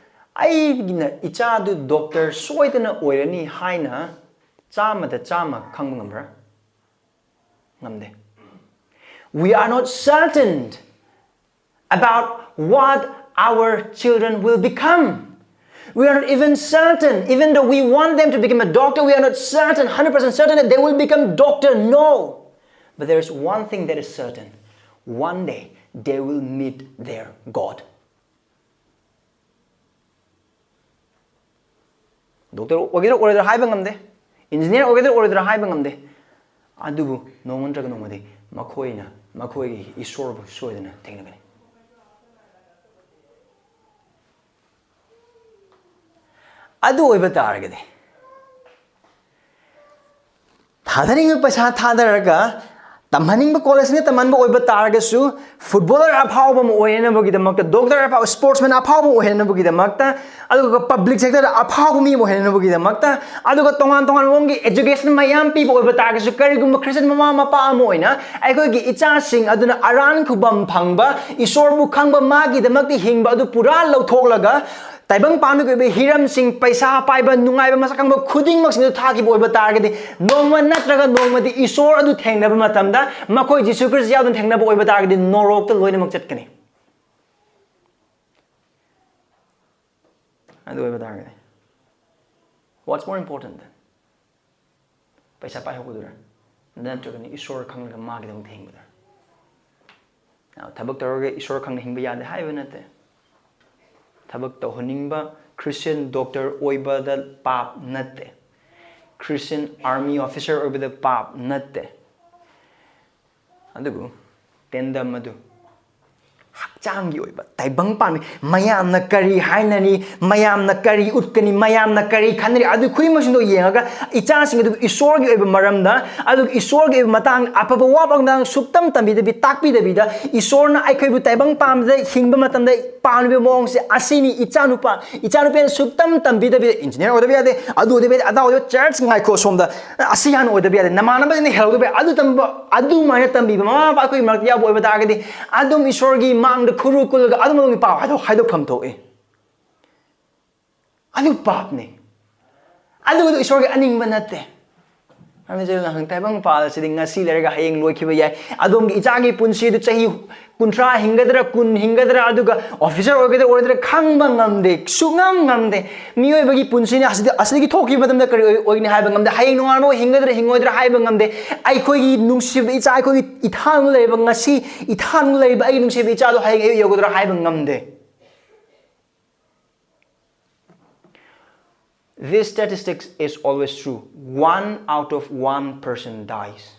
ꯑꯩꯒꯤꯅ ꯏꯆꯥꯗꯨ ꯗꯣꯛꯇꯔ ꯁꯣꯏꯗꯅ ꯑꯣꯏꯔꯅꯤ ꯍꯥꯏꯅ ꯆꯥꯝꯃꯗ ꯆꯥꯝꯃ ꯈꯪꯕ ꯉꯝꯕ꯭ꯔꯥ? ꯉꯝꯗꯦ꯫ We are not certain about what our children will become. We are not even certain, even though we want them to become a doctor, we are not certain, hundred percent certain that they will become doctor. No. But there is one thing that is certain. One day, they will meet their God. Doctor ꯑꯣꯏꯒꯗ꯭ꯔꯥ ꯑꯣꯏꯔꯣꯏꯗ꯭ꯔꯥ ꯍꯥꯏꯕ ꯉꯝꯗꯦ, engineer ꯑꯣꯏꯒꯗ꯭ꯔꯥ ꯑꯣꯏꯔꯣꯏꯗ꯭ꯔꯥ ꯍꯥꯏꯕ ꯉꯝꯗꯦ, ꯑꯗꯨꯕꯨ ꯅꯣꯡꯃ ꯅꯠꯇ꯭ꯔꯒ ꯅꯣꯡꯃꯗꯤ ꯃꯈꯣꯏꯅ ꯃꯈꯣꯏꯒꯤ ꯏꯁꯣꯔꯕꯨ ꯁꯣꯏꯗꯅ ꯊꯦꯡꯅꯒꯅꯤ꯫ ꯑꯗꯨ ꯑꯣꯏꯕ ꯇꯥꯔꯒꯗꯤ, ꯊꯥꯗꯅꯤꯡꯕ ꯄꯩꯁꯥ ꯊꯥꯗꯔꯒ ꯇꯝꯍꯟꯅꯤꯡꯕ ꯀꯣꯂꯦꯖꯁꯤꯡꯗ ꯇꯝꯍꯟꯕ ꯑꯣꯏꯕ ꯇꯥꯔꯒꯁꯨ, ꯐꯨꯠꯕꯣꯂꯔ ꯑꯐꯥꯎꯕ ꯑꯃ ꯑꯣꯏꯍꯟꯅꯕꯒꯤꯗꯃꯛꯇ, ꯗꯣꯛꯇꯔ ꯑꯐꯥꯎꯕ, ꯁ꯭ꯄꯣꯔꯠꯁꯃꯦꯟ ꯑꯐꯥꯎꯕ ꯑꯣꯏꯍꯟꯅꯕꯒꯤꯗꯃꯛꯇ, ꯑꯗꯨꯒ ꯄꯕ꯭ꯂꯤꯛ ꯁꯦꯛꯇꯔꯗ ꯑꯐꯥꯎꯕ ꯃꯤ ꯑꯃ ꯑꯣꯏꯍꯟꯅꯕꯒꯤꯗꯃꯛꯇ, ꯑꯗꯨꯒ ꯇꯣꯉꯥꯟ ꯇꯣꯉꯥꯟꯕ ꯃꯑꯣꯡꯒꯤ ꯑꯦꯖꯨꯀꯦꯁꯟ ꯃꯌꯥꯝ ꯄꯤꯕ ꯑꯣꯏꯕ ꯇꯥꯔꯒꯁꯨ, ꯀꯔꯤꯒꯨꯝꯕ ꯈ꯭ꯔꯤꯁꯇꯤꯌꯟ ꯃꯃꯥ ꯃꯄꯥ ꯑꯃ ꯑꯣꯏꯅ ꯑꯩꯈꯣꯏꯒꯤ ꯏꯆꯥꯁꯤꯡ ꯑꯗꯨꯅ ꯑꯔꯥꯟ ꯈꯨꯕꯝ ꯐꯪꯕ, ꯏꯁꯣꯔꯕꯨ ꯈꯪꯕ, ꯃꯥꯒꯤꯗꯃꯛꯇ ꯍꯤꯡꯕ ꯑꯗꯨ ꯄꯨꯔꯥ ꯂꯧꯊꯣꯛꯂꯒ, ꯇꯥꯏꯕꯪ ꯄꯥꯟꯕꯒꯤ ꯑꯣꯏꯕ ꯍꯤꯔꯝꯁꯤꯡ, ꯄꯩꯁꯥ ꯄꯥꯏꯕ, ꯅꯨꯡꯉꯥꯏꯕ, ꯃꯁꯛ ꯈꯪꯕ ꯈꯨꯗꯤꯡꯃꯛꯁꯤꯡꯗꯨ ꯊꯥꯈꯤꯕ ꯑꯣꯏꯕ ꯇꯥꯔꯒꯗꯤ, ꯅꯣꯡꯃ ꯅꯠꯇ꯭ꯔꯒ ꯅꯣꯡꯃꯗꯤ ꯏꯁꯣꯔ ꯑꯗꯨ ꯊꯦꯡꯅꯕ ꯃꯇꯝꯗ, ꯃꯈꯣꯏ ꯖꯤꯁꯨ ꯈ꯭ꯔꯤꯁꯇ ꯌꯥꯎꯗꯨꯅ ꯊꯦꯡꯅꯕ ꯑꯣꯏꯕ ꯇꯥꯔꯒꯗꯤ, ꯅꯣꯔꯣꯛꯇ ꯂꯣꯏꯅꯃꯛ ꯆꯠꯀꯅꯤ꯫ ꯑꯗꯨ ꯑꯣꯏꯕ ꯇꯥꯔꯒꯗꯤ, what's more important then? ꯄꯩꯁꯥ ꯄꯥꯏꯍꯧꯒꯗꯣꯏꯔꯥ, ꯅꯠꯇ꯭ꯔꯒꯅ ꯏꯁꯣꯔ ꯈꯪꯂꯒ ꯃꯥꯒꯤꯗꯃꯛꯇ ꯍꯤꯡꯒꯗꯣꯏꯔꯥ? Now, ꯊꯕꯛ ꯇꯧꯔꯒ ꯏꯁꯣꯔ ꯈꯪꯅ ꯍꯤꯡꯕ ꯌꯥꯗꯦ ꯍꯥꯏꯕ ꯅꯠꯇꯦ꯫ ꯊꯕꯛ ꯇꯧꯍꯟꯅꯤꯡꯕ, ꯈ꯭ꯔꯤꯁꯇꯤꯌꯟ ꯗꯣꯛꯇꯔ ꯑꯣꯏꯕꯗ ꯄꯥꯞ ꯅꯠꯇꯦ꯫ ꯈ꯭ꯔꯤꯁꯇꯤꯌꯟ ꯑꯥꯔꯃꯤ ꯑꯣꯐꯤꯁꯔ ꯑꯣꯏꯕꯗ ꯄꯥꯞ ꯅꯠꯇꯦ꯫ ꯑꯗꯨꯕꯨ ꯇꯦꯟꯗꯝ ꯑꯗꯨ ꯍꯛꯆꯥꯡꯒꯤ ꯑꯣꯏꯕ, ꯇꯥꯏꯕꯪ ꯄꯥꯟꯕꯤ, ꯃꯌꯥꯝꯅ ꯀꯔꯤ ꯍꯥꯏꯅꯔꯤ, ꯃꯌꯥꯝꯅ ꯀꯔꯤ ꯎꯠꯀꯅꯤ, ꯃꯌꯥꯝꯅ ꯀꯔꯤ ꯈꯟꯅꯔꯤ, ꯑꯗꯨ ꯈꯨꯗꯤꯡꯃꯛꯁꯤꯡꯗꯣ ꯌꯦꯡꯉꯒ, ꯏꯆꯥꯁꯤꯡ ꯑꯗꯨꯕꯨ ꯏꯁꯣꯔꯒꯤ ꯑꯣꯏꯕ ꯃꯔꯝꯗ, ꯑꯗꯨꯒ ꯏꯁꯣꯔꯒꯤ ꯑꯣꯏꯕ ꯃꯇꯥꯡ, ꯑꯐꯕ ꯋꯥꯐꯝ ꯃꯇꯥꯡ ꯁꯨꯛꯇꯝ ꯇꯝꯕꯤꯗꯕꯤ, ꯇꯥꯛꯄꯤꯗꯕꯤꯗ, ꯏꯁꯣꯔꯅ ꯑꯩꯈꯣꯏꯕꯨ ꯇꯥꯏꯕꯪ ꯄꯥꯟꯕꯗ ꯍꯤꯡꯕ ꯃꯇꯝꯗ ꯄꯥꯝꯂꯤꯕ ꯃꯑꯣꯡꯁꯦ ꯑꯁꯤꯅꯤ, ꯏꯆꯥꯅꯨꯄꯥ, ꯏꯆꯥꯅꯨꯄꯤꯅ ꯁꯨꯛꯇꯝ ꯇꯝꯕꯤꯗꯕꯤꯗ, ꯏꯟꯖꯤꯅꯤꯌꯥꯔ ꯑꯣꯏꯗꯕ ꯌꯥꯗꯦ, ꯑꯗꯨ ꯑꯣꯏꯗꯕ ꯌꯥꯗꯦ, ꯑꯗꯥ ꯑꯣꯏꯗꯕ, ꯆꯔꯆ ꯉꯥꯏꯈꯣ ꯁꯣꯝꯗ, ꯑꯁꯤ ꯍꯥꯟꯅ ꯑꯣꯏꯗꯕ ꯌꯥꯗꯦ, ꯅꯃꯥꯟꯅꯕꯁꯤꯡꯅ ꯍꯦꯜꯍꯧꯗꯕ ꯌꯥꯏ, ꯑꯗꯨ ꯇꯝꯕ, ꯑꯗꯨꯃꯥꯏꯅ ꯇꯝꯕꯤꯕ ꯃꯃꯥ ꯃꯄꯥ ꯑꯩꯈꯣꯏꯒꯤ ꯃꯔꯛꯇ ꯌꯥꯎꯕ ꯑꯣꯏꯕ ꯇꯥꯔꯒꯗꯤ, ꯑꯗꯨꯝ ꯏꯁꯣꯔꯒꯤ ꯃꯥꯡꯗ ꯈꯨꯔꯨ ꯀꯨꯜꯂꯒ ꯑꯗꯨꯝ ꯑꯗꯨꯝꯒꯤ ꯄꯥꯎ ꯍꯥꯏꯗꯣꯛ-, ꯍꯥꯏꯗꯣꯛꯐꯝ ꯊꯣꯛꯏ꯫ ꯑꯗꯨ ꯄꯥꯞꯅꯤ꯫ ꯑꯗꯨꯒꯗꯨ ꯏꯁꯣꯔꯒꯤ ꯑꯅꯤꯡꯕ ꯅꯠꯇꯦ꯫ ꯃꯔꯝꯗꯤ ꯆꯠꯂꯨꯅ ꯍꯪ ꯇꯥꯏꯕꯪ ꯄꯥꯜ ꯑꯁꯤꯗꯤ ꯉꯁꯤ ꯂꯩꯔꯒ ꯍꯌꯦꯡ ꯂꯣꯏꯈꯤꯕ ꯌꯥꯏ꯫ ꯑꯗꯣꯝꯒꯤ ꯏꯆꯥꯒꯤ ꯄꯨꯟꯁꯤ ꯑꯗꯨ ꯆꯍꯤ ꯀꯨꯟꯊ꯭ꯔꯥ ꯍꯤꯡꯒꯗ꯭ꯔꯥ, ꯀꯨꯟ ꯍꯤꯡꯒꯗ꯭ꯔꯥ, ꯑꯗꯨꯒ ꯑꯣꯐꯤꯁꯔ ꯑꯣꯏꯒꯗ꯭ꯔꯥ ꯑꯣꯏꯔꯣꯏꯗ꯭ꯔꯥ ꯈꯪꯕ ꯉꯝꯗꯦ, ꯁꯨꯡꯉꯝ ꯉꯝꯗꯦ꯫ ꯃꯤꯑꯣꯏꯕꯒꯤ ꯄꯨꯟꯁꯤꯅꯤ, ꯑꯁꯤꯗ, ꯑꯁꯤꯗꯒꯤ ꯊꯣꯛꯈꯤꯕ ꯃꯇꯝꯗ ꯀꯔꯤ ꯑꯣꯏ-, ꯑꯣꯏꯒꯅꯤ ꯍꯥꯏꯕ ꯉꯝꯗꯦ꯫ ꯍꯌꯦꯡ ꯅꯣꯡꯉꯥꯟꯕ ꯍꯤꯡꯒꯗ꯭ꯔꯥ ꯍꯤꯡꯉꯣꯏꯗ꯭ꯔꯥ ꯍꯥꯏꯕ ꯉꯝꯗꯦ꯫ ꯑꯩꯈꯣꯏꯒꯤ ꯅꯨꯡꯁꯤꯕ ꯏꯆꯥ, ꯑꯩꯈꯣꯏꯒꯤ ꯏꯊꯥꯟꯕ ꯂꯩꯔꯤꯕ ꯉꯁꯤ, ꯏꯊꯥꯟꯕ ꯂꯩꯔꯤꯕ ꯑꯩꯒꯤ ꯅꯨꯡꯁꯤꯕ ꯏꯆꯥꯗꯣ ꯍꯌꯦꯡ ꯑꯌꯨꯛ ꯌꯧꯒꯗ꯭ꯔꯥ ꯍꯥꯏꯕ ꯉꯝꯗꯦ꯫ This statistics is always true. One out of one person dies.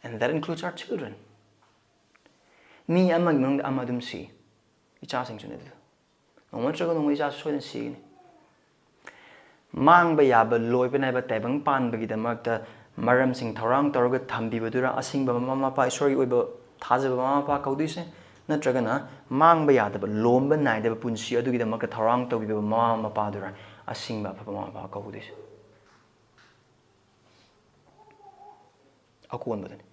And that includes our children. ꯃꯤ ꯑꯃꯒꯤ ꯃꯅꯨꯡꯗ ꯑꯃ ꯑꯗꯨꯝ ꯁꯤ꯫ ꯏꯆꯥꯁꯤꯡꯁꯨꯅꯦ ꯑꯗꯨꯗ꯫ ꯅꯣꯡꯃ ꯅꯠꯇ꯭ꯔꯒ ꯅꯣꯡꯃ ꯏꯆꯥꯁꯨ ꯁꯣꯏꯗꯅ ꯁꯤꯒꯅꯤ꯫ ꯃꯥꯡꯕ ꯌꯥꯕ ꯂꯣꯏꯕ ꯅꯥꯏꯕ ꯇꯥꯏꯕꯪ ꯄꯥꯟꯕꯒꯤꯗꯃꯛꯇ ꯃꯔꯝꯁꯤꯡ ꯊꯧꯔꯥꯡ ꯇꯧꯔꯒ ꯊꯝꯕꯤꯕꯗꯨꯔ, ꯑꯁꯤꯡꯕ ꯃꯃꯥ ꯃꯄꯥ, ꯏꯁꯣꯔꯒꯤ ꯑꯣꯏꯕ ꯊꯥꯖꯕ ꯃꯃꯥ ꯃꯄꯥ ꯀꯧꯗꯣꯏꯁꯦ, ꯅꯠꯇ꯭ꯔꯒꯅ ꯃꯥꯡꯕ ꯌꯥꯗꯕ, ꯂꯣꯝꯕ ꯅꯥꯏꯗꯕ ꯄꯨꯟꯁꯤ ꯑꯗꯨꯒꯤꯗꯃꯛꯇ ꯊꯧꯔꯥꯡ ꯇꯧꯕꯤꯕ ꯃꯃꯥ ꯃꯄꯥꯗꯨꯔ ꯑꯁꯤꯡꯕ ꯑꯐꯕ ꯃꯃꯥ ꯃꯄꯥ ꯀꯧꯗꯣꯏꯁꯦ? ꯑꯀꯣꯟꯕꯗꯨꯅꯤ꯫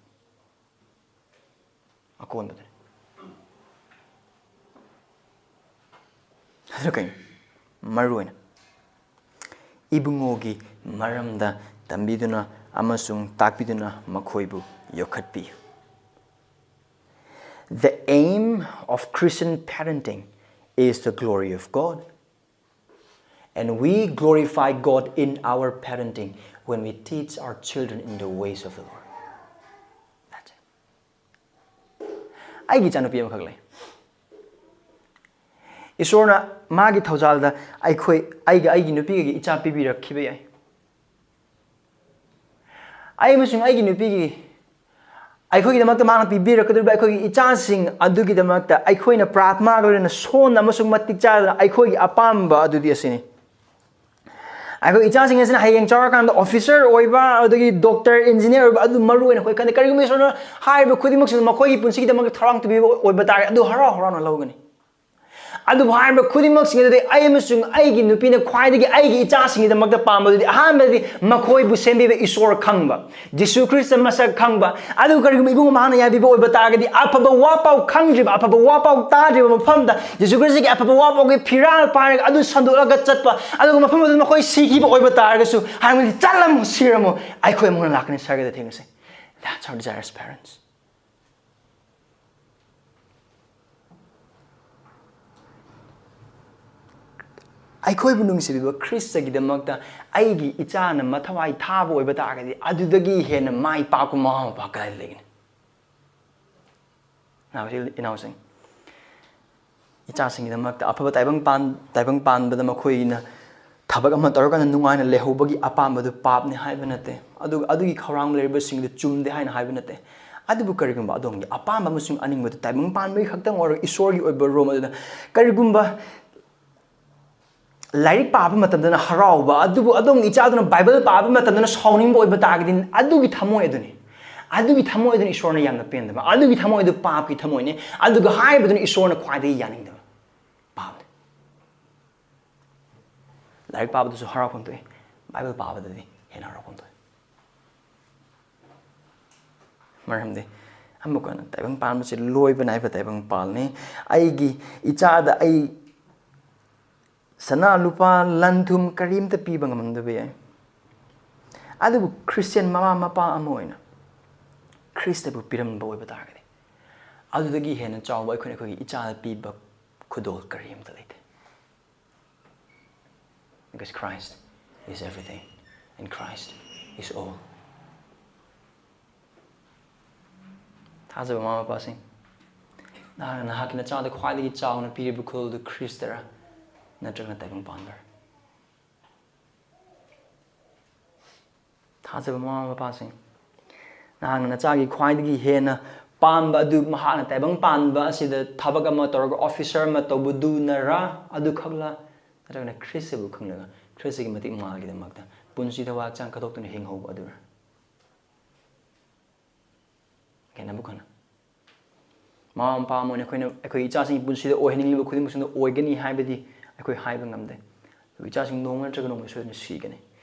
ꯑꯀꯣꯟꯕꯗꯨꯅꯤ꯫ ꯑꯗꯨꯅ ꯀꯩꯅꯣ? ꯃꯔꯨ ꯑꯣꯏꯅ ꯏꯕꯨꯡꯉꯣꯒꯤ ꯃꯔꯝꯗ ꯇꯝꯕꯤꯗꯨꯅ ꯑꯃꯁꯨꯡ ꯇꯥꯛꯄꯤꯗꯨꯅ ꯃꯈꯣꯏꯕꯨ ꯌꯣꯛꯈꯠꯄꯤꯌꯨ꯫ The aim of Christian parenting is the glory of God. And we glorify God in our parenting when we teach our children in the ways of the Lord. That's it. ꯑꯩꯒꯤ ꯏꯆꯥꯅꯨꯄꯤ ꯑꯃꯈꯛ ꯂꯩ꯫ ꯏꯁꯣꯔꯅ ꯃꯥꯒꯤ ꯊꯧꯖꯥꯜꯗ ꯑꯩꯈꯣꯏ, ꯑꯩꯒ ꯑꯩꯒꯤ ꯅꯨꯄꯤꯒꯤ ꯏꯆꯥ ꯄꯤꯕꯤꯔꯛꯈꯤꯕ ꯌꯥꯏ꯫ ꯑꯩ ꯑꯃꯁꯨꯡ ꯑꯩꯒꯤ ꯅꯨꯄꯤꯒꯤ, ꯑꯩꯈꯣꯏꯒꯤꯗꯃꯛꯇ ꯃꯥꯅ ꯄꯤꯕꯤꯔꯛꯀꯗꯧꯔꯤꯕ ꯑꯩꯈꯣꯏꯒꯤ ꯏꯆꯥꯁꯤꯡ ꯑꯗꯨꯒꯤꯗꯃꯛꯇ ꯑꯩꯈꯣꯏꯅ ꯄ꯭ꯔꯥꯊꯅꯥꯒ ꯂꯣꯏꯅꯅ ꯁꯣꯟꯅ ꯑꯃꯁꯨꯡ ꯃꯇꯤꯛ ꯆꯥꯗꯅ ꯑꯩꯈꯣꯏꯒꯤ ꯑꯄꯥꯝꯕ ꯑꯗꯨꯗꯤ ꯑꯁꯤꯅꯤ꯫ ꯑꯩꯈꯣꯏ ꯏꯆꯥꯁꯤꯡ ꯑꯁꯤꯅ ꯍꯌꯦꯡ ꯆꯥꯎꯔꯀꯥꯟꯗ ꯑꯣꯐꯤꯁꯔ ꯑꯣꯏꯕ, ꯑꯗꯨꯗꯒꯤ ꯗꯣꯛꯇꯔ, ꯏꯟꯖꯤꯅꯤꯌꯔ ꯑꯣꯏꯕ, ꯑꯗꯨ ꯃꯔꯨ ꯑꯣꯏꯅ ꯑꯩꯈꯣꯏ ꯈꯟꯗꯦ꯫ ꯀꯔꯤꯒꯨꯝꯕ ꯏꯁꯣꯔꯅ ꯍꯥꯏꯔꯤꯕ ꯈꯨꯗꯤꯡꯃꯛꯁꯤꯅ ꯃꯈꯣꯏꯒꯤ ꯄꯨꯟꯁꯤꯒꯤꯗꯃꯛꯇ ꯊꯧꯔꯥꯡ ꯇꯧꯕꯤꯕ ꯑꯣꯏꯕ ꯇꯥꯔꯒꯗꯤ, ꯑꯗꯨ ꯍꯔꯥꯎ ꯍꯔꯥꯎꯅ ꯂꯧꯒꯅꯤ꯫ ꯑꯗꯨꯕꯨ ꯍꯥꯏꯔꯤꯕ ꯈꯨꯗꯤꯡꯃꯛꯁꯤꯡ ꯑꯗꯨꯗꯤ ꯑꯩ ꯑꯃꯁꯨꯡ ꯑꯩꯒꯤ ꯅꯨꯄꯤꯅ ꯈ꯭ꯋꯥꯏꯗꯒꯤ ꯑꯩꯒꯤ ꯏꯆꯥꯁꯤꯡꯒꯤꯗꯃꯛꯇ ꯄꯥꯝꯕꯗꯨꯗꯤ ꯑꯍꯥꯟꯕꯗꯗꯤ ꯃꯈꯣꯏꯕꯨ ꯁꯦꯝꯕꯤꯕ ꯏꯁꯣꯔ ꯈꯪꯕ, ꯖꯤꯁꯨ ꯈ꯭ꯔꯤꯁꯇ ꯃꯁꯛ ꯈꯪꯕ꯫ ꯑꯗꯨꯒ ꯀꯔꯤꯒꯨꯝꯕ ꯏꯕꯨꯡ ꯃꯍꯥꯛꯅ ꯌꯥꯕꯤꯕ ꯑꯣꯏꯕ ꯇꯥꯔꯒꯗꯤ, ꯑꯐꯕ ꯋꯥ ꯄꯥꯎ ꯈꯪꯗ꯭ꯔꯤꯕ, ꯑꯐꯕ ꯋꯥ ꯄꯥꯎ ꯇꯥꯗ꯭ꯔꯤꯕ ꯃꯐꯝꯗ ꯖꯤꯁꯨ ꯈ꯭ꯔꯤꯁꯇꯒꯤ ꯑꯐꯕ ꯋꯥ ꯄꯥꯎꯒꯤ ꯐꯤꯔꯥꯜ ꯄꯥꯏꯔꯒ ꯑꯗꯨ ꯁꯟꯗꯣꯛꯂꯒ ꯆꯠꯄ, ꯑꯗꯨꯒ ꯃꯐꯝ ꯑꯗꯨꯗ ꯃꯈꯣꯏ ꯁꯤꯈꯤꯕ ꯑꯣꯏꯕ ꯇꯥꯔꯒꯁꯨ, ꯍꯥꯏꯕꯗꯤ ꯆꯠꯂꯝꯃꯣ, ꯁꯤꯔꯝꯃꯣ, ꯑꯩꯈꯣꯏ ꯑꯃꯨꯛ ꯍꯟꯅ ꯂꯥꯛꯀꯅꯤ ꯁꯔꯒꯗ ꯊꯦꯡꯅꯁꯦ꯫ That's our desire as parents. ꯑꯩꯈꯣꯏꯕꯨ ꯅꯨꯡꯁꯤꯕꯤꯕ ꯈ꯭ꯔꯤꯁꯇꯒꯤꯗꯃꯛꯇ ꯑꯩꯒꯤ ꯏꯆꯥꯅ ꯃꯊꯧꯋꯥꯏ ꯊꯥꯕ ꯑꯣꯏꯕ ꯇꯥꯔꯒꯗꯤ, ꯑꯗꯨꯗꯒꯤ ꯍꯦꯟꯅ ꯃꯥꯏ ꯄꯥꯛꯄ ꯃꯃꯥ ꯃꯄꯥ ꯀꯗꯥꯏꯗ ꯂꯩꯒꯅꯤ? ꯏꯅꯥꯎꯁꯤꯡ, ꯏꯅꯥꯎꯁꯤꯡ, ꯏꯆꯥꯁꯤꯡꯒꯤꯗꯃꯛꯇ ꯑꯐꯕ ꯇꯥꯏꯕꯪ ꯄꯥꯟ-, ꯇꯥꯏꯕꯪ ꯄꯥꯟꯕꯗ ꯃꯈꯣꯏꯅ ꯊꯕꯛ ꯑꯃ ꯇꯧꯔꯀꯥꯟꯗ ꯅꯨꯡꯉꯥꯏꯅ ꯂꯩꯍꯧꯕꯒꯤ ꯑꯄꯥꯝꯕꯗꯨ ꯄꯥꯞꯅꯤ ꯍꯥꯏꯕ ꯅꯠꯇꯦ꯫ ꯑꯗꯨꯒ ꯑꯗꯨꯒꯤ ꯈꯧꯔꯥꯡꯕ ꯂꯩꯔꯤꯕꯁꯤꯡꯗꯨ ꯆꯨꯝꯗꯦ ꯍꯥꯏꯅ ꯍꯥꯏꯕ ꯅꯠꯇꯦ꯫ ꯑꯗꯨꯕꯨ ꯀꯔꯤꯒꯨꯝꯕ ꯑꯗꯣꯝꯒꯤ ꯑꯄꯥꯝꯕ ꯑꯃꯁꯨꯡ ꯑꯅꯤꯡꯕꯗꯨ ꯇꯥꯏꯕꯪ ꯄꯥꯟꯕꯒꯤ ꯈꯛꯇꯪ ꯑꯣꯏꯔꯣ, ꯏꯁꯣꯔꯒꯤ ꯑꯣꯏꯕ ꯔꯣꯝ ꯑꯗꯨꯗ ꯀꯔꯤꯒꯨꯝꯕ ꯂꯥꯏꯔꯤꯛ ꯄꯥꯕ ꯃꯇꯝꯗꯅ ꯍꯔꯥꯎꯕ, ꯑꯗꯨꯕꯨ ꯑꯗꯣꯝꯒꯤ ꯏꯆꯥꯗꯨꯅ ꯕꯥꯏꯕꯜ ꯄꯥꯕ ꯃꯇꯝꯗꯅ ꯁꯥꯎꯅꯤꯡꯕ ꯑꯣꯏꯕ ꯇꯥꯔꯒꯗꯤ, ꯑꯗꯨꯒꯤ ꯊꯃꯣꯏ ꯑꯗꯨꯅꯤ, ꯑꯗꯨꯒꯤ ꯊꯃꯣꯏ ꯑꯗꯨꯅ ꯏꯁꯣꯔꯅ ꯌꯥꯝꯅ ꯄꯦꯟꯗꯕ, ꯑꯗꯨꯒꯤ ꯊꯃꯣꯏ ꯑꯗꯨ ꯄꯥꯞꯀꯤ ꯊꯃꯣꯏꯅꯤ꯫ ꯑꯗꯨꯒ ꯍꯥꯏꯕꯗꯨꯅ ꯏꯁꯣꯔꯅ ꯈ꯭ꯋꯥꯏꯗꯒꯤ ꯌꯥꯅꯤꯡꯗꯕ꯫ ꯄꯥꯕꯗꯤ ꯂꯥꯏꯔꯤꯛ ꯄꯥꯕꯗꯁꯨ ꯍꯔꯥꯎꯐꯝ ꯊꯣꯛꯏ, ꯕꯥꯏꯕꯜ ꯄꯥꯕꯗꯗꯤ ꯍꯦꯟꯅ ꯍꯔꯥꯎꯐꯝ ꯊꯣꯛꯏ꯫ ꯃꯔꯝꯗꯤ ꯑꯃꯨꯛ ꯍꯟꯅ ꯇꯥꯏꯕꯪ ꯄꯥꯟꯕꯁꯤ ꯂꯣꯏꯕ ꯅꯥꯏꯕ ꯇꯥꯏꯕꯪ ꯄꯥꯜꯅꯤ꯫ ꯑꯩꯒꯤ ꯏꯆꯥꯗ ꯑꯩ ꯁꯅꯥ ꯂꯨꯄꯥ ꯂꯟ ꯊꯨꯝ ꯀꯔꯤꯝꯇ ꯄꯤꯕ ꯉꯝꯗꯕ ꯌꯥꯏ, ꯑꯗꯨꯕꯨ ꯈ꯭ꯔꯤꯁꯇꯤꯌꯥꯟ ꯃꯃꯥ ꯃꯄꯥ ꯑꯃ ꯑꯣꯏꯅ ꯈ꯭ꯔꯤꯁꯇꯕꯨ ꯄꯤꯔꯝꯕ ꯑꯣꯏꯕ ꯇꯥꯔꯒꯗꯤ, ꯑꯗꯨꯗꯒꯤ ꯍꯦꯟꯅ ꯆꯥꯎꯕ ꯑꯩꯈꯣꯏꯅ ꯑꯩꯈꯣꯏꯒꯤ ꯏꯆꯥꯗ ꯄꯤꯕ ꯈꯨꯗꯣꯜ ꯀꯔꯤꯝꯇ ꯂꯩꯇꯦ꯫ Because Christ is everything and Christ is all. ꯊꯥꯖꯕ ꯃꯃꯥ ꯃꯄꯥꯁꯤꯡ, ꯅꯍꯥꯛꯅ ꯅꯍꯥꯛꯀꯤ ꯅꯆꯥꯗ ꯈ꯭ꯋꯥꯏꯗꯒꯤ ꯆꯥꯎꯅ ꯄꯤꯔꯤꯕ ꯈꯨꯗꯣꯜꯗꯨ ꯈ꯭ꯔꯤꯁꯇꯔ ꯅꯠꯇ꯭ꯔꯒꯅ ꯇꯥꯏꯕꯪ ꯄꯥꯟꯕꯔ? ꯊꯥꯖꯕ ꯃꯃꯥ ꯃꯄꯥꯁꯤꯡ, ꯅꯍꯥꯛꯅ ꯅꯆꯥꯒꯤ ꯈ꯭ꯋꯥꯏꯗꯒꯤ ꯍꯦꯟꯅ ꯄꯥꯝꯕ ꯑꯗꯨ ꯃꯍꯥꯛꯅ ꯇꯥꯏꯕꯪ ꯄꯥꯟꯕ ꯑꯁꯤꯗ ꯊꯕꯛ ꯑꯃ ꯇꯧꯔꯒ ꯑꯣꯐꯤꯁꯔ ꯑꯃ ꯇꯧꯕꯗꯨꯅꯔꯥ, ꯑꯗꯨꯈꯛꯂ, ꯅꯠꯇ꯭ꯔꯒꯅ ꯈ꯭ꯔꯤꯁꯇꯕꯨ ꯈꯪꯂꯒ ꯈ꯭ꯔꯤꯁꯇꯒꯤ ꯃꯇꯤꯛ ꯃꯉꯥꯜꯒꯤꯗꯃꯛꯇ ꯄꯨꯟꯁꯤ ꯊꯋꯥꯏ ꯍꯛꯆꯥꯡ ꯀꯠꯊꯣꯛꯇꯨꯅ ꯍꯤꯡꯍꯧꯕ ꯑꯗꯨꯔꯥ? ꯈꯦꯠꯅꯕ ꯈꯟꯅ꯫ ꯃꯃꯥ ꯃꯄꯥ ꯑꯃ ꯑꯣꯏꯅ ꯑꯩꯈꯣꯏꯅ ꯑꯩꯈꯣꯏ ꯏꯆꯥꯁꯤꯡꯒꯤ ꯄꯨꯟꯁꯤꯗ ꯑꯣꯏꯍꯟꯅꯤꯡꯂꯤꯕ ꯈꯨꯗꯤꯡꯃꯛꯁꯨ ꯑꯣꯏꯒꯅꯤ ꯍꯥꯏꯕꯗꯤ ꯑꯩꯈꯣꯏ ꯍꯥꯏꯕ ꯉꯝꯗꯦ꯫ ꯑꯩꯈꯣꯏ ꯏꯆꯥꯁꯤꯡ ꯅꯣꯡꯃ ꯅꯠꯇ꯭ꯔꯒ ꯅꯣꯡꯃ ꯁꯣꯏꯗꯅ ꯁꯤꯒꯅꯤ꯫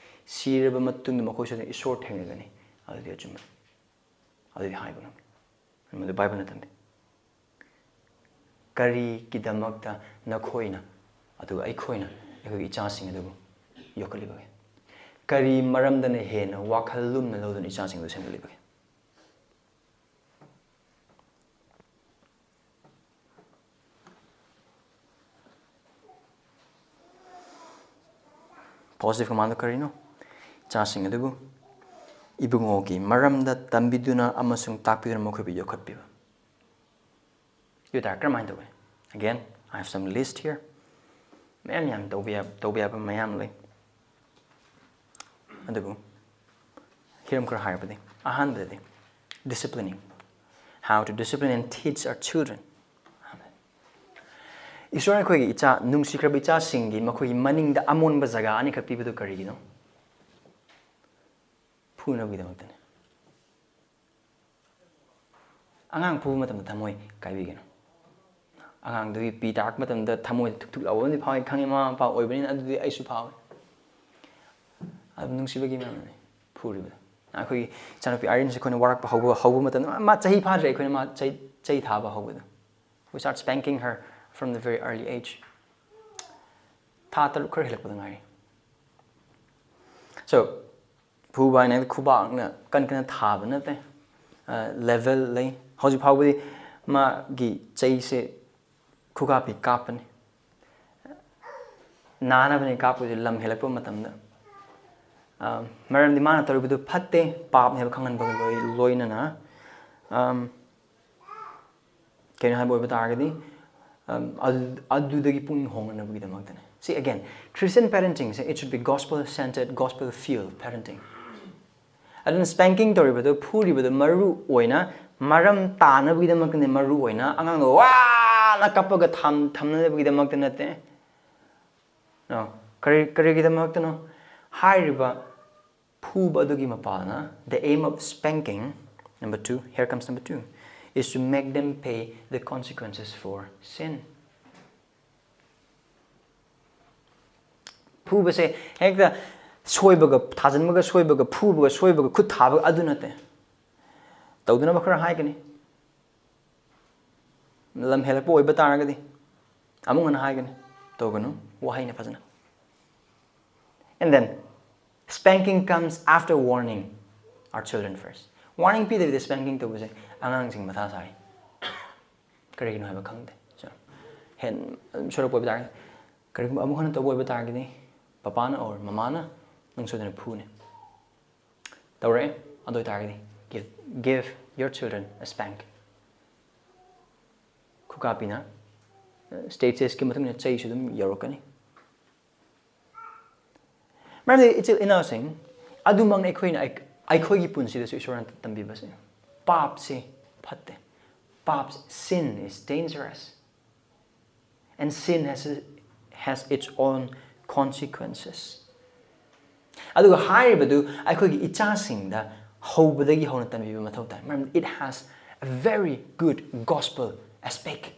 ꯁꯤꯔꯕ ꯃꯇꯨꯡꯗ ꯃꯈꯣꯏ ꯁꯣꯏꯗꯅ ꯏꯁꯣꯔ ꯊꯦꯡꯅꯒꯅꯤ꯫ ꯑꯗꯨꯗꯤ ꯑꯆꯨꯝꯕꯅꯤ꯫ ꯑꯗꯨꯗꯤ ꯍꯥꯏꯕ ꯉꯝꯃꯤ꯫ ꯃꯗꯨ ꯕꯥꯏꯕꯜꯅ ꯇꯝꯕꯤ꯫ ꯀꯔꯤꯒꯤꯗꯃꯛꯇ ꯅꯈꯣꯏꯅ ꯑꯗꯨꯒ ꯑꯩꯈꯣꯏꯅ ꯑꯩꯈꯣꯏꯒꯤ ꯏꯆꯥꯁꯤꯡ ꯑꯗꯨꯕꯨ ꯌꯣꯛꯈꯠꯂꯤꯕꯒꯦ? ꯀꯔꯤ ꯃꯔꯝꯗꯅ ꯍꯦꯟꯅ ꯋꯥꯈꯜ ꯂꯨꯝꯅ ꯂꯧꯗꯨꯅ ꯏꯆꯥꯁꯤꯡ ꯑꯗꯨ ꯁꯦꯝꯒꯠꯂꯤꯕꯒꯦ? Positive command ꯀꯔꯤꯅꯣ? ꯏꯆꯥꯁꯤꯡ ꯑꯗꯨꯕꯨ ꯏꯕꯨꯡꯉꯣꯒꯤ ꯃꯔꯝꯗ ꯇꯝꯕꯤꯗꯨꯅ ꯑꯃꯁꯨꯡ ꯇꯥꯛꯄꯤꯗꯨꯅ ꯃꯈꯣꯏꯕꯨ ꯌꯣꯛꯈꯠꯄꯤꯕ꯫ ꯑꯗꯨ ꯑꯣꯏꯇꯥꯔꯗꯤ ꯀꯔꯝꯍꯥꯏꯅ ꯇꯧꯒꯅꯤ? Again, I have some list here. ꯃꯌꯥꯝ ꯌꯥꯝ ꯇꯧꯕ ꯌꯥꯕ, ꯇꯧꯕ ꯌꯥꯕ ꯃꯌꯥꯝ ꯂꯩ꯫ ꯑꯗꯨꯕꯨ ꯍꯤꯔꯝ ꯈꯔ ꯍꯥꯏꯔꯕꯗꯤ, ꯑꯍꯥꯟꯕꯗꯗꯤ disciplining, how to discipline and teach our children. ꯏꯁꯣꯔꯅ ꯑꯩꯈꯣꯏꯒꯤ ꯏꯆꯥ, ꯅꯨꯡꯁꯤꯈ꯭ꯔꯕ ꯏꯆꯥꯁꯤꯡꯒꯤ ꯃꯈꯣꯏꯒꯤ ꯃꯅꯤꯡꯗ ꯑꯃꯣꯟꯕ ꯖꯒꯥ ꯑꯅꯤꯈꯛ ꯄꯤꯕꯗꯨ ꯀꯔꯤꯒꯤꯅꯣ? ꯐꯨꯅꯕꯒꯤꯗꯃꯛꯇꯅꯤ꯫ ꯑꯉꯥꯡ ꯐꯨꯕ ꯃꯇꯝꯗ ꯊꯃꯣꯏ ꯀꯥꯏꯕꯤꯒꯅꯨ꯫ ꯑꯉꯥꯡꯗꯨꯒꯤ ꯄꯤ ꯇꯥꯔꯛꯄ ꯃꯇꯝꯗ ꯊꯃꯣꯏꯗ ꯊꯨꯛ ꯊꯨꯛ ꯂꯥꯎꯕ ꯑꯃꯗꯤ ꯐꯥꯎꯏ, ꯈꯪꯉꯤ, ꯃꯃꯥ ꯃꯄꯥ ꯑꯣꯏꯕꯅꯤꯅ ꯑꯗꯨꯗꯤ ꯑꯩꯁꯨ ꯐꯥꯎꯏ꯫ ꯑꯗꯨꯝ ꯅꯨꯡꯁꯤꯕꯒꯤ ꯃꯔꯝꯅꯤ ꯐꯨꯔꯤꯕꯗꯣ꯫ ꯑꯩꯈꯣꯏꯒꯤ ꯏꯆꯥꯅꯨꯄꯤ ꯑꯥꯏꯔꯤꯟꯁꯦ ꯑꯩꯈꯣꯏꯅ ꯋꯥꯔꯛꯄ ꯍꯧꯕ, ꯍꯧꯕ ꯃꯇꯝꯗ, ꯃꯥ ꯆꯍꯤ ꯐꯥꯗ꯭ꯔꯤ, ꯑꯩꯈꯣꯏꯅ ꯃꯥ ꯆꯩ, ꯆꯩ ꯊꯥꯕ ꯍꯧꯕꯗꯣ꯫ We start spanking her from the very early age. ꯊꯥ ꯇꯔꯨꯛ ꯈꯔ ꯍꯦꯜꯂꯛꯄꯗ ꯉꯥꯏꯔꯤ꯫ So, ꯐꯨꯕ ꯍꯥꯏꯅ ꯈꯨꯕꯥꯛꯅ ꯀꯟ ꯀꯟꯅ ꯊꯥꯕ ꯅꯠꯇꯦ꯫ ꯑ, level ꯂꯩ꯫ ꯍꯧꯖꯤꯛ ꯐꯥꯎꯕꯗꯤ ꯃꯥꯒꯤ ꯆꯩꯁꯦ ꯈꯨꯒꯥ ꯄꯤ ꯀꯥꯞꯄꯅꯤ꯫ ꯅꯥꯅꯕꯅꯤ ꯀꯥꯞꯄꯁꯦ ꯂꯝ ꯍꯦꯜꯂꯛꯄ ꯃꯇꯝꯗ꯫ ꯑ, ꯃꯔꯝꯗꯤ ꯃꯥꯅ ꯇꯧꯔꯤꯕꯗꯨ ꯐꯠꯇꯦ, ꯄꯥꯞꯅꯦ ꯍꯥꯏꯕ ꯈꯪꯍꯟꯕꯒ ꯂꯣꯏ-, ꯂꯣꯏꯅꯅ, ꯑꯝ, ꯀꯩꯅꯣ ꯍꯥꯏꯕ ꯑꯣꯏꯕ ꯇꯥꯔꯒꯗꯤ, ꯑꯝ, ꯑꯗꯨ-, ꯑꯗꯨꯗꯒꯤ ꯄꯨꯛꯅꯤꯡ ꯍꯣꯡꯅꯅꯕꯒꯤꯗꯃꯛꯇꯅꯦ꯫ See, again, Christian parenting say, it should be gospel centered, gospel fueled parenting. ꯑꯗꯨꯅ spanking ꯇꯧꯔꯤꯕꯗꯨ, ꯐꯨꯔꯤꯕꯗꯨ ꯃꯔꯨ ꯑꯣꯏꯅ ꯃꯔꯝ ꯇꯥꯅꯕꯒꯤꯗꯃꯛꯇꯅꯦ, ꯃꯔꯨ ꯑꯣꯏꯅ ꯑꯉꯥꯡꯗꯣ ꯋꯥꯅ ꯀꯞꯄꯒ ꯊꯝ-, ꯊꯝꯅꯅꯕꯒꯤꯗꯃꯛꯇ ꯅꯠꯇꯦ꯫ No. ꯀꯔꯤ, ꯀꯔꯤꯒꯤꯗꯃꯛꯇꯅꯣ? ꯍꯥꯏꯔꯤꯕ ꯐꯨꯕ ꯑꯗꯨꯒꯤ ꯃꯄꯥꯅ, the aim of spanking, number two, here comes number two, is to make them pay the consequences for sin. ꯐꯨꯕꯁꯦ ꯍꯦꯛꯇ ꯁꯣꯏꯕꯒ ꯊꯥꯖꯤꯟꯕꯒ ꯁꯣꯏꯕꯒ ꯐꯨꯕꯒ ꯁꯣꯏꯕꯒ ꯈꯨꯠ ꯊꯥꯕꯒ ꯑꯗꯨ ꯅꯠꯇꯦ꯫ ꯇꯧꯗꯅꯕ ꯈꯔ ꯍꯥꯏꯒꯅꯤ꯫ ꯂꯝ ꯍꯦꯜꯂꯛꯄ ꯑꯣꯏꯕ ꯇꯥꯔꯒꯗꯤ ꯑꯃꯨꯛ ꯍꯟꯅ ꯍꯥꯏꯒꯅꯤ, ꯇꯧꯒꯅꯨ꯫ ꯋꯥꯍꯩꯅ ꯐꯖꯅ꯫ And then, spanking comes after warning our children first. Warning ꯄꯤꯗꯕꯤꯗ spanking ꯇꯧꯕꯁꯦ ꯑꯉꯥꯡꯁꯤꯡ ꯃꯊꯥ ꯁꯥꯏ꯫ ꯀꯔꯤꯒꯤꯅꯣ ꯍꯥꯏꯕ ꯈꯪꯗꯦ꯫ So, ꯍꯦꯟ ꯑꯗꯨꯝ ꯁꯣꯏꯔꯛꯄ ꯑꯣꯏꯕ ꯇꯥꯔꯒꯗꯤ, ꯀꯔꯤꯒꯨꯝꯕ ꯑꯃꯨꯛ ꯍꯟꯅ ꯇꯧꯕ ꯑꯣꯏꯕ ꯇꯥꯔꯒꯗꯤ, ꯄꯄꯥꯅ or ꯃꯃꯥꯅ ꯅꯪ ꯁꯣꯏꯗꯅ ꯐꯨꯅꯤ꯫ ꯇꯧꯔꯛꯑꯦ꯫ ꯑꯗꯨ ꯑꯣꯏꯇꯥꯔꯒꯗꯤ give, give your children a spank. ꯈꯨꯀꯥꯞꯄꯤꯅ, state ꯁꯦꯁꯀꯤ ꯃꯇꯨꯡ ꯏꯟꯅ ꯆꯩꯁꯨ ꯑꯗꯨꯝ ꯌꯧꯔꯛꯀꯅꯤ꯫ ꯃꯔꯝꯗꯤ ꯏꯆꯤꯜ ꯏꯅꯥꯎꯁꯤꯡ, ꯑꯗꯨꯃꯛꯅ ꯑꯩꯈꯣꯏꯅ ꯑꯩ-, ꯑꯩꯈꯣꯏꯒꯤ ꯄꯨꯟꯁꯤꯗꯁꯨ ꯏꯁꯣꯔꯅ ꯇꯝꯕꯤꯕꯁꯦ꯫ ꯄꯥꯞꯁꯤ ꯐꯠꯇꯦ꯫ ꯄꯥꯞ, sin is dangerous. And sin has, has its own consequences. ꯑꯗꯨꯒ ꯍꯥꯏꯔꯤꯕꯗꯨ ꯑꯩꯈꯣꯏꯒꯤ ꯏꯆꯥꯁꯤꯡꯗ ꯍꯧꯕꯗꯒꯤ ꯍꯧꯅ ꯇꯝꯕꯤꯕ ꯃꯊꯧ ꯇꯥꯏ꯫ ꯃꯔꯝꯗꯤ it has a very good gospel aspect.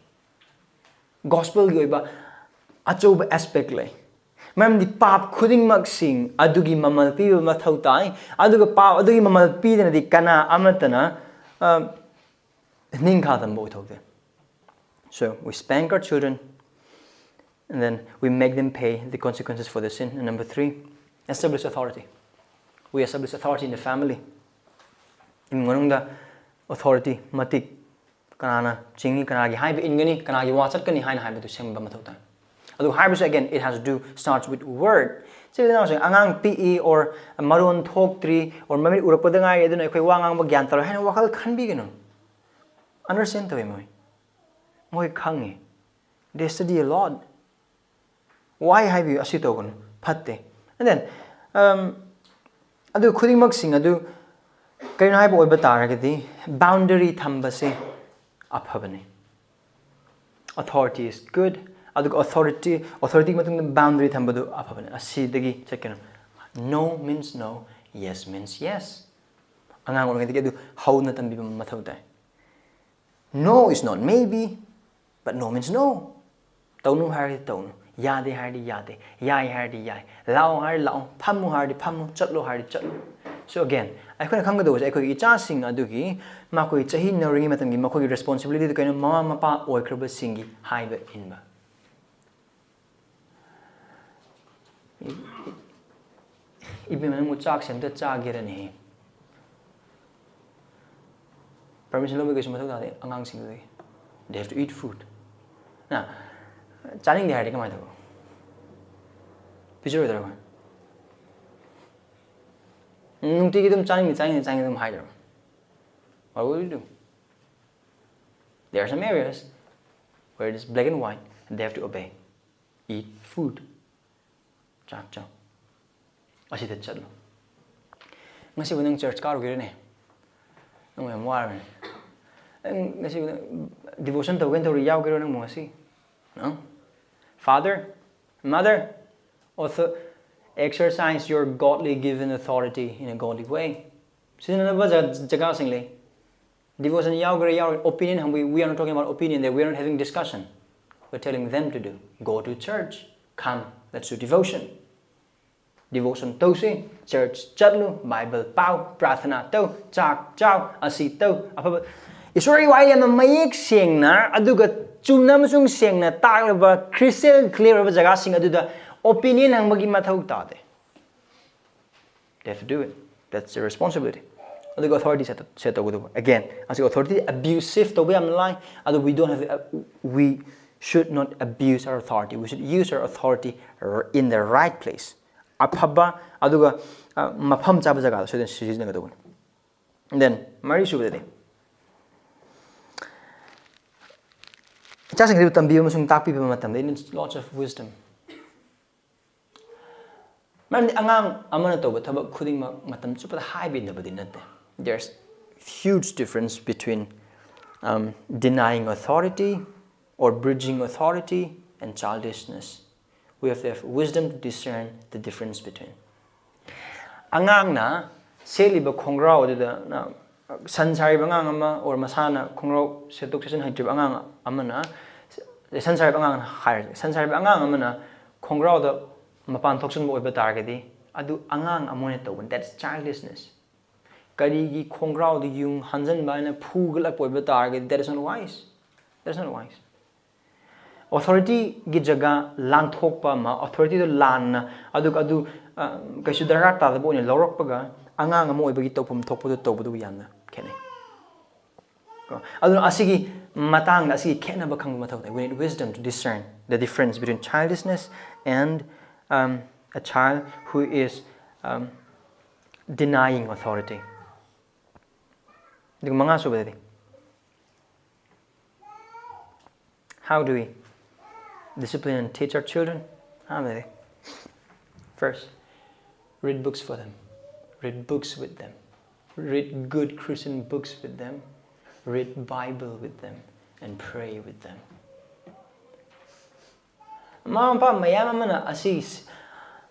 Gospelꯒꯤ ꯑꯣꯏꯕ ꯑꯆꯧꯕ aspect ꯂꯩ꯫ ꯃꯔꯝꯗꯤ ꯄꯥꯞ ꯈꯨꯗꯤꯡꯃꯛꯁꯤꯡ ꯑꯗꯨꯒꯤ ꯃꯃꯜ ꯄꯤꯕ ꯃꯊꯧ ꯇꯥꯏ꯫ ꯑꯗꯨꯒ ꯄꯥꯞ ꯑꯗꯨꯒꯤ ꯃꯃꯜ ꯄꯤꯗꯅꯗꯤ ꯀꯅꯥ ꯑꯃꯠꯇꯅ, ꯑ, ꯅꯤꯡꯈꯥ ꯇꯝꯕ ꯑꯣꯏꯊꯣꯛꯇꯦ꯫ So we spank our children, and then we make them pay the consequences for the sin. And number three, establish authority. We establish authority in the family. ꯏꯃꯨꯡ ꯃꯅꯨꯡꯗ authority, ꯃꯇꯤꯛ, ꯀꯅꯥꯅ ꯆꯤꯡꯏ, ꯀꯅꯥꯒꯤ ꯍꯥꯏꯕ ꯏꯟꯒꯅꯤ, ꯀꯅꯥꯒꯤ ꯋꯥ ꯆꯠꯀꯅꯤ ꯍꯥꯏꯅ ꯍꯥꯏꯕꯗꯨ ꯁꯦꯝꯕ ꯃꯊꯧ ꯇꯥꯏ꯫ ꯑꯗꯨ ꯍꯥꯏꯕꯁꯨ, again, it has to do, starts with word. ꯏꯆꯤꯜ ꯏꯅꯥꯎꯁꯤꯡ, ꯑꯉꯥꯡ ꯄꯤꯛꯏ, or ꯃꯔꯣꯟ ꯊꯣꯛꯇ꯭ꯔꯤ, or ꯃꯃꯤꯠ ꯎꯔꯛꯄꯗ ꯉꯥꯏꯔꯤ, ꯑꯗꯨꯅ ꯑꯩꯈꯣꯏ ꯋꯥ ꯉꯥꯡꯕ ꯒ꯭ꯌꯥꯟ ꯇꯥꯔꯣꯏ ꯍꯥꯏꯅ ꯋꯥꯈꯜ ꯈꯟꯕꯤꯒꯅꯨ꯫ Understand ꯇꯧꯋꯤ ꯃꯣꯏ꯫ ꯃꯣꯏ ꯈꯪꯉꯤ꯫ They study a lot. Why ꯍꯥꯏꯕꯤꯌꯨ, ꯑꯁꯤ ꯇꯧꯒꯅꯨ, ꯐꯠꯇꯦ꯫ And then, um, ꯑꯗꯨ ꯈꯨꯗꯤꯡꯃꯛꯁꯤꯡ ꯑꯗꯨ ꯀꯔꯤꯅꯣ ꯍꯥꯏꯕ ꯑꯣꯏꯕ ꯇꯥꯔꯒꯗꯤ, boundary ꯊꯝꯕꯁꯦ ꯑꯐꯕꯅꯤ꯫ Authority is good. ꯑꯗꯨꯒ authority, authorityꯒꯤ ꯃꯇꯨꯡꯗ boundary ꯊꯝꯕꯗꯨ ꯑꯐꯕꯅꯤ꯫ ꯑꯁꯤꯗꯒꯤ ꯆꯠꯀꯅꯨ꯫ No means no, yes means yes. ꯑꯉꯥꯡ ꯑꯣꯏꯔꯤꯉꯩꯗꯒꯤ ꯑꯗꯨ ꯍꯧꯅ ꯇꯝꯕꯤꯕ ꯃꯊꯧ ꯇꯥꯏ꯫ No is not maybe, but no means no. ꯇꯧꯅꯨ ꯍꯥꯏꯔꯗꯤ ꯇꯧꯅꯨ, ꯌꯥꯗꯦ ꯍꯥꯏꯔꯗꯤ ꯌꯥꯗꯦ, ꯌꯥꯏ ꯍꯥꯏꯔꯗꯤ ꯌꯥꯏ, ꯂꯥꯛꯑꯣ ꯍꯥꯏꯔꯗꯤ ꯂꯥꯛꯑꯣ, ꯐꯝꯃꯨ ꯍꯥꯏꯔꯗꯤ ꯐꯝꯃꯨ, ꯆꯠꯂꯣ ꯍꯥꯏꯔꯗꯤ ꯆꯠꯂꯣ꯫ So again, ꯑꯩꯈꯣꯏꯅ ꯈꯪꯒꯗꯧꯕꯁꯦ ꯑꯩꯈꯣꯏꯒꯤ ꯏꯆꯥꯁꯤꯡ ꯑꯗꯨꯒꯤ ꯃꯈꯣꯏ ꯆꯍꯤ ꯅꯧꯔꯤꯉꯩ ꯃꯇꯝꯒꯤ ꯃꯈꯣꯏꯒꯤ responsibilityꯗꯨ ꯀꯩꯅꯣ? ꯃꯃꯥ ꯃꯄꯥ ꯑꯣꯏꯈ꯭ꯔꯕꯁꯤꯡꯒꯤ ꯍꯥꯏꯕ ꯏꯟꯕ꯫ ꯏꯕꯦꯝꯃ, ꯅꯪꯕꯨ ꯆꯥꯛꯁꯦ ꯑꯝꯇ ꯆꯥꯒꯦꯔꯅꯦ? Permission ꯂꯧꯕꯒꯤ ꯀꯩꯁꯨ ꯃꯊꯧ ꯇꯥꯗꯦ ꯑꯉꯥꯡꯁꯤꯡꯗꯨꯗꯒꯤ꯫ They have to eat food. ꯅ ꯆꯥꯅꯤꯡꯗꯦ ꯍꯥꯏꯔꯗꯤ ꯀꯃꯥꯏꯅ ꯇꯧꯕ? ꯄꯤꯖꯔꯣꯏꯗ꯭ꯔꯣ ꯑꯩꯈꯣꯏ? ꯅꯨꯡꯇꯤꯒꯤ ꯑꯗꯨꯝ ꯆꯥꯅꯤꯡꯗꯦ, ꯆꯥꯅꯤꯡꯗꯦ, ꯆꯥꯅꯤꯡꯗꯦ ꯑꯗꯨꯝ ꯍꯥꯏꯗ꯭ꯔꯣ? What will you do? There are some areas where it is black and white and they have to obey. Eat food. ꯆꯥꯛ ꯆꯥꯎ꯫ ꯑꯁꯤꯗ ꯆꯠꯂꯨ꯫ ꯉꯁꯤꯕꯨ ꯅꯪ church ꯀꯥꯔꯨꯒꯦꯔꯅꯦ? ꯅꯪ ꯌꯥꯝ ꯋꯥꯔꯕꯅꯦ꯫ ꯅꯪ ꯉꯁꯤꯕꯨ ꯅꯪ devotion ꯇꯧꯒꯦꯅ ꯇꯧꯔꯤ, ꯌꯥꯎꯒꯦꯔꯣ ꯅꯪꯕꯨ ꯉꯁꯤ? No? Father, mother, author, exercise your godly given authority in a godly way. ꯁꯤꯖꯤꯟꯅꯅꯕ ꯖ-, ꯖꯒꯥꯁꯤꯡ ꯂꯩ꯫ Devotion ꯌꯥꯎꯒꯦꯔꯥ ꯌꯥꯎꯔꯣꯏ, opinion ꯍꯪꯕ, we are not talking about opinion there, we are not having discussion. We're telling them to do. Go to church. Come, let's do devotion. Devotion ꯇꯧꯁꯤ, church ꯆꯠꯂꯨ, Bible ꯄꯥꯎ, ꯄ꯭ꯔꯥꯊꯅꯥ ꯇꯧ, ꯆꯥꯛ ꯆꯥꯎ, ꯑꯁꯤ ꯇꯧ, ꯑꯐꯕ꯫ ꯏꯁꯣꯔꯒꯤ ꯋꯥꯍꯩ ꯌꯥꯝꯅ ꯃꯌꯦꯛ ꯁꯦꯡꯅ, ꯑꯗꯨꯒ ꯆꯨꯝꯅ ꯑꯃꯁꯨꯡ ꯁꯦꯡꯅ ꯇꯥꯛꯂꯕ, crystal clear ꯑꯣꯏꯕ ꯖꯒꯥꯁꯤꯡ ꯑꯗꯨꯗ opinion ꯍꯪꯕꯒꯤ ꯃꯊꯧ ꯇꯥꯗꯦ꯫ They have to do it. That's the responsibility. ꯑꯗꯨꯒ authority set, set ꯇꯧꯒꯗꯧꯕ꯫ Again, ꯑꯁꯤ authority abusive ꯇꯧꯕ ꯌꯥꯝ ꯂꯥꯏ꯫ ꯑꯗꯨ we don't have, uh, we should not abuse our authority. We should use our authority r-, in the right place. ꯑꯐꯕ, ꯑꯗꯨꯒ, ꯑ, ꯃꯐꯝ ꯆꯥꯕ ꯖꯒꯥꯗ ꯁꯣꯏꯗꯅ ꯁꯤꯖꯤꯟꯅꯒꯗꯧꯕꯅꯤ꯫ Then, ꯃꯔꯤꯁꯨꯕꯗꯗꯤ, ꯏꯆꯥꯁꯤꯡꯁꯤꯕꯨ ꯇꯝꯕꯤꯕ ꯑꯃꯁꯨꯡ ꯇꯥꯛꯄꯤꯕ ꯃꯇꯝꯗ, it needs lots of wisdom. ꯃꯔꯝꯗꯤ ꯑꯉꯥꯡ ꯑꯃꯅ ꯇꯧꯕ ꯊꯕꯛ ꯈꯨꯗꯤꯡꯃꯛ ꯃꯇꯝ ꯆꯨꯞꯄꯗ ꯍꯥꯏꯕꯤꯅꯕꯗꯤ ꯅꯠꯇꯦ꯫ There's huge difference between, um, denying authority or bridging authority and childishness. We have to have wisdom to discern the difference between. ꯑꯉꯥꯡꯅ ꯁꯦꯠꯂꯤꯕ ꯈꯣꯡꯒ꯭ꯔꯥꯎ ꯑꯗꯨꯗ ꯅ-, ꯁꯟ ꯁꯥꯔꯤꯕ ꯑꯉꯥꯡ ꯑꯃ, or ꯃꯁꯥꯅ ꯈꯣꯡꯒ꯭ꯔꯥꯎ ꯁꯦꯠꯇꯣꯛ ꯁꯦꯠꯆꯤꯟ ꯍꯩꯇ꯭ꯔꯤꯕ ꯑꯉꯥꯡ ꯑꯃꯅ, ꯁꯟ ꯁꯥꯔꯤꯕ ꯑꯉꯥꯡ ꯍꯥꯏꯔꯁꯦ, ꯁꯟ ꯁꯥꯔꯤꯕ ꯑꯉꯥꯡ ꯑꯃꯅ ꯈꯣꯡꯒ꯭ꯔꯥꯎꯗ ꯃꯄꯥꯟ ꯊꯣꯛꯆꯟꯕ ꯑꯣꯏꯕ ꯇꯥꯔꯒꯗꯤ, ꯑꯗꯨ ꯑꯉꯥꯡ ꯑꯃ ꯑꯣꯏꯅ ꯇꯧꯕꯅꯤ꯫ That's childishness. ꯀꯔꯤꯒꯤ ꯈꯣꯡꯒ꯭ꯔꯥꯎꯗ ꯌꯨꯡ ꯍꯟꯖꯟꯕ ꯍꯥꯏꯅ ꯐꯨꯒꯠꯂꯛꯄ ꯑꯣꯏꯕ ꯇꯥꯔꯒꯗꯤ, that is not wise. That is not wise. Authorityꯒꯤ ꯖꯒꯥ ꯂꯥꯟꯊꯣꯛꯄ ꯑꯃ, authorityꯗꯣ ꯂꯥꯟꯅ, ꯑꯗꯨꯒ ꯑꯗꯨ, ꯑ, ꯀꯩꯁꯨ ꯗꯔꯀꯥꯔ ꯇꯥꯗꯕ ꯑꯣꯏꯅ ꯂꯧꯔꯛꯄꯒ, ꯑꯉꯥꯡ ꯑꯃ ꯑꯣꯏꯕꯒꯤ ꯇꯧꯐꯝ ꯊꯣꯛꯄꯗꯨ ꯇꯧꯕꯗꯨ ꯌꯥꯝꯅ ꯈꯦꯠꯅꯩ꯫ ꯀꯣ? ꯑꯗꯨꯅ ꯑꯁꯤꯒꯤ ꯃꯇꯥꯡꯗ, ꯑꯁꯤꯒꯤ ꯈꯦꯠꯅꯕ ꯈꯪꯕ ꯃꯊꯧ ꯇꯥꯏ꯫ We need wisdom to discern the difference between childishness and, um, a child who is, um, denying authority. ꯑꯗꯨꯒ ꯃꯉꯥ ꯁꯨꯕꯗꯗꯤ, how do we discipline and teach our children? ꯑꯍꯥꯟꯕꯗꯗꯤ, first, read books for them. Read books with them. Read good Christian books with them. Read Bible with them. And pray with them. ꯃꯃꯥ ꯃꯄꯥ ꯃꯌꯥꯝ ꯑꯃꯅ ꯑꯁꯤ,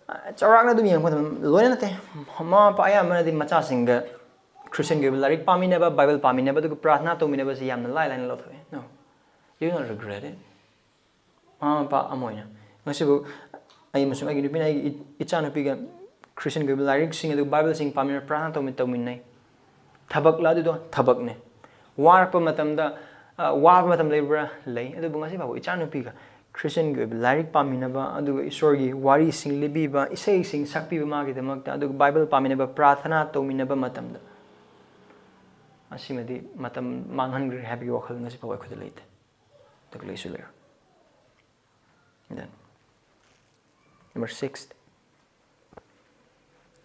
ꯑ, ꯆꯥꯎꯔꯥꯛꯅ ꯑꯗꯨꯝ ꯌꯦꯡꯉꯛꯄ ꯃꯇꯝꯗ, ꯂꯣꯏꯅ ꯅꯠꯇꯦ, ꯃꯃꯥ ꯃꯄꯥ ꯑꯌꯥꯝꯕꯅꯗꯤ ꯃꯆꯥꯁꯤꯡꯒ Christianꯒꯤ ꯑꯣꯏꯕ ꯂꯥꯏꯔꯤꯛ ꯄꯥꯃꯤꯟꯅꯕ, Bible ꯄꯥꯃꯤꯟꯅꯕ, ꯑꯗꯨꯒ ꯄ꯭ꯔꯥꯊꯅꯥ ꯇꯧꯃꯤꯟꯅꯕꯁꯤ ꯌꯥꯝꯅ ꯂꯥꯏ ꯂꯥꯏꯅ ꯂꯧꯊꯣꯛꯑꯦ꯫ No, you will not regret it. ꯃꯃꯥ ꯃꯄꯥ ꯑꯃ ꯑꯣꯏꯅ ꯉꯁꯤꯕꯨ ꯑꯩ ꯑꯃꯁꯨꯡ ꯑꯩꯒꯤ ꯅꯨꯄꯤꯅ ꯑꯩꯒꯤ ꯏ-, ꯏꯆꯥꯅꯨꯄꯤꯒ Christianꯒꯤ ꯑꯣꯏꯕ ꯂꯥꯏꯔꯤꯛꯁꯤꯡ ꯑꯗꯨꯒ Bibleꯁꯤꯡ ꯄꯥꯃꯤꯟꯅ, ꯄ꯭ꯔꯥꯊꯅꯥ ꯇꯧꯃꯤꯟ-, ꯇꯧꯃꯤꯟꯅꯩ꯫ ꯊꯕꯛꯂ ꯑꯗꯨꯗꯣ? ꯊꯕꯛꯅꯦ꯫ ꯋꯥꯔꯛꯄ ꯃꯇꯝꯗ, ꯑ, ꯋꯥꯕ ꯃꯇꯝ ꯂꯩꯕ꯭ꯔꯥ? ꯂꯩ꯫ ꯑꯗꯨꯕꯨ ꯉꯁꯤ ꯐꯥꯎꯕ ꯏꯆꯥꯅꯨꯄꯤꯒ Christianꯒꯤ ꯑꯣꯏꯕ ꯂꯥꯏꯔꯤꯛ ꯄꯥꯃꯤꯟꯅꯕ, ꯑꯗꯨꯒ ꯏꯁꯣꯔꯒꯤ ꯋꯥꯔꯤꯁꯤꯡ ꯂꯤꯕꯤꯕ, ꯏꯁꯩꯁꯤꯡ ꯁꯛꯄꯤꯕ ꯃꯥꯒꯤꯗꯃꯛꯇ, ꯑꯗꯨꯒ Bible ꯄꯥꯃꯤꯟꯅꯕ, ꯄ꯭ꯔꯥꯊꯅꯥ ꯇꯧꯃꯤꯟꯅꯕ ꯃꯇꯝꯗ, ꯑꯁꯤꯃꯗꯤ ꯃꯇꯝ ꯃꯥꯡꯍꯟꯈ꯭ꯔꯦ ꯍꯥꯏꯕꯒꯤ ꯋꯥꯈꯜ ꯉꯁꯤ ꯐꯥꯎꯕ ꯑꯩꯈꯣꯏꯗ ꯂꯩꯇꯦ꯫ ꯑꯗꯨꯒ ꯂꯩꯁꯨ ꯂꯩꯔꯣꯏ꯫ Then, number six.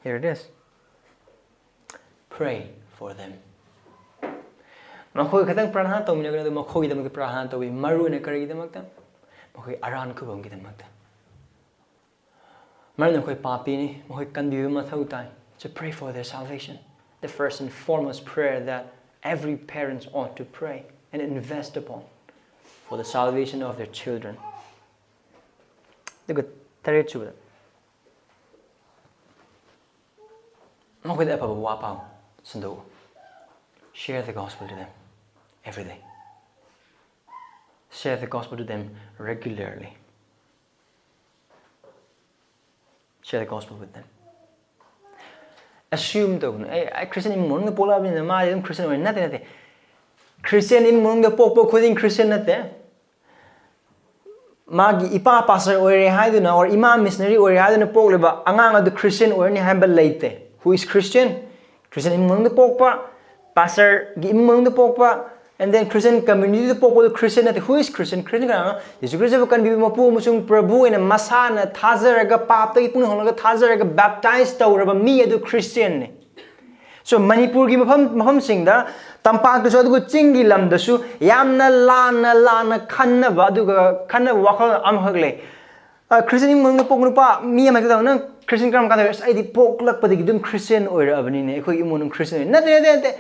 Here it is. Pray for them. ꯃꯈꯣꯏ ꯈꯛꯇꯪ ꯄ꯭ꯔꯥꯊꯅꯥ ꯇꯧꯃꯤꯟꯅꯒꯅꯨ, ꯑꯗꯨ ꯃꯈꯣꯏꯒꯤꯗꯃꯛꯇ ꯄ꯭ꯔꯥꯊꯅꯥ ꯇꯧꯏ꯫ ꯃꯔꯨ ꯑꯣꯏꯅ ꯀꯔꯤꯒꯤꯗꯃꯛꯇ? ꯃꯈꯣꯏ ꯑꯔꯥꯟ ꯈꯨꯕꯝꯒꯤꯗꯃꯛꯇ꯫ ꯃꯔꯝꯗꯤ ꯃꯈꯣꯏ ꯄꯥꯄꯤꯅꯤ, ꯃꯈꯣꯏ ꯀꯟꯕꯤꯕ ꯃꯊꯧ ꯇꯥꯏ꯫ To pray for their salvation. The first and foremost prayer that every parent ought to pray and invest upon for the salvation of their children. ꯑꯗꯨꯒ ꯇꯔꯦꯠ ꯁꯨꯕꯗ, ꯃꯈꯣꯏꯗ ꯑꯐꯕ ꯋꯥ ꯄꯥꯎ ꯁꯟꯗꯣꯛꯎ꯫ Share the gospel to them every day. Share the gospel to them regularly. Share the gospel with them. Assume ꯇꯧꯒꯅꯨ, ꯑꯩ ꯑꯩ ꯈ꯭ꯔꯤꯁꯇꯤꯌꯟ ꯏꯃꯨꯡ ꯃꯅꯨꯡꯗ ꯄꯣꯛꯂꯛꯑꯕꯅꯤꯅ ꯃꯥꯗꯤ ꯑꯗꯨꯝ ꯈ꯭ꯔꯤꯁꯇꯤꯌꯟ ꯑꯣꯏꯔꯦ꯫ ꯅꯠꯇꯦ, ꯅꯠꯇꯦ. ꯈ꯭ꯔꯤꯁꯇꯤꯌꯟ ꯏꯃꯨꯡ ꯃꯅꯨꯡꯗ ꯄꯣꯛꯄ ꯈꯨꯗꯤꯡ ꯈ꯭ꯔꯤꯁꯇꯤꯌꯟ ꯅꯠꯇꯦ. ꯃꯥꯒꯤ ꯏꯄꯥ ꯄꯥꯁꯇꯔ ꯑꯣꯏꯔꯦ ꯍꯥꯏꯗꯨꯅ, or ꯏꯃꯥ ꯃꯤꯁꯅꯔꯤ ꯑꯣꯏꯔꯦ ꯍꯥꯏꯗꯨꯅ ꯄꯣꯛꯂꯤꯕ ꯑꯉꯥꯡ ꯑꯗꯨ ꯈ꯭ꯔꯤꯁꯇꯤꯌꯟ ꯑꯣꯏꯔꯅꯤ ꯍꯥꯏꯕ ꯂꯩꯇꯦ. Who is Christian? ꯈ꯭ꯔꯤꯁꯇꯤꯌꯟ ꯏꯃꯨꯡ ꯃꯅꯨꯡꯗ ꯄꯣꯛꯄ, ꯄꯥꯁꯇꯔꯒꯤ ꯏꯃꯨꯡ ꯃꯅꯨꯡꯗ ꯄꯣꯛꯄ, and then Christian communityꯗ ꯄꯣꯛꯄꯗꯨ ꯈ꯭ꯔꯤꯁꯇꯤꯌꯟ ꯅꯠꯇꯦ. Who is Christian? ꯈ꯭ꯔꯤꯁꯇꯤꯌꯟ ꯀꯅꯥꯅꯣ? ꯌꯦꯁꯨ ꯈ꯭ꯔꯤꯁꯇꯕꯨ ꯀꯟꯕꯤꯕ ꯃꯄꯨ ꯑꯃꯁꯨꯡ ꯄ꯭ꯔꯚꯨ ꯑꯣꯏꯅ ꯃꯁꯥꯅ ꯊꯥꯖꯔꯒ, ꯄꯥꯞꯇꯒꯤ ꯄꯨꯛꯅꯤꯡ ꯍꯣꯡꯂꯒ ꯊꯥꯖꯔꯒ ꯕꯦꯞꯇꯥꯏꯁ ꯇꯧꯔꯕ ꯃꯤ ꯑꯗꯨ ꯈ꯭ꯔꯤꯁꯇꯤꯌꯟꯅꯤ. So, ꯃꯅꯤꯄꯨꯔꯒꯤ ꯃꯐꯝ, ꯃꯐꯝꯁꯤꯡꯗ, ꯇꯝꯄꯥꯛꯇꯁꯨ ꯑꯗꯨꯒ ꯆꯤꯡꯒꯤ ꯂꯝꯗꯁꯨ ꯌꯥꯝꯅ ꯂꯥꯟꯅ, ꯂꯥꯟꯅ ꯈꯟꯅꯕ, ꯑꯗꯨꯒ ꯈꯟꯅꯕ ꯋꯥꯈꯜ ꯑꯃꯈꯛ ꯂꯩ. ꯑ, ꯈ꯭ꯔꯤꯁꯇꯤꯌꯟ ꯏꯃꯨꯡ ꯃꯅꯨꯡꯗ ꯄꯣꯛꯄ ꯅꯨꯄꯥ, ꯃꯤ ꯑꯃ ꯍꯦꯛꯇ ꯇꯧ, "ꯅꯪ ꯈ꯭ꯔꯤꯁꯇꯤꯌꯟ ꯀꯔꯝ ꯀꯥꯟꯗ ꯑꯣꯏꯔꯦ?" "ꯑꯁ, ꯑꯩꯗꯤ ꯄꯣꯛꯂꯛꯄꯗꯒꯤ ꯑꯗꯨꯝ ꯈ꯭ꯔꯤꯁꯇꯤꯌꯟ ꯑꯣꯏꯔꯛꯑꯕꯅꯤꯅꯦ, ꯑꯩꯈꯣꯏꯒꯤ ꯏꯃꯨꯡ ꯃꯅꯨꯡ ꯈ꯭ꯔꯤꯁꯇꯤꯌꯟ ꯑꯣꯏ꯫" ꯅꯠꯇꯦ, ꯅꯠꯇꯦ, ꯅꯠꯇꯦ.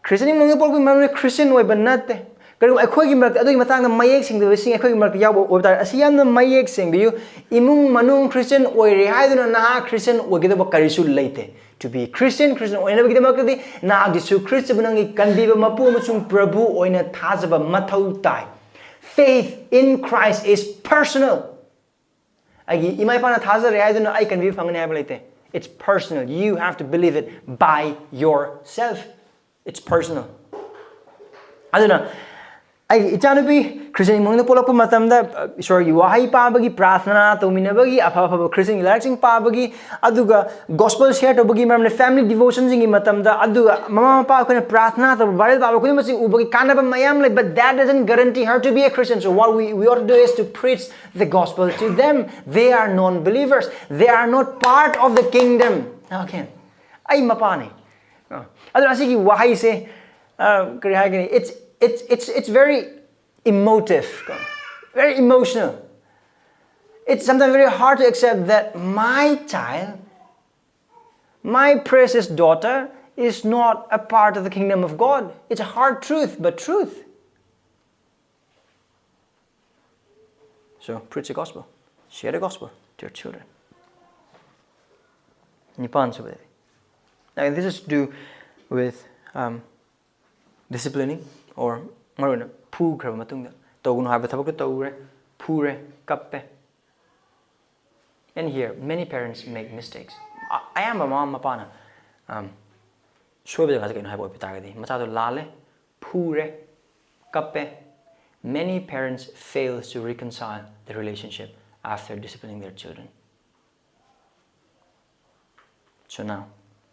ꯈ꯭ꯔꯤꯁꯇꯤꯌꯟ ꯏꯃꯨꯡꯗ ꯄꯣꯛꯄꯒꯤ ꯃꯔꯝꯗꯤ ꯈ꯭ꯔꯤꯁꯇꯤꯌꯟ ꯑꯣꯏꯕ ꯅꯠꯇꯦ. ꯀꯔꯤꯒꯨꯝꯕ ꯑꯩꯈꯣꯏꯒꯤ ꯃꯔꯛꯇ ꯑꯗꯨꯒꯤ ꯃꯇꯥꯡꯗ ꯃꯌꯦꯛ ꯁꯦꯡꯗꯕꯁꯤꯡ ꯑꯩꯈꯣꯏꯒꯤ ꯃꯔꯛꯇ ꯌꯥꯎꯕ ꯑꯣꯏꯕ ꯇꯥꯔꯦ, ꯑꯁꯤ ꯌꯥꯝꯅ ꯃꯌꯦꯛ ꯁꯦꯡꯕꯤꯌꯨ. ꯏꯃꯨꯡ ꯃꯅꯨꯡ ꯈ꯭ꯔꯤꯁꯇꯤꯌꯟ ꯑꯣꯏꯔꯦ ꯍꯥꯏꯗꯨꯅ ꯅꯍꯥꯛ ꯈ꯭ꯔꯤꯁꯇꯤꯌꯟ ꯑꯣꯏꯒꯗꯕ ꯀꯔꯤꯁꯨ ꯂꯩꯇꯦ. To be Christian, ꯈ꯭ꯔꯤꯁꯇꯤꯌꯟ ꯑꯣꯏꯅꯕꯒꯤꯗꯃꯛꯇꯗꯤ ꯅꯍꯥꯛ ꯌꯤꯁꯨ ꯈ꯭ꯔꯤꯁꯇꯕꯨ ꯅꯪꯒꯤ ꯀꯟꯕꯤꯕ ꯃꯄꯨ ꯑꯃꯁꯨꯡ ꯄ꯭ꯔꯚꯨ ꯑꯣꯏꯅ ꯊꯥꯖꯕ ꯃꯊꯧ ꯇꯥꯏ. Faith in Christ is personal. ꯑꯩꯒꯤ ꯏꯃꯥ ꯏꯄꯥꯅ ꯊꯥꯖꯔꯦ ꯍꯥꯏꯗꯨꯅ ꯑꯩ ꯀꯟꯕꯤꯕ ꯐꯪꯒꯅꯤ ꯍꯥꯏꯕ ꯂꯩꯇꯦ. It's personal. You have to believe it by yourself. It's personal. ꯑꯗꯨꯅ ꯑꯩꯒꯤ ꯏꯆꯥꯅꯨꯄꯤ ꯈ꯭ꯔꯤꯁꯇꯤꯌꯟ ꯏꯃꯨꯡꯗ ꯄꯣꯛꯂꯛꯄ ꯃꯇꯝꯗ, ꯑ, ꯏꯁꯣꯔꯒꯤ ꯋꯥꯍꯩ ꯄꯥꯕꯒꯤ, ꯄ꯭ꯔꯥꯔꯊꯅꯥ ꯇꯧꯃꯤꯟꯅꯕꯒꯤ, ꯑꯐ ꯑꯐꯕ ꯈ꯭ꯔꯤꯁꯇꯤꯌꯟꯒꯤ ꯂꯥꯏꯔꯤꯛꯁꯤꯡ ꯄꯥꯕꯒꯤ, ꯑꯗꯨꯒ gospel share ꯇꯧꯕꯒꯤ ꯃꯔꯝꯗ family devotionꯁꯤꯡꯒꯤ ꯃꯇꯝꯗ, ꯑꯗꯨꯒ ꯃꯃꯥ ꯃꯄꯥ ꯑꯩꯈꯣꯏꯅ ꯄ꯭ꯔꯥꯔꯊꯅꯥ ꯇꯧꯕ, ꯕꯥꯏꯕꯜ ꯄꯥꯕ ꯈꯨꯗꯤꯡꯃꯛꯁꯤ ꯎꯕꯒꯤ ꯀꯥꯟꯅꯕ ꯃꯌꯥꯝ ꯂꯩ, but that doesn't guarantee her to be a Christian. So what we, we ought to do is to preach the gospel to them. They are non-believers. They are not part of the kingdom. Okay. ꯑꯩ ꯃꯄꯥꯅꯤ. ꯑ, ꯑꯗꯨꯅ ꯑꯁꯤꯒꯤ ꯋꯥꯍꯩꯁꯦ, ꯑ, ꯀꯔꯤ ꯍꯥꯏꯒꯅꯤ? It's, it's, it's, it's very emotive, very emotional. It's sometimes very hard to accept that my child, my precious daughter, is not a part of the kingdom of God. It's a hard truth, but truth. So preach the gospel, share the gospel to your children. ꯅꯤꯄꯥꯟ ꯁꯨꯕꯗꯗꯤ. Now, this is to do with, um, disciplining or ꯃꯔꯨꯑꯣꯏꯅ ꯐꯨꯈ꯭ꯔꯕ ꯃꯇꯨꯡꯗ ꯇꯧꯒꯅꯨ ꯍꯥꯏꯕ ꯊꯕꯛꯇꯣ ꯇꯧꯔꯦ, ꯐꯨꯔꯦ, ꯀꯞꯄꯦ. And here, many parents make mistakes. ꯑ- ꯑꯌꯥꯝꯕ ꯃꯃꯥ ꯃꯄꯥꯅ ꯑꯝ, ꯁꯣꯏꯕ ꯖꯒꯥꯁꯦ ꯀꯩꯅꯣ ꯍꯥꯏꯕ ꯑꯣꯏꯕ ꯇꯥꯔꯒꯗꯤ, ꯃꯆꯥꯗꯣ ꯂꯥꯜꯂꯦ, ꯐꯨꯔꯦ, ꯀꯞꯄꯦ. Many parents fail to reconcile the relationship after disciplining their children. So now,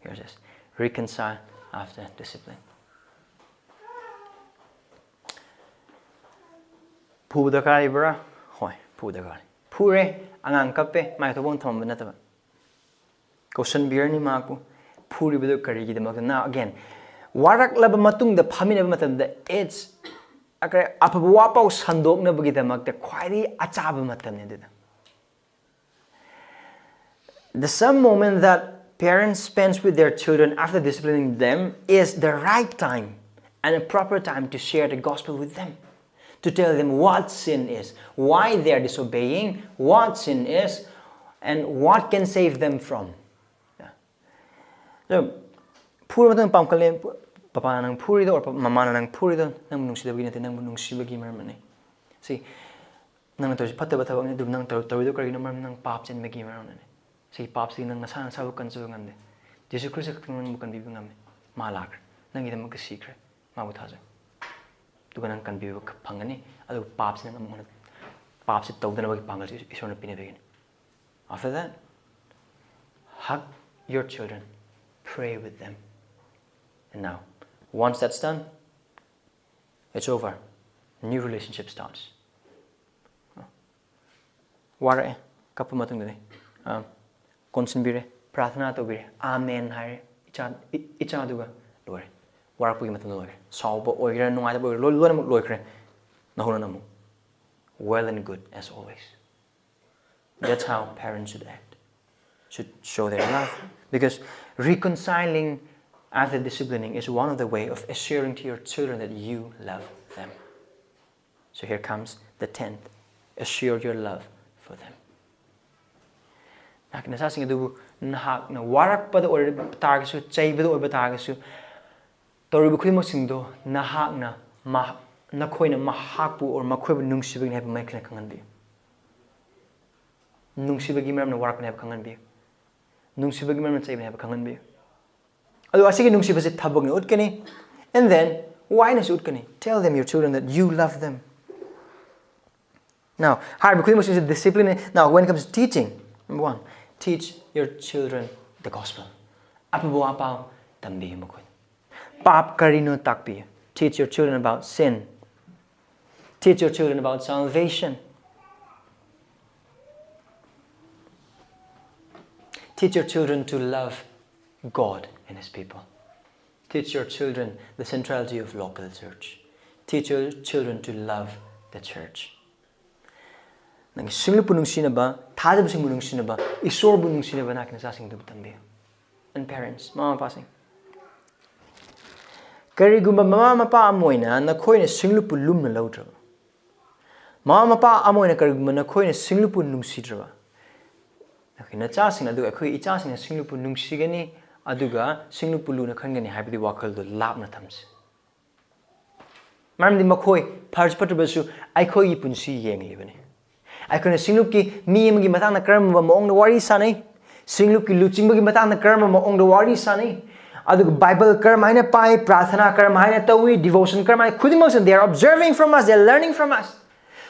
here it is. Reconcile after discipline. ꯐꯨꯕ ꯗꯔꯀꯥꯔ ꯂꯩꯕ꯭ꯔꯥ? ꯍꯣꯏ, ꯐꯨꯕ ꯗꯔꯀꯥꯔ ꯂꯩ. ꯐꯨꯔꯦ, ꯑꯉꯥꯡ ꯀꯞꯄꯦ, ꯃꯥꯏ ꯊꯣꯛꯄ ꯑꯃ ꯊꯝꯃꯝꯕ ꯅꯠꯇꯕ, ꯀꯧꯁꯟꯕꯤꯔꯅꯤ ꯃꯍꯥꯛꯄꯨ꯫ ꯐꯨꯔꯤꯕꯗꯨ ꯀꯔꯤꯒꯤꯗꯃꯛꯇ? Now again, ꯋꯥꯔꯛꯂꯕ ꯃꯇꯨꯡꯗ ꯐꯝꯃꯤꯟꯅꯕ ꯃꯇꯝꯗ, it's ꯑꯐꯕ ꯋꯥꯄꯥꯎ ꯁꯟꯗꯣꯛꯅꯕꯒꯤꯗꯃꯛꯇ ꯈ꯭ꯋꯥꯏꯗꯒꯤ ꯑꯆꯥꯕ ꯃꯇꯝꯅꯤ ꯑꯗꯨꯗ. The some moment that parents spends with their children after disciplining them is the right time and a proper time to share the gospel with them, to tell them what sin is, why they are disobeying, what sin is, and what can save them from. Yeah. So, ꯐꯨꯔ ꯃꯇꯨꯡꯗ ꯄꯥꯝꯈꯠꯂꯦ, ꯄꯄꯥꯅ ꯅꯪ ꯐꯨꯔꯤꯗꯣ or ꯃꯃꯥꯅ ꯅꯪ ꯐꯨꯔꯤꯗꯣ ꯅꯪꯕꯨ ꯅꯨꯡꯁꯤꯗꯕꯒꯤ ꯅꯠꯇꯦ, ꯅꯪꯕꯨ ꯅꯨꯡꯁꯤꯕꯒꯤ ꯃꯔꯝꯅꯤ. ꯁꯤ ꯅꯪꯅ ꯇꯧꯔꯤꯁꯤ ꯐꯠꯇꯕ ꯊꯕꯛꯅꯤ, ꯑꯗꯨꯕꯨ ꯅꯪ ꯇꯧ- ꯇꯧꯔꯤꯗꯣ ꯀꯔꯤꯒꯤꯅꯣ? ꯃꯔꯝꯗꯤ ꯅꯪ ꯄꯥꯞ ꯆꯦꯟꯕꯒꯤ ꯃꯔꯝꯅꯅꯦ. ꯁꯤ ꯄꯥꯞꯁꯤ ꯅꯪ ꯅꯁꯥ ꯅꯁꯥꯕꯨ ꯀꯟꯖꯕ ꯉꯝꯗꯦ. ꯖꯤꯁꯨ ꯈ꯭ꯔꯤꯁꯇ ꯈꯛꯇꯪ ꯅꯪꯕꯨ ꯀꯟꯕꯤꯕ ꯉꯝꯃꯤ. ꯃꯥ ꯂꯥꯛꯈ꯭ꯔꯦ, ꯅꯪꯒꯤꯗꯃꯛꯇ ꯁꯤꯈ꯭ꯔꯦ, ꯃꯥꯕꯨ ꯊꯥꯖꯧ, ꯑꯗꯨꯒ ꯅꯪ ꯀꯟꯕꯤꯕ ꯐꯪꯒꯅꯤ. ꯑꯗꯨꯒ ꯄꯥꯞꯁꯤ ꯅꯪ ꯑꯃꯨꯛ ꯍꯟꯅ ꯄꯥꯞꯁꯤ ꯇꯧꯗꯅꯕꯒꯤ ꯄꯥꯡꯒꯜꯁꯤ ꯏꯁꯣꯔꯅ ꯄꯤꯅꯕꯤꯒꯅꯤ. After that, hug your children, pray with them. And now, once that's done, it's over. New relationship starts. ꯋꯥꯔꯛꯑꯦ, ꯀꯞꯄ ꯃꯇꯨꯡꯗꯗꯤ ꯑ, ꯀꯣꯟꯁꯤꯟꯕꯤꯔꯦ, ꯄ꯭ꯔꯥꯊꯅꯥ ꯇꯧꯕꯤꯔꯦ, ꯑꯥꯃꯦꯟ ꯍꯥꯏꯔꯦ, ꯏꯆꯥ ꯏ- ꯏꯆꯥꯗꯨꯒ ꯂꯣꯏꯔꯦ. ꯋꯥꯔꯛꯄꯒꯤ ꯃꯇꯝꯗ ꯂꯣꯏꯔꯦ. ꯁꯥꯎꯕ ꯑꯣꯏꯒꯦꯔꯥ, ꯅꯨꯡꯉꯥꯏꯇꯕ ꯑꯣꯏꯒꯦꯔꯥ, ꯂꯣꯏ- ꯂꯣꯏꯅꯃꯛ ꯂꯣꯏꯈ꯭ꯔꯦ. ꯅꯧꯍꯧꯅꯅ ꯑꯃꯨꯛ, well and good as always. That's how parents should act, should show their love. Because reconciling after disciplining is one of the way of assuring to your children that you love them. So here comes the tenth. Assure your love for them. ꯅꯍꯥꯛꯀꯤ ꯅꯆꯥꯁꯤꯡ ꯑꯗꯨꯕꯨ ꯅꯍꯥꯛꯅ ꯋꯥꯔꯛꯄꯗ ꯑꯣꯏꯔꯕ ꯇꯥꯔꯒꯁꯨ, ꯆꯩꯕꯗ ꯑꯣꯏꯕ ꯇꯥꯔꯒꯁꯨ, ꯇꯧꯔꯤꯕ ꯈꯨꯗꯤꯡꯃꯛꯁꯤꯡꯗꯣ ꯅꯍꯥꯛꯅ ꯃꯍꯥꯛ ꯅꯈꯣꯏꯅ ꯃꯍꯥꯛꯄꯨ or ꯃꯈꯣꯏꯕꯨ ꯅꯨꯡꯁꯤꯕꯒꯤꯅꯤ ꯍꯥꯏꯕ ꯃꯌꯦꯛ ꯁꯦꯡꯅ ꯈꯪꯍꯟꯕꯤꯌꯨ꯫ ꯅꯨꯡꯁꯤꯕꯒꯤ ꯃꯔꯝꯅ ꯋꯥꯔꯛꯄꯅꯤ ꯍꯥꯏꯕ ꯈꯪꯍꯟꯕꯤꯌꯨ꯫ ꯅꯨꯡꯁꯤꯕꯒꯤ ꯃꯔꯝꯅ ꯆꯩꯕꯅꯤ ꯍꯥꯏꯕ ꯈꯪꯍꯟꯕꯤꯌꯨ꯫ ꯑꯗꯨ ꯑꯁꯤꯒꯤ ꯅꯨꯡꯁꯤꯕꯁꯤ ꯊꯕꯛꯅ ꯎꯠꯀꯅꯤ꯫ And then, ꯋꯥꯅꯁꯨ ꯎꯠꯀꯅꯤ? Tell them, your children, that you love them. Now, ꯍꯥꯏꯔꯤꯕ ꯈꯨꯗꯤꯡꯃꯛꯁꯤꯡꯁꯤ discipline. Now, when it comes to teaching, number one, teach your children the gospel. ꯑꯐꯕ ꯋꯥ ꯄꯥꯎ ꯇꯝꯕꯤꯌꯨ ꯃꯈꯣꯏ꯫ ꯄꯥꯞ ꯀꯔꯤꯅꯣ ꯇꯥꯛꯄꯤꯌꯨ꯫ Teach your children about sin. Teach your children about salvation. Teach your children to love God and His people. Teach your children the centrality of local church. Teach your children to love the church. ꯅꯪꯒꯤ ꯁꯤꯡꯂꯨꯞꯄꯨ ꯅꯨꯡꯁꯤꯅꯕ, ꯊꯥꯖꯕꯁꯤꯡꯕꯨ ꯅꯨꯡꯁꯤꯅꯕ, ꯏꯁꯣꯔꯕꯨ ꯅꯨꯡꯁꯤꯅꯕ ꯅꯍꯥꯛꯀꯤ ꯅꯆꯥꯁꯤꯡꯗꯨꯕꯨ ꯇꯝꯕꯤꯌꯨ꯫ And parents, ꯃꯃꯥ ꯃꯄꯥꯁꯤꯡ, ꯀꯔꯤꯒꯨꯝꯕ ꯃꯃꯥ ꯃꯄꯥ ꯑꯃ ꯑꯣꯏꯅ ꯅꯈꯣꯏꯅ ꯁꯤꯡꯂꯨꯞꯄꯨ ꯂꯨꯝꯅ ꯂꯧꯗ꯭ꯔꯕ, ꯃꯃꯥ ꯃꯄꯥ ꯑꯃ ꯑꯣꯏꯅ ꯀꯔꯤꯒꯨꯝꯕ ꯅꯈꯣꯏꯅ ꯁꯤꯡꯂꯨꯞꯄꯨ ꯅꯨꯡꯁꯤꯗ꯭ꯔꯕ, ꯅꯈꯣꯏ ꯅꯆꯥꯁꯤꯡ ꯑꯗꯨ ꯑꯩꯈꯣꯏ ꯏꯆꯥꯁꯤꯡꯅ ꯁꯤꯡꯂꯨꯞꯄꯨ ꯅꯨꯡꯁꯤꯒꯅꯤ, ꯑꯗꯨꯒ ꯁꯤꯡꯂꯨꯞꯄꯨ ꯂꯨꯅ ꯈꯟꯒꯅꯤ ꯍꯥꯏꯕꯗꯤ ꯋꯥꯈꯜꯗꯨ ꯂꯥꯞꯅ ꯊꯝꯁꯤ꯫ ꯃꯔꯝꯗꯤ ꯃꯈꯣꯏ ꯐꯔꯁꯨ ꯐꯠꯇ꯭ꯔꯕꯁꯨ ꯑꯩꯈꯣꯏꯒꯤ ꯄꯨꯟꯁꯤ ꯌꯦꯡꯂꯤꯕꯅꯤ꯫ ꯑꯩꯈꯣꯏꯅ ꯁꯤꯡꯂꯨꯞꯀꯤ ꯃꯤ ꯑꯃꯒꯤ ꯃꯇꯥꯡꯗ ꯀꯔꯝꯕ ꯃꯑꯣꯡꯗ ꯋꯥꯔꯤ ꯁꯥꯟꯅꯩ, ꯁꯤꯡꯂꯨꯞꯀꯤ ꯂꯨꯆꯤꯡꯕꯒꯤ ꯃꯇꯥꯡꯗ ꯀꯔꯝꯕ ꯃꯑꯣꯡꯗ ꯋꯥꯔꯤ ꯁꯥꯟꯅꯩ, ꯑꯗꯨꯒ ꯕꯥꯏꯕꯜ ꯀꯔꯝꯍꯥꯏꯅ ꯄꯥꯏ, ꯄ꯭ꯔꯥꯊꯅꯥ ꯀꯔꯝꯍꯥꯏꯅ ꯇꯧꯏ, devotion ꯀꯔꯝꯍꯥꯏꯅ, ꯈꯨꯗꯤꯡꯃꯛꯁꯦ they are observing from us, they are learning from us.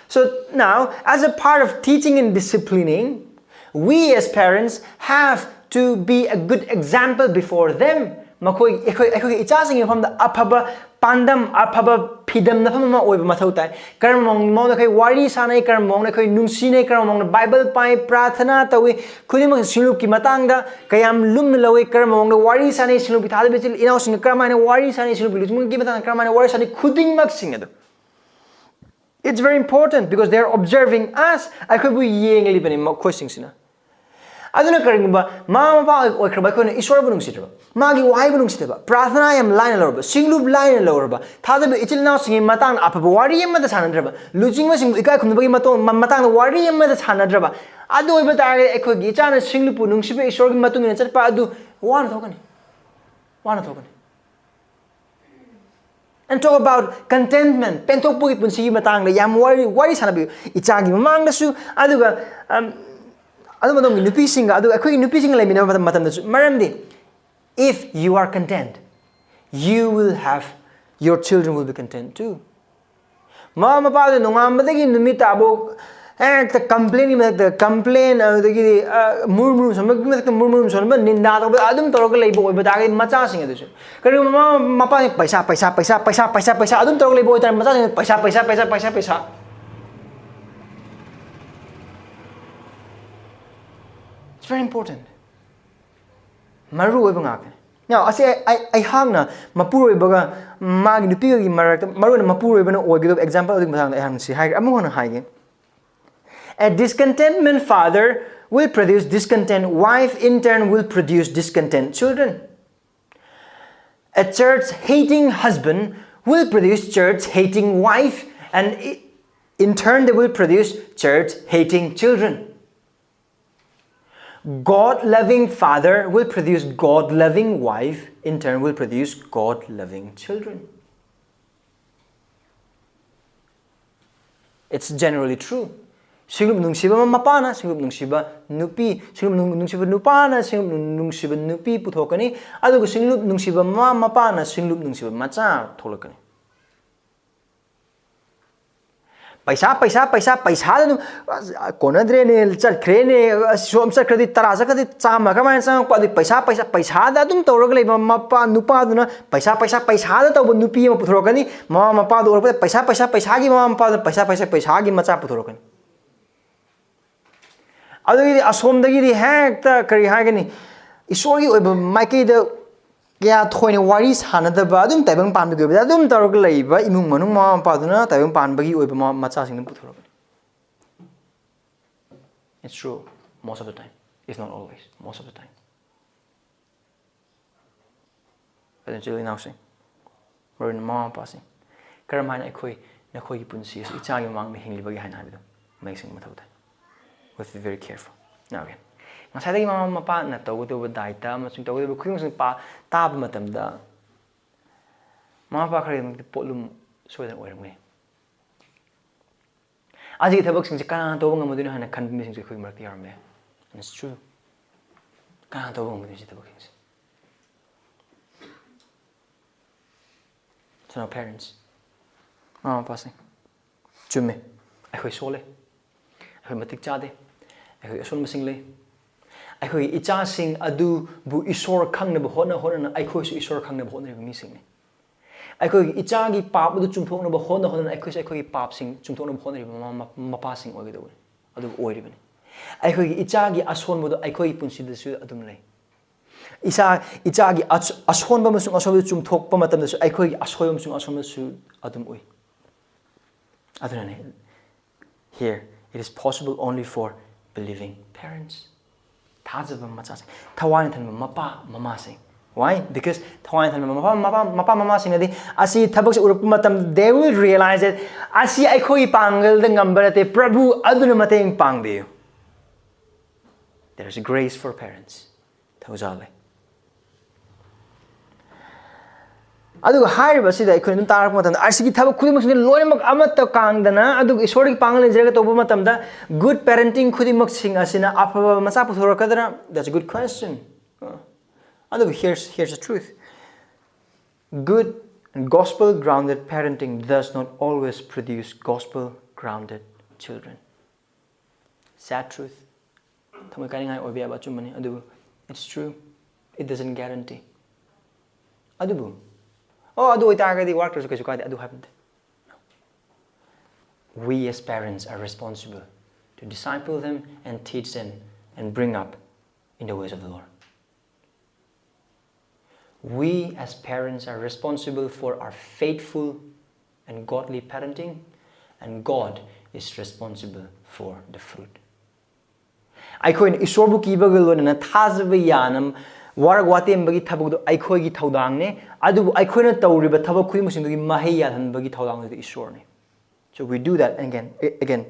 So now, as a part of teaching and disciplining, we as parents have to be a good example before them. ꯃꯈꯣꯏ, ꯑꯩꯈꯣꯏ, ꯑꯩꯈꯣꯏꯒꯤ ꯏꯆꯥꯁꯤꯡꯒꯤ ꯃꯐꯝꯗ ꯑꯐꯕ ꯄꯥꯟꯗꯝ, ꯑꯐꯕ ꯐꯤꯗꯝꯅꯐꯝ ꯑꯃ ꯑꯣꯏꯕ ꯃꯊꯧ ꯇꯥꯏ꯫ ꯀꯔꯝꯕ ꯃꯑꯣꯡ-, ꯃꯑꯣꯡꯗ ꯑꯩꯈꯣꯏ ꯋꯥꯔꯤ ꯁꯥꯟꯅꯩ, ꯀꯔꯝꯕ ꯃꯑꯣꯡꯗ ꯑꯩꯈꯣꯏ ꯅꯨꯡꯁꯤꯅꯩ, ꯀꯔꯝꯕ ꯃꯑꯣꯡꯗ ꯕꯥꯏꯕꯜ ꯄꯥꯏ, ꯄ꯭ꯔꯥꯊꯅꯥ ꯇꯧꯏ, ꯈꯨꯗꯤꯡꯃꯛ ꯁꯤꯡꯂꯨꯞꯀꯤ ꯃꯇꯥꯡꯗ ꯀꯌꯥꯝ ꯂꯨꯝꯅ ꯂꯧꯏ, ꯀꯔꯝꯕ ꯃꯑꯣꯡꯗ ꯋꯥꯔꯤ ꯁꯥꯟꯅꯩ, ꯁꯤꯡꯂꯨꯞꯀꯤ ꯊꯥꯖꯕ ꯏꯆꯤꯜ ꯏꯅꯥꯎꯁꯤꯡꯒ ꯀꯔꯝꯍꯥꯏꯅ ꯋꯥꯔꯤ ꯁꯥꯟꯅꯩ, ꯁꯤꯡꯂꯨꯞꯀꯤ ꯂꯨꯆꯤꯡꯕꯒꯤ ꯃꯇꯥꯡꯗ ꯀꯔꯝꯍꯥꯏꯅ ꯋꯥꯔꯤ ꯁꯥꯟꯅꯩ, ꯈꯨꯗꯤꯡꯃꯛꯁꯤꯡ ꯑꯗꯨ It's very important because they are observing us. ꯑꯩꯈꯣꯏꯕꯨ ꯌꯦꯡꯂꯤꯕꯅꯤ ꯃꯈꯣꯏꯁꯤꯡꯁꯤꯅ꯫ ꯑꯗꯨꯅ ꯀꯔꯤꯒꯨꯝꯕ ꯃꯃꯥ ꯃꯄꯥ ꯑꯣꯏꯈ꯭ꯔꯕ ꯑꯩꯈꯣꯏꯅ ꯏꯁꯣꯔꯕꯨ ꯅꯨꯡꯁꯤꯗ꯭ꯔꯕ, ꯃꯥꯒꯤ ꯋꯥꯍꯩꯕꯨ ꯅꯨꯡꯁꯤꯗꯕ, ꯄ꯭ꯔꯥꯊꯅꯥ ꯌꯥꯝ ꯂꯥꯏꯅ ꯂꯧꯔꯕ, ꯁꯤꯡꯂꯨꯞ ꯂꯥꯏꯅ ꯂꯧꯔꯕ, ꯊꯥꯖꯕ ꯏꯆꯤꯜ ꯏꯅꯥꯎꯁꯤꯡꯒꯤ ꯃꯇꯥꯡꯗ ꯑꯐꯕ ꯋꯥꯔꯤ ꯑꯃꯠꯇ ꯁꯥꯟꯅꯗ꯭ꯔꯕ, ꯂꯨꯆꯤꯡꯕꯁꯤꯡꯕꯨ ꯏꯀꯥꯏ ꯈꯨꯝꯅꯕꯒꯤ ꯃꯇꯣ-, ꯃ-, ꯃꯇꯥꯡꯗ ꯋꯥꯔꯤ ꯑꯃꯠꯇ ꯁꯥꯟꯅꯗ꯭ꯔꯕ, ꯑꯗꯨ ꯑꯣꯏꯕ ꯇꯥꯔꯒꯗꯤ ꯑꯩꯈꯣꯏꯒꯤ ꯏꯆꯥꯅ ꯁꯤꯡꯂꯨꯞꯄꯨ ꯅꯨꯡꯁꯤꯕ ꯏꯁꯣꯔꯒꯤ ꯃꯇꯨꯡ ꯏꯟꯅ ꯆꯠꯄ ꯑꯗꯨ ꯋꯥꯅ ꯊꯣꯛꯀꯅꯤ, ꯋꯥꯅ ꯊꯣꯛꯀꯅꯤ꯫ And talk about contentment, ꯄꯦꯟꯊꯣꯛꯄꯒꯤ ꯄꯨꯟꯁꯤꯒꯤ ꯃꯇꯥꯡꯗ ꯌꯥꯝ ꯋꯥꯔꯤ ꯋꯥꯔꯤ ꯁꯥꯟꯅꯕꯤꯌꯨ, ꯏꯆꯥꯒꯤ ꯃꯃꯥꯡꯗꯁꯨ꯫ ꯑꯗꯨꯒ ꯑꯗꯨꯝ ꯑꯗꯣꯝꯒꯤ ꯅꯨꯄꯤꯁꯤꯡꯒ, ꯑꯗꯨꯒ ꯑꯩꯈꯣꯏꯒꯤ ꯅꯨꯄꯤꯁꯤꯡꯒ ꯂꯩꯃꯤꯟꯅꯕ ꯃꯇꯝ ꯃꯇꯝꯗꯁꯨ꯫ ꯃꯔꯝꯗꯤ, if you are content, you will have, your children will be content too. ꯃꯃꯥ ꯃꯄꯥꯗꯨ ꯅꯣꯡꯉꯥꯟꯕꯗꯒꯤ ꯅꯨꯃꯤꯠ ꯇꯥꯕꯣꯛ ꯍꯦꯛꯇ complain ꯒꯤ ꯃꯊꯛꯇ complain, ꯑꯗꯨꯗꯒꯤꯗꯤ ꯃꯨꯔ ꯃꯨꯔꯨꯝ ꯁꯣꯟꯕꯒꯤ ꯃꯊꯛꯇ ꯃꯨꯔ ꯃꯨꯔꯨꯝ ꯁꯣꯟꯕ, ꯅꯤꯟꯗꯥ ꯇꯧꯕ ꯑꯗꯨꯝ ꯇꯧꯔꯒ ꯂꯩꯕ ꯑꯣꯏꯕ ꯇꯥꯔꯒꯗꯤ, ꯃꯆꯥꯁꯤꯡ ꯑꯗꯨꯁꯨ ꯀꯔꯤꯒꯨꯝꯕ ꯃꯃꯥ ꯃꯄꯥꯅ ꯄꯩꯁꯥ, ꯄꯩꯁꯥ, ꯄꯩꯁꯥ, ꯄꯩꯁꯥ, ꯄꯩꯁꯥ, ꯄꯩꯁꯥ ꯑꯗꯨꯝ ꯇꯧꯔꯒ ꯂꯩꯕ ꯑꯣꯏꯇꯥꯔꯗꯤ, ꯃꯆꯥꯁꯤꯡꯅ ꯄꯩꯁꯥ, ꯄꯩꯁꯥ, ꯄꯩꯁꯥ, ꯄꯩꯁꯥ, ꯄꯩꯁꯥ. It's very important. ꯃꯔꯨ ꯑꯣꯏꯕ ꯉꯥꯛꯇꯅꯤ꯫ Now, ꯑꯁꯤ ꯑꯩ ꯑꯩꯍꯥꯛꯅ ꯃꯄꯨꯔꯣꯏꯕꯒ ꯃꯥꯒꯤ ꯅꯨꯄꯤꯒꯒꯤ ꯃꯔꯛꯇ, ꯃꯔꯨꯑꯣꯏꯅ ꯃꯄꯨꯔꯣꯏꯕꯅ ꯑꯣꯏꯒꯗꯕ example ꯑꯗꯨꯒꯤ ꯃꯇꯥꯡꯗ ꯑꯩꯍꯥꯛꯅ ꯁꯤ ꯍꯥꯏꯈ꯭ꯔꯦ꯫ ꯑꯃꯨꯛ ꯍꯟꯅ ꯍꯥꯏꯒꯦ. A discontentment father will produce discontent wife, in turn will produce discontent children. A church hating husband will produce church hating wife, and in turn they will produce church hating children. God loving father will produce God loving wife, in turn will produce God loving children. It's generally true. ꯁꯤꯡꯂꯨꯞ ꯅꯨꯡꯁꯤꯕ ꯃꯄꯥꯅ ꯁꯤꯡꯂꯨꯞ ꯅꯨꯡꯁꯤꯕ ꯅꯨꯄꯤ, ꯁꯤꯡꯂꯨꯞ ꯅꯨꯡꯁꯤꯕ ꯅꯨꯄꯥꯅ ꯁꯤꯡꯂꯨꯞ ꯅꯨꯡꯁꯤꯕ ꯅꯨꯄꯤ ꯄꯨꯊꯣꯛꯀꯅꯤ, ꯑꯗꯨꯒ ꯁꯤꯡꯂꯨꯞ ꯅꯨꯡꯁꯤꯕ ꯃꯃꯥ ꯃꯄꯥꯅ ꯁꯤꯡꯂꯨꯞ ꯅꯨꯡꯁꯤꯕ ꯃꯆꯥ ꯊꯣꯛꯂꯛꯀꯅꯤ꯫ ꯄꯩꯁꯥ, ꯄꯩꯁꯥ, ꯄꯩꯁꯥ, ꯄꯩꯁꯥꯗ ꯑꯗꯨꯝ, "ꯑꯁ, ꯀꯣꯟꯅꯗ꯭ꯔꯦꯅꯦ, ꯆꯠꯈ꯭ꯔꯦꯅꯦ, ꯑꯁ, ꯁꯣꯝ ꯆꯠꯈ꯭ꯔꯗꯤ ꯇꯔꯥ ꯆꯠꯈ꯭ꯔꯗꯤ ꯆꯥꯝꯃ ꯀꯃꯥꯏꯅ ꯆꯪꯉꯛꯄ?" ꯑꯗꯨ ꯄꯩꯁꯥ, ꯄꯩꯁꯥ, ꯄꯩꯁꯥꯗ ꯑꯗꯨꯝ ꯇꯧꯔꯒ ꯂꯩꯕ ꯃꯄꯥ, ꯅꯨꯄꯥꯗꯨꯅ ꯄꯩꯁꯥ, ꯄꯩꯁꯥ, ꯄꯩꯁꯥꯗ ꯇꯧꯕ ꯅꯨꯄꯤ ꯑꯃ ꯄꯨꯊꯣꯔꯛꯀꯅꯤ꯫ ꯃꯃꯥ ꯃꯄꯥꯗꯨ ꯎꯔꯛꯄꯗ ꯄꯩꯁꯥ, ꯄꯩꯁꯥ, ꯄꯩꯁꯥꯒꯤ ꯃꯃꯥ ꯃꯄꯥꯗꯨꯅ ꯄꯩꯁꯥ, ꯄꯩꯁꯥ, ꯄꯩꯁꯥꯒꯤ ꯃꯆꯥ ꯄꯨꯊꯣꯔꯛꯀꯅꯤ꯫ ꯑꯗꯨꯒꯤꯗꯤ ꯑꯁꯣꯝꯗꯒꯤꯗꯤ ꯍꯦꯛꯇ ꯀꯔꯤ ꯍꯥꯏꯒꯅꯤ, ꯏꯁꯣꯔꯒꯤ ꯑꯣꯏꯕ ꯃꯥꯏꯀꯩꯗ ꯀꯌꯥ ꯊꯣꯏꯅ ꯋꯥꯔꯤ ꯁꯥꯟꯅꯗꯕ, ꯑꯗꯨꯝ ꯇꯥꯏꯕꯪ ꯄꯥꯟꯕꯒꯤ ꯑꯣꯏꯕꯗ ꯑꯗꯨꯝ ꯇꯧꯔꯒ ꯂꯩꯕ ꯏꯃꯨꯡ ꯃꯅꯨꯡ, ꯃꯃꯥ ꯃꯄꯥꯗꯨꯅ ꯇꯥꯏꯕꯪ ꯄꯥꯟꯕꯒꯤ ꯑꯣꯏꯕ ꯃ-, ꯃꯆꯥꯁꯤꯡ ꯑꯗꯨꯝ ꯄꯨꯊꯣꯔꯛꯀꯅꯤ꯫ It's true, most of the time. It's not always, most of the time. ꯑꯗꯨꯅ ꯏꯆꯤꯜ ꯏꯅꯥꯎꯁꯤꯡ, ꯃꯔꯨ ꯑꯣꯏꯅ ꯃꯃꯥ ꯃꯄꯥꯁꯤꯡ, ꯀꯔꯝ ꯍꯥꯏꯅ ꯑꯩꯈꯣꯏ ꯅꯈꯣꯏꯒꯤ ꯄꯨꯟꯁꯤ ꯑꯁꯤ ꯏꯆꯥꯒꯤ ꯃꯃꯥꯡꯗ ꯍꯤꯡꯂꯤꯕꯒꯦ ꯍꯥꯏꯅ ꯍꯥꯏꯕꯗꯨ ꯃꯌꯦꯛ ꯁꯦꯡꯕ ꯃꯊꯧ ꯇꯥꯏ꯫ We have to be very careful. Now again, ꯉꯁꯥꯏꯗꯒꯤ ꯃꯃꯥ ꯃꯄꯥꯅ ꯇꯧꯒꯗꯧꯕ ꯗꯥꯏꯇ ꯑꯃꯁꯨꯡ ꯇꯧꯒꯗꯧꯕ ꯈꯨꯗꯤꯡꯃꯛꯁꯤ ꯄꯥ-, ꯇꯥꯕ ꯃꯇꯝꯗ, ꯃꯃꯥ ꯃꯄꯥ ꯈꯔꯒꯤꯗꯃꯛꯇ ꯄꯣꯠꯂꯨꯝ ꯁꯣꯏꯗꯅ ꯑꯣꯏꯔꯝꯒꯅꯤ꯫ ꯑꯁꯤꯒꯤ ꯊꯕꯛꯁꯤꯡꯁꯦ ꯀꯅꯥꯅ ꯇꯧꯕ ꯉꯝꯃꯗꯣꯏꯅꯣ ꯍꯥꯏꯅ ꯈꯟꯕ ꯃꯤꯁꯤꯡꯁꯨ ꯑꯩꯈꯣꯏꯒꯤ ꯃꯔꯛꯇ ꯌꯥꯎꯔꯝꯕ ꯌꯥꯏ꯫ And it's true. ꯀꯅꯥꯅ ꯇꯧꯕ ꯉꯝꯃꯗꯣꯏꯅꯣ ꯁꯤ ꯊꯕꯛꯁꯤꯡꯁꯦ? So now parents, ꯃꯃꯥ ꯃꯄꯥꯁꯤꯡ, ꯆꯨꯝꯃꯦ, ꯑꯩꯈꯣꯏ ꯁꯣꯜꯂꯦ, ꯑꯩꯈꯣꯏ ꯃꯇꯤꯛ ꯆꯥꯗꯦ, ꯑꯩꯈꯣꯏ ꯑꯁꯣꯟꯕꯁꯤꯡ ꯂꯩ꯫ ꯑꯩꯈꯣꯏꯒꯤ ꯏꯆꯥꯁꯤꯡ ꯑꯗꯨꯕꯨ ꯏꯁꯣꯔ ꯈꯪꯅꯕ ꯍꯣꯠꯅ ꯍꯣꯠꯅꯅ ꯑꯩꯈꯣꯏꯁꯨ ꯏꯁꯣꯔ ꯈꯪꯅꯕ ꯍꯣꯠꯅꯔꯤꯕ ꯃꯤꯁꯤꯡꯅꯤ꯫ ꯑꯩꯈꯣꯏꯒꯤ ꯏꯆꯥꯒꯤ ꯄꯥꯞ ꯑꯗꯨ ꯆꯨꯝꯊꯣꯛꯅꯕ ꯍꯣꯠꯅ ꯍꯣꯠꯅꯅ ꯑꯩꯈꯣꯏꯁꯨ ꯑꯩꯈꯣꯏꯒꯤ ꯄꯥꯞꯁꯤꯡ ꯆꯨꯝꯊꯣꯛꯅꯕ ꯍꯣꯠꯅꯔꯤꯕ ꯃꯃꯥ ꯃꯄꯥꯁꯤꯡ ꯑꯣꯏꯒꯗꯧꯕꯅꯤ, ꯑꯗꯨꯕꯨ ꯑꯣꯏꯔꯤꯕꯅꯤ꯫ ꯑꯩꯈꯣꯏꯒꯤ ꯏꯆꯥꯒꯤ ꯑꯁꯣꯟꯕꯗꯨ ꯑꯩꯈꯣꯏꯒꯤ ꯄꯨꯟꯁꯤꯗꯁꯨ ꯑꯗꯨꯝ ꯂꯩ꯫ ꯏꯆꯥ ꯏꯆꯥꯒꯤ ꯑꯁ- ꯑꯁꯣꯟꯕ ꯑꯃꯁꯨꯡ ꯑꯁꯣꯏꯕꯗꯨ ꯆꯨꯝꯊꯣꯛꯄ ꯃꯇꯝꯗꯁꯨ ꯑꯩꯈꯣꯏꯒꯤ ꯑꯁꯣꯏꯕ ꯑꯃꯁꯨꯡ ꯑꯁꯣꯟꯕꯁꯨ ꯑꯗꯨꯝ ꯎꯏ꯫ ꯑꯗꯨꯅꯅꯦ, here it is possible only for believing parents. ꯊꯥꯖꯕ ꯃꯆꯥꯁꯤꯡ, ꯊꯋꯥꯏꯅ ꯊꯟꯕ ꯃꯄꯥ ꯃꯃꯥꯁꯤꯡ꯫ Why? Because ꯊꯋꯥꯏꯅ ꯊꯟꯕ ꯃꯄꯥ ꯃꯄꯥ ꯃꯄꯥ ꯃꯃꯥꯁꯤꯡꯅꯗꯤ ꯑꯁꯤ ꯊꯕꯛꯁꯦ ꯎꯔꯛꯄ ꯃꯇꯝꯗ they will realize that ꯑꯁꯤ ꯑꯩꯈꯣꯏꯒꯤ ꯄꯥꯡꯒꯜꯗ ꯉꯝꯕ ꯅꯠꯇꯦ, ꯄ꯭ꯔꯚꯨ ꯑꯗꯨꯅ ꯃꯇꯦꯡ ꯄꯥꯡꯕꯤꯌꯨ꯫ There is grace for parents. ꯊꯧꯖꯥꯜ ꯂꯩ꯫ ꯑꯗꯨꯒ ꯍꯥꯏꯔꯤꯕ ꯑꯁꯤꯗ ꯑꯩꯈꯣꯏꯅ ꯑꯗꯨꯝ ꯇꯥꯔꯛꯄ ꯃꯇꯝꯗ ꯑꯁꯤꯒꯤ ꯊꯕꯛ ꯈꯨꯗꯤꯡꯃꯛꯁꯤꯡꯁꯦ ꯂꯣꯏꯅꯃꯛ ꯑꯃꯠꯇ ꯀꯥꯡꯗꯅ ꯑꯗꯨꯒ ꯏꯁꯣꯔꯒꯤ ꯄꯥꯡꯒꯜ ꯂꯩꯖꯔꯒ ꯇꯧꯕ ꯃꯇꯝꯗ good parenting ꯈꯨꯗꯤꯡꯃꯛꯁꯤꯡ ꯑꯁꯤꯅ ꯑꯐꯕ ꯃꯆꯥ ꯄꯨꯊꯣꯔꯛꯀꯗ꯭ꯔꯥ? That's a good question. ꯑꯗꯨꯕꯨ here's, here's the truth. Good and gospel grounded parenting does not always produce gospel grounded children. Sad truth. ꯊꯃꯣꯏ ꯀꯥꯏꯅꯤꯡꯉꯥꯏ ꯑꯣꯏꯕ ꯌꯥꯕ ꯑꯆꯨꯝꯕꯅꯤ, ꯑꯗꯨꯕꯨ it's true, it doesn't guarantee. ꯑꯗꯨꯕꯨ ꯑꯣ, ꯑꯗꯨ ꯑꯣꯏꯇꯥꯔꯒꯗꯤ ꯋꯥꯔꯛꯇ꯭ꯔꯁꯨ ꯀꯩꯁꯨ ꯀꯥꯏꯗꯦ, ꯑꯗꯨ ꯍꯥꯏꯕ ꯅꯠꯇꯦ. We as parents are responsible to disciple them and teach them and bring up in the ways of the Lord. We as parents are responsible for our faithful and godly parenting, and God is responsible for the fruit. ꯑꯩꯈꯣꯏꯅ ꯏꯁꯣꯔꯕꯨ ꯀꯤꯕꯒ ꯂꯣꯏꯅꯅ ꯊꯥꯖꯕ ꯌꯥꯅ work ꯋꯥꯇꯦꯝꯕꯒꯤ ꯊꯕꯛꯇꯨ ꯑꯩꯈꯣꯏꯒꯤ ꯊꯧꯗꯥꯡꯅꯤ, ꯑꯗꯨꯕꯨ ꯑꯩꯈꯣꯏꯅ ꯇꯧꯔꯤꯕ ꯊꯕꯛ ꯈꯨꯗꯤꯡꯃꯛꯁꯤꯡꯗꯨꯒꯤ ꯃꯍꯩ ꯌꯥꯜꯍꯟꯕꯒꯤ ꯊꯧꯗꯥꯡꯗꯨꯗꯤ ꯏꯁꯣꯔꯅꯤ. So we do that again, again,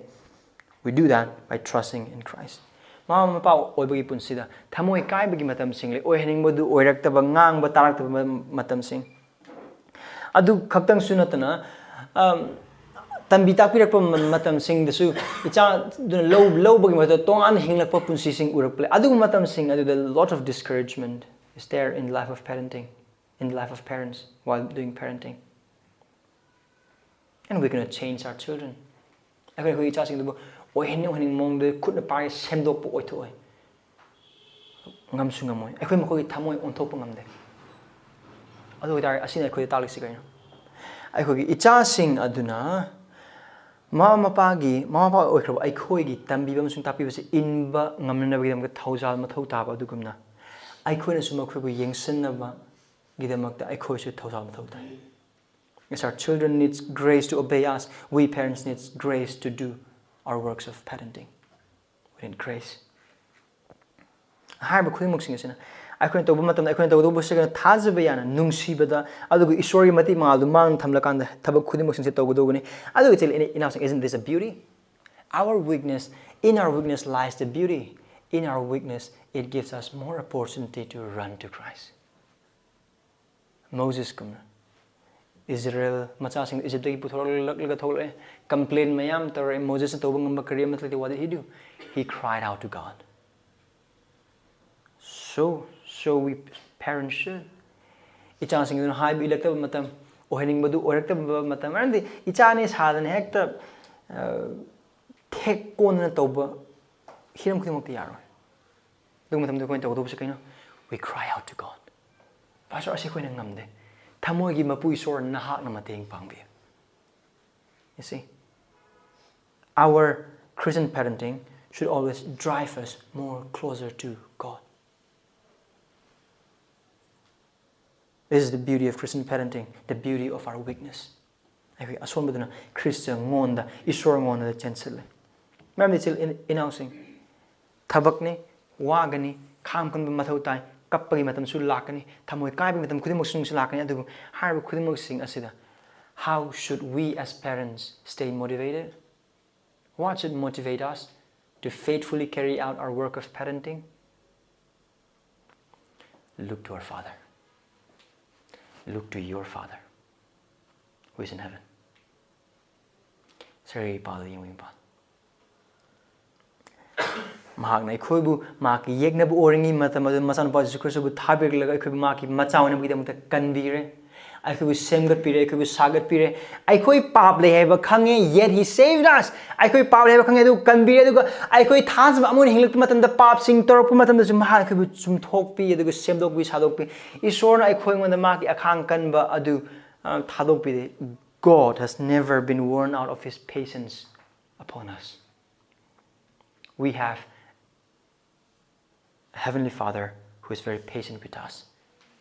we do that by trusting in Christ. ꯃꯃꯥ ꯃꯄꯥ ꯑꯣꯏꯕꯒꯤ ꯄꯨꯟꯁꯤꯗ ꯊꯃꯣꯏ ꯀꯥꯏꯕꯒꯤ ꯃꯇꯝꯁꯤꯡ ꯂꯩ, ꯑꯣꯏꯍꯟꯅꯤꯡꯕꯗꯨ ꯑꯣꯏꯔꯛꯇꯕ, ꯉꯥꯡꯕ ꯇꯥꯔꯛꯇꯕ ꯃꯇꯝꯁꯤꯡ, ꯑꯗꯨ ꯈꯛꯇꯪꯁꯨ ꯅꯠꯇꯅ, ꯑꯝ, ꯇꯝꯕꯤ ꯇꯥꯛꯄꯤꯔꯛꯄ ꯃ-, ꯃꯇꯝꯁꯤꯡꯗꯁꯨ ꯏꯆꯥꯗꯨꯅ ꯂꯧ-, ꯂꯧꯕꯒꯤ ꯃꯍꯨꯠꯇ ꯇꯣꯉꯥꯟꯅ ꯍꯤꯡꯂꯛꯄ ꯄꯨꯟꯁꯤꯁꯤꯡ ꯎꯔꯛꯄ ꯂꯩ꯫ ꯑꯗꯨꯒꯨꯝꯕ ꯃꯇꯝꯁꯤꯡ ꯑꯗꯨꯗ lot of discouragement is there in life of parenting, in life of parents while doing parenting. And we cannot change our children. ꯑꯩꯈꯣꯏ ꯑꯩꯈꯣꯏꯒꯤ ꯏꯆꯥꯁꯤꯡꯗꯨꯕꯨ ꯑꯣꯏꯍꯟꯅꯤꯡ ꯑꯣꯏꯍꯟꯅꯤꯡ ꯃꯑꯣꯡꯗ ꯈꯨꯠꯅ ꯄꯥꯏꯔꯒ ꯁꯦꯝꯗꯣꯛꯄ ꯑꯣꯏꯊꯣꯛꯑꯣꯏ꯫ ꯉꯝꯁꯨ ꯉꯝꯃꯣꯏ꯫ ꯑꯩꯈꯣꯏ ꯃꯈꯣꯏꯒꯤ ꯊꯃꯣꯏ ꯑꯣꯟꯊꯣꯛꯄ ꯉꯝꯗꯦ꯫ ꯑꯗꯨ ꯑꯣꯏꯇꯥꯔꯗꯤ ꯑꯁꯤꯅ ꯑꯩꯈꯣꯏꯗ ꯇꯥꯛꯂꯤꯁꯤ ꯀꯔꯤꯅꯣ? ꯑꯩꯈꯣꯏꯒꯤ ꯏꯆꯥꯁꯤꯡ ꯑꯗꯨꯅ ꯃꯃꯥ ꯃꯄꯥꯒꯤ, ꯃꯃꯥ ꯃꯄꯥ ꯑꯣꯏꯈ꯭ꯔꯕ ꯑꯩꯈꯣꯏꯒꯤ ꯇꯝꯕꯤꯕ ꯑꯃꯁꯨꯡ ꯇꯥꯛꯄꯤꯕꯁꯤ ꯏꯟꯕ ꯉꯝꯅꯅꯕꯒꯤꯗꯃꯛꯇ ꯊꯧꯖꯥꯜ ꯃꯊꯧ ꯇꯥꯕ ꯑꯗꯨꯒꯨꯝꯅ, ꯑꯩꯈꯣꯏꯅꯁꯨ ꯃꯈꯣꯏꯕꯨ ꯌꯦꯡꯁꯤꯟꯅꯕꯒꯤꯗꯃꯛꯇ ꯑꯩꯈꯣꯏꯁꯨ ꯊꯧꯖꯥꯜ ꯃꯊꯧ ꯇꯥꯏ꯫ As our children needs grace to obey us, we parents needs grace to do our works of parenting. We need grace. ꯍꯥꯏꯔꯤꯕ ꯈꯨꯗꯤꯡꯃꯛꯁꯤꯡ ꯑꯁꯤꯅ ꯑꯩꯈꯣꯏꯅ ꯇꯧꯕ ꯃꯇꯝꯗ ꯑꯩꯈꯣꯏꯅ ꯇꯧꯒꯗꯧꯕꯁꯤꯒ ꯊꯥꯖꯕ ꯌꯥꯅ, ꯅꯨꯡꯁꯤꯕꯗ, ꯑꯗꯨꯒ ꯏꯁꯣꯔꯒꯤ ꯃꯇꯤꯛ ꯃꯉꯥꯜꯗꯨ ꯃꯥꯡꯗ ꯊꯝꯂꯀꯥꯟꯗ ꯊꯕꯛ ꯈꯨꯗꯤꯡꯃꯛꯁꯤꯡꯁꯦ ꯇꯧꯒꯗꯧꯕꯅꯤ꯫ ꯑꯗꯨꯒ ꯏꯆꯤꯜ ꯏꯅꯥꯎꯁꯤꯡ, isn't this a beauty? Our weakness, in our weakness lies the beauty. In our weakness, it gives us more opportunity to run to Christ. ꯃꯣꯖꯦꯁꯀꯨꯝꯅ ꯏꯖꯔꯦꯜ ꯃꯆꯥꯁꯤꯡ ꯏꯖꯤꯞꯇꯒꯤ ꯄꯨꯊꯣꯔꯛꯂꯛꯂꯒ ꯊꯣꯛꯂꯛꯑꯦ꯫ ꯀꯝꯄ꯭ꯂꯦꯟ ꯃꯌꯥꯝ ꯇꯧꯔꯛꯑꯦ꯫ ꯃꯣꯖꯦꯁꯅ ꯇꯧꯕ ꯉꯝꯕ ꯀꯔꯤ ꯑꯃꯠꯇ ꯂꯩꯇꯦ꯫ What did he do? He cried out to God. So, so we parents should. ꯏꯆꯥꯁꯤꯡꯗꯨꯅ ꯍꯥꯏꯕ ꯏꯜꯂꯛꯇꯕ ꯃꯇꯝ, ꯑꯣꯏꯍꯟꯅꯤꯡꯕꯗꯨ ꯑꯣꯏꯔꯛꯇꯕ ꯃꯇꯝ, ꯃꯔꯝꯗꯤ ꯏꯆꯥꯅꯦ ꯁꯥꯗꯅ ꯍꯦꯛꯇ, ꯑ, ꯊꯦꯛ ꯀꯣꯟꯗꯅ ꯇꯧꯕ ꯍꯤꯔꯝ ꯈꯨꯗꯤꯡꯃꯛꯇ ꯌꯥꯔꯣꯏ꯫ ꯑꯗꯨ ꯃꯇꯝꯗ ꯑꯩꯈꯣꯏꯅ ꯇꯧꯒꯗꯧꯕꯁꯦ ꯀꯩꯅꯣ? We cry out to God. Pastor, ꯑꯁꯤ ꯑꯩꯈꯣꯏꯅ ꯉꯝꯗꯦ꯫ ꯊꯃꯣꯏꯒꯤ ꯃꯄꯨ ꯏꯁꯣꯔ, ꯅꯍꯥꯛꯅ ꯃꯇꯦꯡ ꯄꯥꯡꯕꯤꯌꯨ꯫ You see, our Christian parenting should always drive us more closer to God. This is the beauty of Christian parenting, the beauty of our weakness. ꯑꯩꯈꯣꯏ ꯑꯁꯣꯟꯕꯗꯨꯅ ꯈ꯭ꯔꯤꯁꯇꯉꯣꯟꯗ, ꯏꯁꯣꯔꯉꯣꯟꯗ ꯆꯦꯟꯁꯤꯜꯂꯦ꯫ ꯃꯔꯝꯗꯤ ꯏꯆꯤꯜ ꯏꯟ-, ꯏꯅꯥꯎꯁꯤꯡ, ꯊꯕꯛꯅꯤ, ꯋꯥꯒꯅꯤ, ꯈꯥꯡ ꯀꯟꯕ ꯃꯊꯧ ꯇꯥꯏ, ꯀꯞꯄꯒꯤ ꯃꯇꯝꯁꯨ ꯂꯥꯛꯀꯅꯤ, ꯊꯃꯣꯏ ꯀꯥꯏꯕꯒꯤ ꯃꯇꯝ ꯈꯨꯗꯤꯡꯃꯛꯁꯨ ꯂꯥꯛꯀꯅꯤ꯫ ꯑꯗꯨꯕꯨ ꯍꯥꯏꯔꯤꯕ ꯈꯨꯗꯤꯡꯃꯛꯁꯤꯡ ꯑꯁꯤꯗ, how should we as parents stay motivated? What should motivate us to faithfully carry out our work of parenting? Look to our Father. Look to your Father. who is in heaven. ꯁꯔꯒꯤ ꯏꯄꯥꯗꯨ ꯌꯦꯡꯕ ꯏꯄꯥ꯫ ꯃꯍꯥꯛꯅ ꯑꯩꯈꯣꯏꯕꯨ ꯃꯍꯥꯛꯀꯤ ꯌꯦꯛꯅꯕ ꯑꯣꯏꯔꯤꯉꯩ ꯃꯇꯝ ꯑꯗꯨꯗ ꯃꯆꯥꯅꯨꯄꯥ ꯖꯤꯁꯨ ꯈ꯭ꯔꯤꯁꯇꯕꯨ ꯊꯥꯕꯤꯔꯛꯂꯒ ꯑꯩꯈꯣꯏꯕꯨ ꯃꯍꯥꯛꯀꯤ ꯃꯆꯥ ꯑꯣꯏꯅꯕꯒꯤꯗꯃꯛꯇ ꯀꯟꯕꯤꯔꯦ꯫ ꯑꯩꯈꯣꯏꯕꯨ ꯁꯦꯝꯒꯠꯄꯤꯔꯦ, ꯑꯩꯈꯣꯏꯕꯨ ꯁꯥꯒꯠꯄꯤꯔꯦ꯫ ꯑꯩꯈꯣꯏ ꯄꯥꯞ ꯂꯩ ꯍꯥꯏꯕ ꯈꯪꯉꯦ, yet he saved us. ꯑꯩꯈꯣꯏ ꯄꯥꯞ ꯂꯩ ꯍꯥꯏꯕ ꯈꯪꯉꯦ, ꯑꯗꯨꯕꯨ ꯀꯟꯕꯤꯔꯦ꯫ ꯑꯗꯨꯒ ꯑꯩꯈꯣꯏ ꯊꯥꯖꯕ ꯑꯃ ꯑꯣꯏꯅ ꯍꯤꯡꯂꯛꯄ ꯃꯇꯝꯗ, ꯄꯥꯞꯁꯤꯡ ꯇꯧꯔꯛꯄ ꯃꯇꯝꯗꯁꯨ ꯃꯍꯥꯛꯅ ꯑꯩꯈꯣꯏꯕꯨ ꯆꯨꯝꯊꯣꯛꯄꯤ, ꯑꯗꯨꯒ ꯁꯦꯝꯗꯣꯛꯄꯤ, ꯁꯥꯗꯣꯛꯄꯤ꯫ ꯏꯁꯣꯔꯅ ꯑꯩꯈꯣꯏꯉꯣꯟꯗ ꯃꯍꯥꯛꯀꯤ ꯑꯈꯥꯡ ꯀꯟꯕ ꯑꯗꯨ, ꯑ, ꯊꯥꯗꯣꯛꯄꯤꯗꯦ꯫ God has never been worn out of his patience upon us. We have a Heavenly Father who is very patient with us.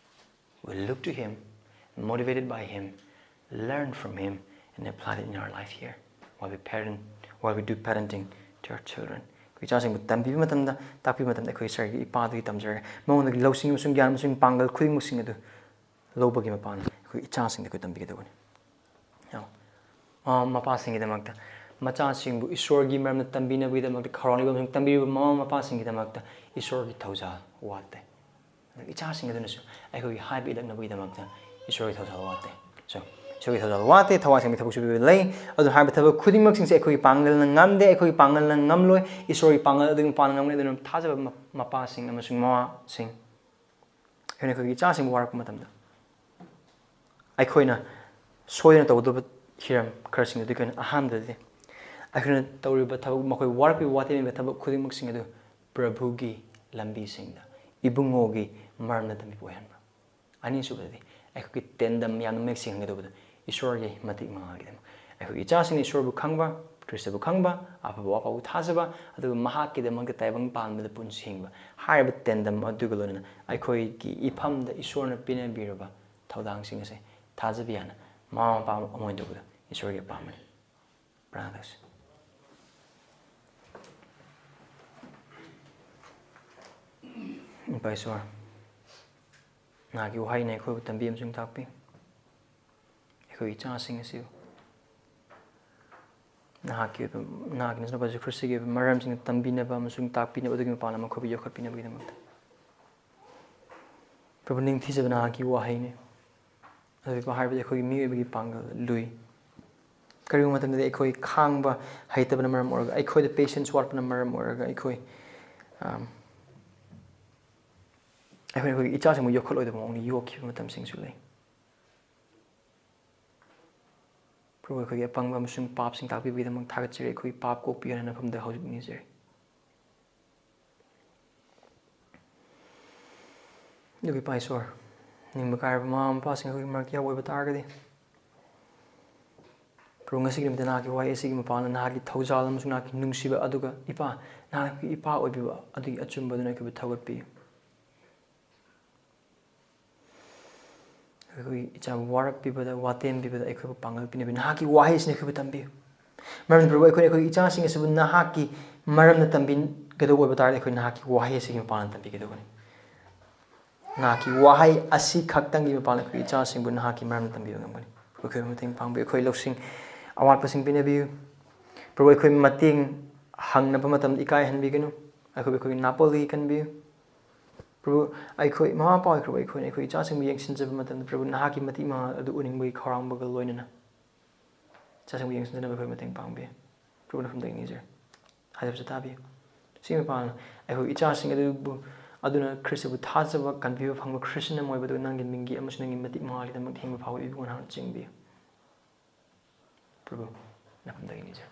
We look to him, motivated by him, learn from him, and apply it in our life here while we parent, while we do parenting to our children. ꯑꯩꯈꯣꯏ ꯏꯆꯥꯁꯤꯡꯕꯨ ꯇꯝꯕꯤꯕ ꯃꯇꯝꯗ, ꯇꯥꯛꯄꯤꯕ ꯃꯇꯝꯗ ꯑꯩꯈꯣꯏ ꯏꯁꯥꯒꯤ ꯏꯄꯥꯗꯒꯤ ꯇꯝꯖꯔꯒ ꯃꯉꯣꯟꯗꯒꯤ ꯂꯧꯁꯤꯡ ꯑꯃꯁꯨꯡ ꯒ꯭ꯌꯥꯟ ꯑꯃꯁꯨꯡ ꯄꯥꯡꯒꯜ ꯈꯨꯗꯤꯡꯃꯛꯁꯤꯡ ꯑꯗꯨ ꯂꯧꯕꯒꯤ ꯃꯄꯥꯟ ꯑꯩꯈꯣꯏ ꯏꯆꯥꯁꯤꯡꯗ ꯑꯩꯈꯣꯏ ꯇꯝꯕꯤꯒꯗꯧꯕꯅꯤ꯫ ꯌꯦꯡꯉꯣ, ꯃꯃꯥ ꯃꯄꯥꯁꯤꯡꯒꯤꯗꯃꯛꯇ, ꯃꯆꯥꯁꯤꯡꯕꯨ ꯏꯁꯣꯔꯒꯤ ꯃꯔꯝꯗ ꯇꯝꯕꯤꯅꯕꯒꯤꯗꯃꯛꯇ ꯈꯧꯔꯥꯡꯂꯤꯕ ꯑꯃꯁꯨꯡ ꯇꯝꯕꯤꯔꯤꯕ ꯃꯃꯥ ꯃꯄꯥꯁꯤꯡꯒꯤꯗꯃꯛꯇ ꯏꯁꯣꯔꯒꯤ ꯊꯧꯖꯥꯜ ꯋꯥꯠꯇꯦ꯫ ꯑꯗꯨꯒ ꯏꯆꯥꯁꯤꯡ ꯑꯗꯨꯅꯁꯨ ꯑꯩꯈꯣꯏꯒꯤ ꯍꯥꯏꯕ ꯏꯜꯂꯛꯅꯕꯒꯤꯗꯃꯛꯇ ꯏꯁꯣꯔꯒꯤ ꯊꯧꯖꯥꯜ ꯋꯥꯠꯇꯦ꯫ So, ꯏꯁꯣꯔꯒꯤ ꯊꯧꯖꯥꯜ ꯋꯥꯠꯇꯦ, ꯊꯋꯥꯏ ꯁꯦꯡꯕꯒꯤ ꯊꯕꯛ ꯁꯨꯕꯤꯕ ꯂꯩ꯫ ꯑꯗꯨꯅ ꯍꯥꯏꯔꯤꯕ ꯊꯕꯛ ꯈꯨꯗꯤꯡꯃꯛꯁꯤꯡꯁꯦ ꯑꯩꯈꯣꯏꯒꯤ ꯄꯥꯡꯒꯜꯅ ꯉꯝꯗꯦ, ꯑꯩꯈꯣꯏꯒꯤ ꯄꯥꯡꯒꯜꯅ ꯉꯝꯂꯣꯏ, ꯏꯁꯣꯔꯒꯤ ꯄꯥꯡꯒꯜ ꯑꯗꯨꯒꯤ ꯃꯄꯥꯟꯅ ꯉꯝꯒꯅꯤ꯫ ꯑꯗꯨꯅ ꯊꯥꯖꯕ ꯃ-, ꯃꯄꯥꯁꯤꯡ ꯑꯃꯁꯨꯡ ꯃꯃꯥꯁꯤꯡ, ꯑꯩꯈꯣꯏꯅ ꯑꯩꯈꯣꯏꯒꯤ ꯏꯆꯥꯁꯤꯡꯕꯨ ꯋꯥꯔꯛꯄ ꯃꯇꯝꯗ ꯑꯩꯈꯣꯏꯅ ꯁꯣꯏꯗꯅ ꯇꯧꯒꯗꯕ ꯍꯤꯔꯝ ꯈꯔꯁꯤꯡ ꯑꯗꯨ ꯑꯩꯈꯣꯏꯅ ꯑꯍꯥꯟꯕꯗꯗꯤ ꯑꯩꯈꯣꯏꯅ ꯇꯧꯔꯤꯕ ꯊꯕꯛ, ꯃꯈꯣꯏ ꯋꯥꯔꯛꯄꯤꯕ ꯋꯥꯇꯦꯝꯕꯤꯕ ꯊꯕꯛ ꯈꯨꯗꯤꯡꯃꯛꯁꯤꯡ ꯑꯗꯨ ꯄ꯭ꯔꯚꯨꯒꯤ ꯂꯝꯕꯤꯁꯤꯡꯗ, ꯏꯕꯨꯡꯉꯣꯒꯤ ꯃꯔꯝꯗ ꯇꯝꯕꯤꯕ ꯑꯣꯏꯍꯟꯕ꯫ ꯑꯅꯤꯁꯨꯕꯗꯗꯤ ꯑꯩꯈꯣꯏꯒꯤ ꯇꯦꯟꯗꯝ ꯌꯥꯝꯅ ꯃꯌꯦꯛ ꯁꯦꯡꯍꯟꯒꯗꯧꯕꯗ ꯏꯁꯣꯔꯒꯤ ꯃꯇꯤꯛ ꯃꯉꯥꯜꯒꯤꯗꯃꯛ ꯑꯩꯈꯣꯏꯒꯤ ꯏꯆꯥꯁꯤꯡꯅ ꯏꯁꯣꯔꯕꯨ ꯈꯪꯕ, ꯈ꯭ꯔꯤꯁꯇꯕꯨ ꯈꯪꯕ, ꯑꯐꯕ ꯋꯥꯐꯥꯎꯕ ꯊꯥꯖꯕ, ꯑꯗꯨꯒ ꯃꯍꯥꯛꯀꯤꯗꯃꯛꯇ ꯇꯥꯏꯕꯪ ꯄꯥꯟꯕꯗ ꯄꯨꯟꯁꯤ ꯍꯤꯡꯕ ꯍꯥꯏꯔꯤꯕ ꯇꯦꯟꯗꯝ ꯑꯗꯨꯒ ꯂꯣꯏꯅꯅ ꯑꯩꯈꯣꯏꯒꯤ ꯏꯐꯝꯗ ꯏꯁꯣꯔꯅ ꯄꯤꯅꯕꯤꯔꯕ ꯊꯧꯗꯥꯡꯁꯤꯡ ꯑꯁꯦ ꯊꯥꯖꯕ ꯌꯥꯅ ꯃꯃꯥ ꯃꯄꯥ ꯑꯃ ꯑꯣꯏꯅ ꯇꯧꯕꯗ ꯏꯁꯣꯔꯒꯤ ꯑꯄꯥꯝꯕꯅꯤ꯫ ꯄ꯭ꯔꯥꯔꯊꯅꯥ ꯇꯧꯁꯤ꯫ ꯏꯄꯥ ꯏꯁꯣꯔ, ꯅꯍꯥꯛꯀꯤ ꯋꯥꯍꯩꯅ ꯑꯩꯈꯣꯏꯕꯨ ꯇꯝꯕꯤ ꯑꯃꯁꯨꯡ ꯇꯥꯛꯄꯤ꯫ ꯑꯩꯈꯣꯏꯒꯤ ꯏꯆꯥꯁꯤꯡ ꯑꯁꯤꯕꯨ ꯅꯍꯥꯛꯀꯤ ꯑꯣꯏꯕ, ꯅꯍꯥꯛꯀꯤ ꯅꯆꯥꯅꯨꯄꯥ ꯖꯤꯁꯨ ꯈ꯭ꯔꯤꯁꯇꯒꯤ ꯑꯣꯏꯕ ꯃꯔꯝꯁꯤꯡ ꯇꯝꯕꯤꯅꯕ ꯑꯃꯁꯨꯡ ꯇꯥꯛꯄꯤꯅꯕ ꯑꯗꯨꯒꯤ ꯃꯄꯥꯟ ꯑꯃ ꯑꯩꯈꯣꯏꯕꯨ ꯌꯣꯛꯈꯠꯄꯤꯅꯕꯒꯤꯗꯃꯛꯇ꯫ ꯄ꯭ꯔꯚꯨ, ꯅꯤꯡꯊꯤꯖꯕ ꯅꯍꯥꯛꯀꯤ ꯋꯥꯍꯩꯅꯤ꯫ ꯊꯥꯖꯕ ꯍꯥꯏꯕꯗꯤ ꯑꯩꯈꯣꯏꯒꯤ ꯃꯤꯑꯣꯏꯕꯒꯤ ꯄꯥꯡꯒꯜ ꯂꯨꯏ꯫ ꯀꯔꯤꯒꯨꯝꯕ ꯃꯇꯝꯗꯗꯤ ꯑꯩꯈꯣꯏ ꯈꯥꯡꯕ ꯍꯩꯇꯕꯅ ꯃꯔꯝ ꯑꯣꯏꯔꯒ, ꯑꯩꯈꯣꯏꯗ patience ꯋꯥꯠꯄꯅ ꯃꯔꯝ ꯑꯣꯏꯔꯒ ꯑꯩꯈꯣꯏ, ꯑꯝ, ꯑꯩꯈꯣꯏꯅ ꯑꯩꯈꯣꯏꯒꯤ ꯏꯆꯥꯁꯤꯡꯕꯨ ꯌꯣꯛꯈꯠꯂꯣꯏꯗꯕ ꯃꯑꯣꯡꯗ ꯌꯣꯛꯈꯤꯕ ꯃꯇꯝꯁꯤꯡꯁꯨ ꯂꯩ꯫ ꯄ꯭ꯔꯚꯨ, ꯑꯩꯈꯣꯏꯒꯤ ꯑꯄꯪꯕ ꯑꯃꯁꯨꯡ ꯄꯥꯞꯁꯤꯡ ꯇꯥꯛꯄꯤꯕꯒꯤꯗꯃꯛ ꯊꯥꯒꯠꯆꯔꯤ꯫ ꯑꯩꯈꯣꯏꯒꯤ ꯄꯥꯞ ꯀꯣꯛꯄꯤꯌꯨ ꯍꯥꯏꯅ ꯅꯐꯝꯗ ꯍꯧꯖꯤꯛ ꯅꯤꯖꯔꯤ꯫ ꯑꯗꯨꯒ ꯏꯄꯥ ꯏꯁꯣꯔ, ꯅꯤꯡꯕ ꯀꯥꯏꯔꯕ ꯃꯃꯥ ꯃꯄꯥꯁꯤꯡ ꯑꯩꯈꯣꯏꯒꯤ ꯃꯔꯛꯇ ꯌꯥꯎꯕ ꯑꯣꯏꯕ ꯇꯥꯔꯒꯗꯤ, ꯄ꯭ꯔꯚꯨ, ꯉꯁꯤꯒꯤ ꯅꯨꯃꯤꯠꯇ ꯅꯍꯥꯛꯀꯤ ꯋꯥꯍꯩ ꯑꯁꯤꯒꯤ ꯃꯄꯥꯟꯗ ꯅꯍꯥꯛꯀꯤ ꯊꯧꯖꯥꯜ ꯑꯃꯁꯨꯡ ꯅꯍꯥꯛꯀꯤ ꯅꯨꯡꯁꯤꯕ, ꯑꯗꯨꯒ ꯏꯄꯥ, ꯅꯍꯥꯛꯀꯤ ꯏꯄꯥ ꯑꯣꯏꯕꯤꯕ ꯑꯗꯨꯒꯤ ꯑꯆꯨꯝꯕ ꯑꯗꯨꯅ ꯑꯩꯈꯣꯏꯕꯨ ꯊꯧꯒꯠꯄꯤꯌꯨ꯫ ꯑꯩꯈꯣꯏꯒꯤ ꯏꯆꯥꯕꯨ ꯋꯥꯔꯛꯄꯤꯕꯗ, ꯋꯥꯇꯦꯝꯕꯤꯕꯗ ꯑꯩꯈꯣꯏꯕꯨ ꯄꯥꯡꯒꯜ ꯄꯤꯅꯕꯤꯌꯨ꯫ ꯅꯍꯥꯛꯀꯤ ꯋꯥꯍꯩꯁꯤꯅ ꯑꯩꯈꯣꯏꯕꯨ ꯇꯝꯕꯤꯌꯨ꯫ ꯃꯔꯝꯗꯤ ꯄ꯭ꯔꯚꯨ, ꯑꯩꯈꯣꯏꯅ ꯑꯩꯈꯣꯏꯒꯤ ꯏꯆꯥꯁꯤꯡ ꯑꯁꯤꯕꯨ ꯅꯍꯥꯛꯀꯤ ꯃꯔꯝꯅ ꯇꯝꯕꯤꯒꯗꯧꯕ ꯑꯣꯏꯕ ꯇꯥꯔꯗꯤ, ꯑꯩꯈꯣꯏ ꯅꯍꯥꯛꯀꯤ ꯋꯥꯍꯩ ꯑꯁꯤꯒꯤ ꯃꯄꯥꯟꯗ ꯇꯝꯕꯤꯒꯗꯧꯕꯅꯤ꯫ ꯅꯍꯥꯛꯀꯤ ꯋꯥꯍꯩ ꯑꯁꯤ ꯈꯛꯇꯪꯒꯤ ꯃꯄꯥꯟꯗ ꯑꯩꯈꯣꯏꯒꯤ ꯏꯆꯥꯁꯤꯡꯕꯨ ꯅꯍꯥꯛꯀꯤ ꯃꯔꯝꯅ ꯇꯝꯕꯤꯕ ꯉꯝꯒꯅꯤ꯫ ꯑꯩꯈꯣꯏꯕꯨ ꯃꯇꯦꯡ ꯄꯥꯡꯕꯤꯌꯨ꯫ ꯑꯩꯈꯣꯏ ꯂꯧꯁꯤꯡ ꯑꯋꯥꯠꯄꯁꯤꯡ ꯄꯤꯅꯕꯤꯌꯨ꯫ ꯄ꯭ꯔꯚꯨ, ꯑꯩꯈꯣꯏ ꯃꯇꯦꯡ ꯍꯪꯅꯕ ꯃꯇꯝꯗ ꯏꯀꯥꯏꯍꯟꯕꯤꯒꯅꯨ꯫ ꯑꯩꯈꯣꯏꯕꯨ ꯑꯩꯈꯣꯏꯒꯤ ꯅꯥꯄꯣꯜꯗꯒꯤ ꯀꯟꯕꯤꯌꯨ꯫ ꯄ꯭ꯔꯚꯨ, ꯑꯩꯈꯣꯏ ꯃꯃꯥ ꯃꯄꯥ ꯑꯣꯏꯈ꯭ꯔꯕ ꯑꯩꯈꯣꯏꯅ ꯑꯩꯈꯣꯏ ꯏꯆꯥꯁꯤꯡꯕꯨ ꯌꯦꯡꯁꯤꯟꯖꯕ ꯃꯇꯝꯗ, ꯄ꯭ꯔꯚꯨ, ꯅꯍꯥꯛꯀꯤ ꯃꯇꯤꯛ ꯃꯉꯥꯜ ꯑꯗꯨ ꯎꯅꯤꯡꯕꯒꯤ ꯈꯧꯔꯥꯡꯕꯒ ꯂꯣꯏꯅꯅ ꯏꯆꯥꯁꯤꯡꯕꯨ ꯌꯦꯡꯁꯤꯟꯖꯅꯕ ꯑꯩꯈꯣꯏ ꯃꯇꯦꯡ ꯄꯥꯡꯕꯤꯌꯨ꯫ ꯄ꯭ꯔꯚꯨ, ꯅꯐꯝꯗꯒꯤ ꯅꯤꯖꯔꯤ꯫ ꯍꯥꯏꯖꯕꯁꯤ ꯇꯥꯕꯤꯌꯨ꯫ ꯁꯤꯒꯤ ꯃꯄꯥꯟꯅ ꯑꯩꯈꯣꯏ ꯏꯆꯥꯁꯤꯡ ꯑꯗꯨꯕꯨ, ꯑꯗꯨꯅ ꯈ꯭ꯔꯤꯁꯇꯕꯨ ꯊꯥꯖꯕ, ꯀꯟꯕꯤꯕ ꯐꯪꯕ ꯈ꯭ꯔꯤꯁꯇꯤꯌꯟ ꯑꯃ ꯑꯣꯏꯕ ꯑꯗꯨꯒ ꯅꯪꯒꯤ ꯃꯤꯡꯒꯤ ꯑꯃꯁꯨꯡ ꯅꯪꯒꯤ ꯃꯇꯤꯛ ꯃꯉꯥꯜꯒꯤꯗꯃꯛ ꯍꯤꯡꯕ ꯐꯥꯎꯕ ꯏꯕꯨꯡꯉꯣ ꯅꯍꯥꯛꯅ ꯆꯤꯡꯕꯤꯌꯨ꯫ ꯄ꯭ꯔꯚꯨ, ꯅꯐꯝꯗꯒꯤ ꯅꯤꯖꯔꯤ꯫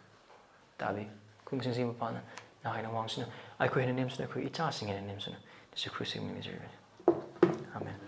ꯇꯥꯕꯤꯌꯨ꯫ ꯈꯨꯝꯁꯤꯡꯁꯤ ꯃꯄꯥꯟꯅ ꯅꯍꯥꯛꯅ ꯋꯥꯡꯁꯅꯨ꯫ ꯑꯩꯈꯣꯏ ꯍꯦꯟꯅ ꯅꯦꯝꯁꯅꯨ, ꯑꯩꯈꯣꯏ ꯏꯆꯥꯁꯤꯡ ꯍꯦꯟꯅ ꯅꯦꯝꯁꯅꯨ꯫ ꯖꯤꯁꯨ ꯈ꯭ꯔꯤꯁꯇꯒꯤ ꯃꯤꯡ ꯅꯤꯖꯔꯤꯕꯅꯤ꯫ ꯑꯥꯃꯦꯟ꯫